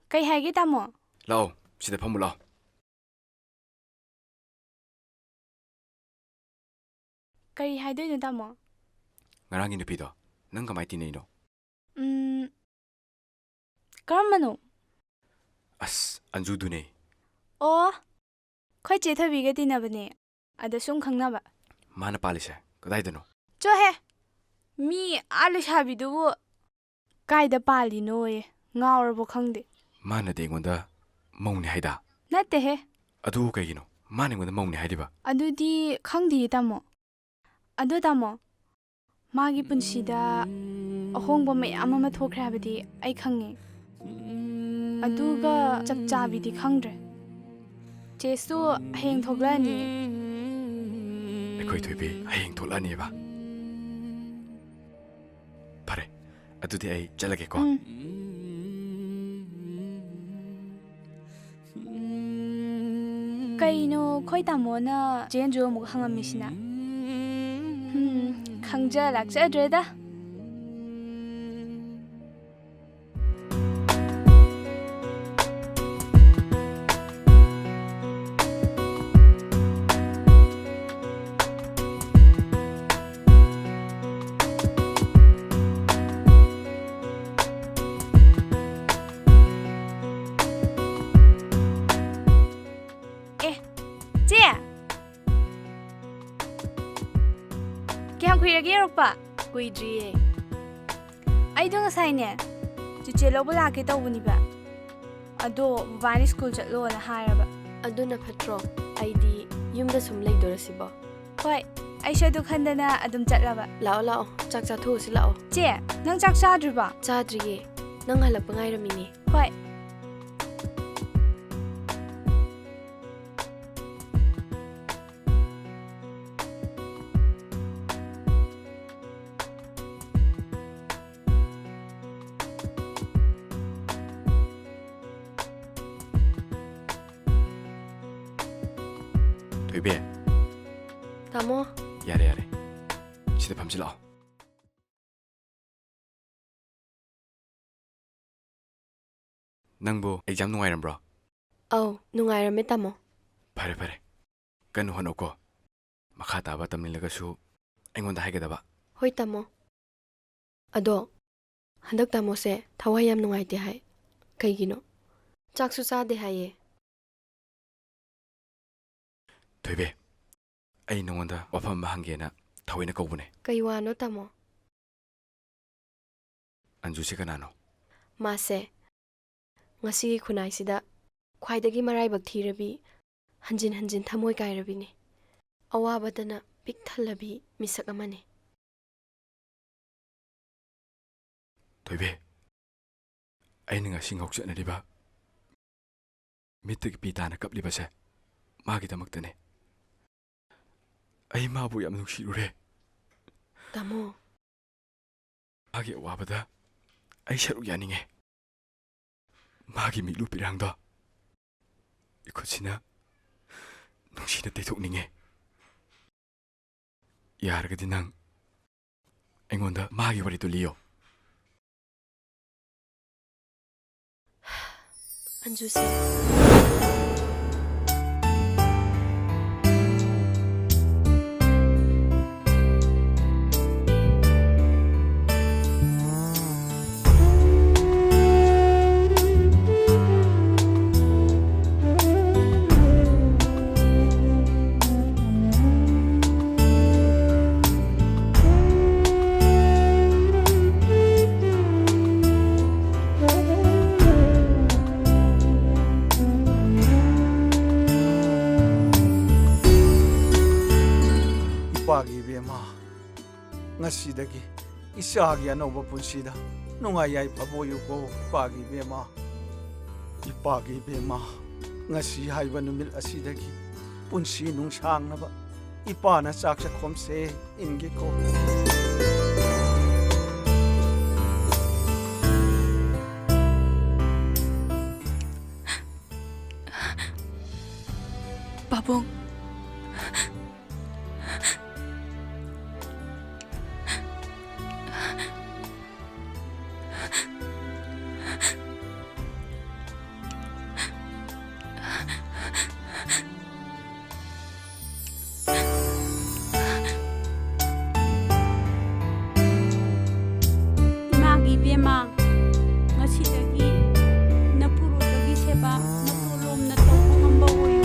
ꯀꯩ ꯍꯥꯏꯒꯦ, ꯇꯥꯃꯣ? ꯂꯥꯛꯑꯣ, ꯁꯤꯗ ꯐꯝꯃꯨ ꯂꯥꯛꯑꯣ꯫ ꯀꯔꯤ ꯍꯥꯏꯗꯣꯏꯅꯣ, ꯇꯥꯃꯣ? ꯉꯔꯥꯡꯒꯤ ꯅꯨꯄꯤꯗꯣ ꯅꯪ ꯀꯃꯥꯏ ꯇꯤꯟꯅꯩꯅꯣ? ꯎꯝ, ꯀꯔꯝꯕꯅꯣ? ꯑꯁ, ꯑꯟꯖꯨꯗꯨꯅꯦ꯫ ꯑꯣ, ꯑꯩꯈꯣꯏ ꯆꯦ ꯊꯣꯏꯕꯤꯒ ꯇꯤꯟꯅꯕꯅꯦ, ꯑꯗ ꯁꯨꯝ ꯈꯪꯅꯕ꯫ ꯃꯥꯅ ꯄꯥꯜꯂꯤꯁꯦ ꯀꯗꯥꯏꯗꯅꯣ? ꯆꯣꯍꯦ! ꯃꯤ ꯑꯥ ꯂꯩꯁꯥꯕꯤꯗꯨꯕꯨ ꯀꯥꯏꯗ ꯄꯥꯜꯂꯤꯅꯣꯌꯦ? ꯉꯥꯎꯔꯕꯣ ꯈꯪꯗꯦ꯫ ꯃꯥꯅꯗꯤ ꯑꯩꯉꯣꯟꯗ ꯃꯧꯅꯦ ꯍꯥꯏꯗ꯫ ꯅꯠꯇꯦꯍꯦ꯫ ꯑꯗꯨ ꯀꯩꯒꯤꯅꯣ ꯃꯥꯅ ꯑꯩꯉꯣꯟꯗ ꯃꯧꯅꯦ ꯍꯥꯏꯔꯤꯕ? ꯑꯗꯨꯗꯤ ꯈꯪꯗꯤꯌꯦ, ꯇꯥꯃꯣ꯫ ꯑꯗꯣ, ꯇꯥꯃꯣ, ꯃꯥꯒꯤ ꯄꯨꯟꯁꯤꯗ ꯑꯍꯣꯡꯕ ꯃꯌꯥꯝ ꯑꯃ ꯊꯣꯛꯈ꯭ꯔꯦ ꯍꯥꯏꯕꯗꯤ ꯑꯩ ꯈꯪꯉꯦ꯫ ꯑꯗꯨꯒ ꯆꯞ ꯆꯥꯕꯤꯗꯤ ꯈꯪꯗ꯭ꯔꯦ꯫ ꯆꯦꯁꯨ ꯍꯌꯦꯡ ꯊꯣꯛꯂꯛꯑꯅꯤ꯫ ꯑꯩꯈꯣꯏ ꯊꯣꯏꯕꯤ ꯍꯌꯦꯡ ꯊꯣꯛꯂꯛꯑꯅꯦꯕ? ꯐꯔꯦ, ꯑꯗꯨꯗꯤ ꯑꯩ ꯆꯠꯂꯒꯦꯀꯣ꯫ ꯎꯝ꯫ ꯀꯩꯅꯣ, ꯑꯩꯈꯣꯏ ꯇꯥꯃꯣꯅ ꯆꯦ ꯑꯟꯖꯨ ꯑꯃꯨꯛ ꯍꯪꯉꯝꯃꯤꯁꯤꯅ? ꯎꯝ, ꯈꯪꯖ ꯂꯥꯛꯆꯗ꯭ꯔꯦꯗ꯫ ꯑꯦ, ꯆꯦ! ꯀꯌꯥꯝ ꯀꯨꯏꯔꯒꯦ ꯌꯧꯔꯛꯄ? ꯀꯨꯏꯗ꯭ꯔꯤꯌꯦ꯫ ꯑꯩꯗꯣ ꯉꯁꯥꯏꯅꯦ, ꯆꯤꯆꯦ ꯂꯧꯕ ꯂꯥꯛꯀꯦ ꯇꯧꯕꯅꯤꯕ꯫ ꯑꯗꯣ ꯕꯕꯥꯅ ꯁ꯭ꯀꯨꯜ ꯆꯠꯂꯣꯅ ꯍꯥꯏꯔꯕ꯫ ꯑꯗꯨꯅ ꯐꯠꯇ꯭ꯔꯣ? ꯑꯩꯗꯤ ꯌꯨꯝꯗ ꯁꯨꯝ ꯂꯩꯗꯣꯔꯁꯤꯕꯣ? ꯍꯣꯏ, ꯑꯩꯁꯨ ꯑꯗꯨ ꯈꯟꯗꯅ ꯑꯗꯨꯝ ꯆꯠꯂꯕ꯫ ꯂꯥꯛꯑꯣ, ꯂꯥꯛꯑꯣ, ꯆꯥꯛ ꯆꯥꯊꯣꯛꯎꯁꯤ ꯂꯥꯛꯑꯣ꯫ ꯆꯦ, ꯅꯪ ꯆꯥꯛ ꯆꯥꯗ꯭ꯔꯤꯕꯣ? ꯆꯥꯗ꯭ꯔꯤꯌꯦ, ꯅꯪ ꯍꯜꯂꯛꯄ ꯉꯥꯏꯔꯝꯃꯤꯅꯦ꯫ ꯍꯣꯏ꯫ ꯊꯣꯏꯕꯤ꯫ ꯇꯥꯃꯣ꯫ ꯌꯥꯔꯦ, ꯌꯥꯔꯦ꯫ ꯁꯤꯗ ꯐꯝꯁꯤ ꯂꯥꯛꯑꯣ꯫ ꯅꯪꯕꯨ ꯑꯦꯛꯖꯥꯝ ꯅꯨꯡꯉꯥꯏꯔꯝꯕ꯭ꯔꯣ? ꯑꯧ, ꯅꯨꯡꯉꯥꯏꯔꯝꯃꯦ, ꯇꯥꯃꯣ꯫ ꯐꯔꯦ, ꯐꯔꯦ꯫ ꯀꯟꯅ ꯍꯣꯠꯅꯧꯀꯣ꯫ ꯃꯈꯥ ꯇꯥꯕ ꯇꯝꯅꯤꯡꯂꯒꯁꯨ ꯑꯩꯉꯣꯟꯗ ꯍꯥꯏꯒꯗꯕ꯫ ꯍꯣꯏ, ꯇꯥꯃꯣ꯫ ꯑꯗꯣ, ꯍꯟꯗꯛ ꯇꯥꯃꯣꯁꯦ ꯊꯋꯥꯏ ꯌꯥꯝ ꯅꯨꯡꯉꯥꯏꯇꯦ ꯍꯥꯏ꯫ ꯀꯩꯒꯤꯅꯣ? ꯆꯥꯛꯁꯨ ꯆꯥꯗꯦ ꯍꯥꯏꯌꯦ꯫ ꯊꯣꯏꯕꯤ, ꯑꯩ ꯅꯉꯣꯟꯗ ꯋꯥꯐꯝ ꯑꯃ ꯍꯪꯒꯦꯅ ꯊꯑꯣꯏꯅ ꯀꯧꯕꯅꯦ꯫ ꯀꯩ ꯋꯥꯅꯣ, ꯇꯥꯃꯣ? ꯑꯟꯖꯨꯁꯦ ꯀꯅꯥꯅꯣ? ꯃꯥꯁꯦ ꯉꯁꯤꯒꯤ ꯈꯨꯟꯅꯥꯏꯁꯤꯗ ꯈ꯭ꯋꯥꯏꯗꯒꯤ ꯃꯔꯥꯏꯕꯛ ꯊꯤꯔꯕꯤ, ꯍꯟꯖꯤꯟ ꯍꯟꯖꯤꯟ ꯊꯃꯣꯏ ꯀꯥꯏꯔꯕꯤꯅꯤ꯫ ꯑꯋꯥꯕꯗꯅ ꯄꯤꯛ ꯊꯜꯂꯕꯤ ꯃꯤꯁꯛ ꯑꯃꯅꯤ꯫ ꯊꯣꯏꯕꯤ, ꯑꯩꯅ ꯉꯁꯤ ꯉꯥꯎꯆꯠꯅꯔꯤꯕ, ꯃꯤꯠꯇꯒꯤ ꯄꯤ ꯇꯥꯅ ꯀꯞꯂꯤꯕꯁꯦ ꯃꯥꯒꯤꯗꯃꯛꯇꯅꯦ꯫ ꯑꯩ ꯃꯥꯕꯨ ꯌꯥꯝ ꯅꯨꯡꯁꯤꯔꯨꯔꯦ꯫ ꯇꯥꯃꯣ꯫ ꯃꯥꯒꯤ ꯑꯋꯥꯕꯗ ꯑꯩ ꯁꯔꯨꯛ ꯌꯥꯅꯤꯡꯉꯦ꯫ ꯃꯥꯒꯤ ꯃꯤꯠꯂꯨ ꯄꯤꯔꯥꯡꯗꯣ ꯏꯈꯨꯠꯁꯤꯅ ꯅꯨꯡꯁꯤꯅ ꯇꯩꯊꯣꯛꯅꯤꯡꯉꯦ꯫ ꯌꯥꯔꯒꯗꯤ ꯅꯪ ꯑꯩꯉꯣꯟꯗ ꯃꯥꯒꯤ ꯋꯥꯔꯤꯗꯨ ꯂꯤꯌꯣ꯫ ꯑꯟꯖꯨꯁꯦ꯫ ꯉꯁꯤꯗꯒꯤ ꯏꯆꯥꯒꯤ ꯑꯅꯧꯕ ꯄꯨꯟꯁꯤꯗ ꯅꯨꯡꯉꯥꯏ ꯌꯥꯏꯐꯕ ꯑꯣꯏꯌꯨꯀꯣ, ꯏꯄꯥꯒꯤ ꯏꯕꯦꯝꯃ꯫ ꯏꯄꯥꯒꯤ ꯏꯕꯦꯝꯃ, ꯉꯁꯤ ꯍꯥꯏꯕ ꯅꯨꯃꯤꯠ ꯑꯁꯤꯗꯒꯤ ꯄꯨꯟꯁꯤ ꯅꯨꯡꯁꯥꯡꯅꯕ ꯏꯄꯥꯅ ꯆꯥꯛ ꯆꯥꯛꯈꯣꯝꯁꯦ ꯏꯟꯒꯦꯀꯣ꯫ ꯄꯥꯕꯨꯡ꯫ ꯏꯃꯥꯒꯤ ꯏꯕꯦꯝꯃ, ꯉꯁꯤꯗꯒꯤ ꯅꯄꯨꯔꯣꯏꯕꯒꯤ ꯁꯦꯕꯥ ꯅꯇꯣꯂꯣꯝꯅ ꯇꯧꯕ ꯉꯝꯕ ꯑꯣꯏꯌꯨ꯫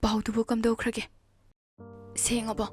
ꯄꯥꯎꯗꯨꯕꯨ ꯀꯝꯗꯧꯈ꯭ꯔꯒꯦ? ꯁꯦꯡꯉꯕꯣ?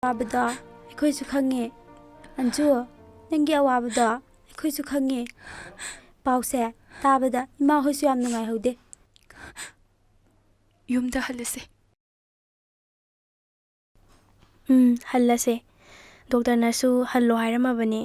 ꯑꯋꯥꯕꯗꯣ ꯑꯩꯈꯣꯏꯁꯨ ꯈꯪꯉꯦ꯫ ꯑꯟꯖꯨ, ꯅꯪꯒꯤ ꯑꯋꯥꯕꯗꯣ ꯑꯩꯈꯣꯏꯁꯨ ꯈꯪꯉꯦ꯫ ꯄꯥꯎꯁꯦ ꯇꯥꯕꯗ ꯏꯃꯥ ꯍꯣꯏꯁꯨ ꯌꯥꯝ ꯅꯨꯡꯉꯥꯏꯍꯧꯗꯦ꯫ ꯌꯨꯝꯗ ꯍꯜꯂꯁꯦ꯫ ꯎꯝ, ꯍꯜꯂꯁꯦ꯫ ꯗꯣꯛꯇꯔꯅꯁꯨ ꯍꯜꯂꯣ ꯍꯥꯏꯔꯝꯃꯕꯅꯦ꯫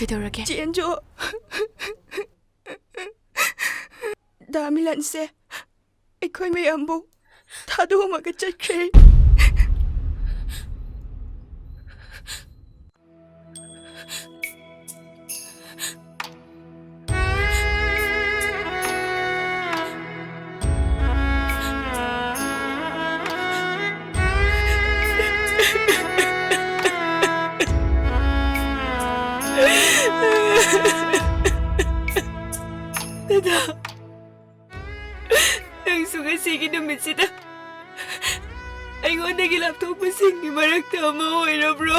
ꯀꯩꯗꯧꯔꯒꯦ? ꯆꯦꯟꯖꯣ꯫ ꯗꯥ ꯃꯤꯂꯟꯁꯦ ꯑꯩꯈꯣꯏ ꯃꯌꯥꯝꯕꯨ ꯊꯥꯗꯣꯛꯑꯝꯃꯒ ꯆꯠꯈ꯭ꯔꯦ꯫ ꯗꯗꯥ, ꯅꯪꯁꯨ ꯉꯁꯤꯒꯤ ꯅꯨꯃꯤꯠꯁꯤꯗ ꯑꯩꯉꯣꯟꯗꯒꯤ ꯂꯥꯞꯊꯣꯛꯄꯁꯤꯡꯒꯤ ꯃꯔꯛꯇ ꯑꯃ ꯑꯣꯏꯔꯕ꯭ꯔꯣ?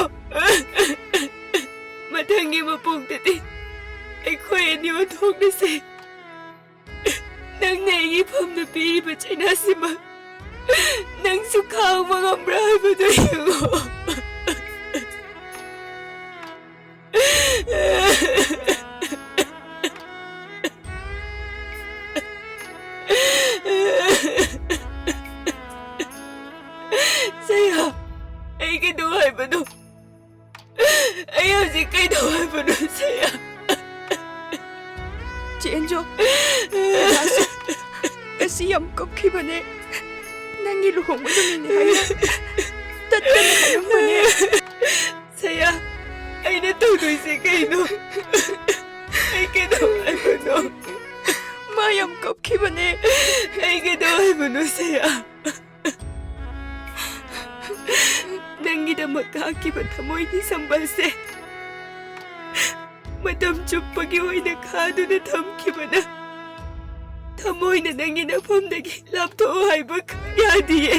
ꯃꯊꯪꯒꯤ ꯃꯄꯣꯛꯇꯗꯤ ꯑꯩꯈꯣꯏ ꯑꯅꯤ ꯑꯣꯟꯊꯣꯛꯅꯁꯦ꯫ ꯅꯪꯅ ꯑꯩꯒꯤ ꯐꯝꯗ ꯄꯤꯔꯤꯕ ꯆꯩꯅꯥꯁꯤꯃ ꯅꯪꯁꯨ ꯈꯥꯡꯕ ꯉꯝꯕ꯭ꯔꯥ ꯍꯥꯏꯕꯗꯨ ꯌꯦꯡꯉꯣ꯫ ꯁꯌꯥ, ꯑꯩ ꯀꯩꯗꯧ ꯍꯥꯏꯕꯅꯣ? ꯑꯩ ꯍꯧꯖꯤꯛ ꯀꯩꯗꯧ ꯍꯥꯏꯕꯅꯣ, ꯁꯌꯥ? ꯆꯦꯟꯖꯣ, ꯗꯗꯥꯁꯨ ꯉꯁꯤ ꯌꯥꯝ ꯀꯞꯈꯤꯕꯅꯦ꯫ ꯅꯪꯒꯤ ꯂꯨꯍꯣꯡꯕ ꯅꯨꯃꯤꯠꯅꯦ ꯍꯥꯏꯅ ꯇꯠꯇꯅ ꯍꯥꯏꯔꯝꯕꯅꯦ꯫ ꯁꯌꯥ, ꯑꯩꯅ ꯇꯧꯗꯣꯏꯁꯦ ꯀꯩꯅꯣ? ꯑꯩ ꯀꯩꯗꯧ ꯍꯥꯏꯕꯅꯣ? ꯃꯥ ꯌꯥꯝ ꯀꯞꯈꯤꯕꯅꯦ꯫ ꯑꯩ ꯀꯩꯗꯧ ꯍꯥꯏꯕꯅꯣ, ꯁꯌꯥ? ꯅꯪꯒꯤꯗꯃꯛ ꯀꯥꯈꯤꯕ ꯊꯃꯣꯏꯒꯤ ꯁꯝꯕꯜꯁꯦ ꯃꯇꯝ ꯆꯨꯞꯄꯒꯤ ꯑꯣꯏꯅ ꯈꯥꯗꯨꯅ ꯊꯝꯈꯤꯕꯅ ꯊꯃꯣꯏꯅ ꯅꯪꯒꯤ ꯅꯐꯝꯗꯒꯤ ꯂꯥꯞꯊꯣꯛꯑꯣ ꯍꯥꯏꯕ ꯈꯪ ꯌꯥꯗꯤꯌꯦ꯫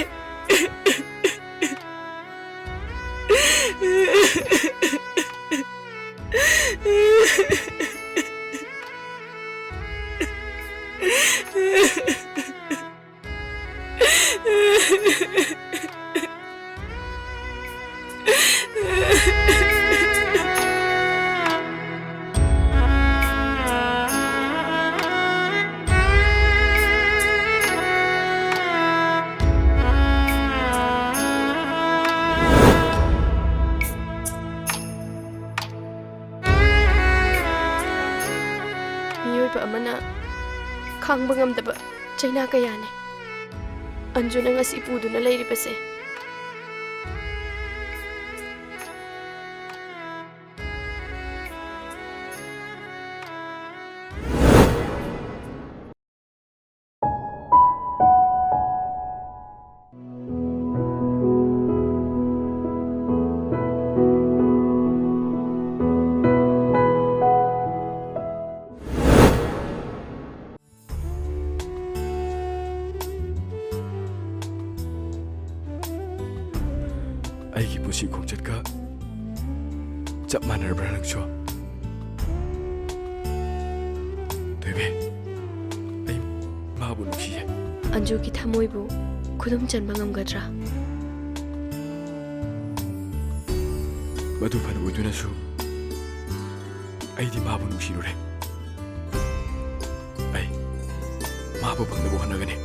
ꯑꯃꯅ ꯈꯥꯡꯕ ꯉꯝꯗꯕ ꯆꯩꯅꯥ ꯀꯌꯥꯅꯤ ꯑꯟꯖꯨꯅ ꯉꯁꯤ ꯄꯨꯗꯨꯅ ꯂꯩꯔꯤꯕꯁꯦ꯫ ꯑꯩꯒꯤ ꯄꯨꯟꯁꯤ ꯈꯣꯡꯆꯠꯀ ꯆꯞ ꯃꯥꯟꯅꯔꯕ꯭ꯔꯥ ꯅꯪꯁꯨ? ꯊꯣꯏꯕꯤ, ꯑꯩ ꯃꯥꯕꯨ ꯅꯨꯡꯁꯤꯌꯦ꯫ ꯑꯟꯖꯨꯒꯤ ꯊꯃꯣꯏꯕꯨ ꯈꯨꯗꯨꯝ ꯆꯟꯕ ꯉꯝꯒꯗ꯭ꯔꯥ? ꯃꯗꯨ ꯐꯅ ꯑꯣꯏꯗꯨꯅꯁꯨ, ꯑꯩꯗꯤ ꯃꯥꯕꯨ ꯅꯨꯡꯁꯤꯔꯨꯔꯦ꯫ ꯑꯩ ꯃꯥꯕꯨ ꯐꯪꯅꯕ ꯍꯣꯠꯅꯒꯅꯤ꯫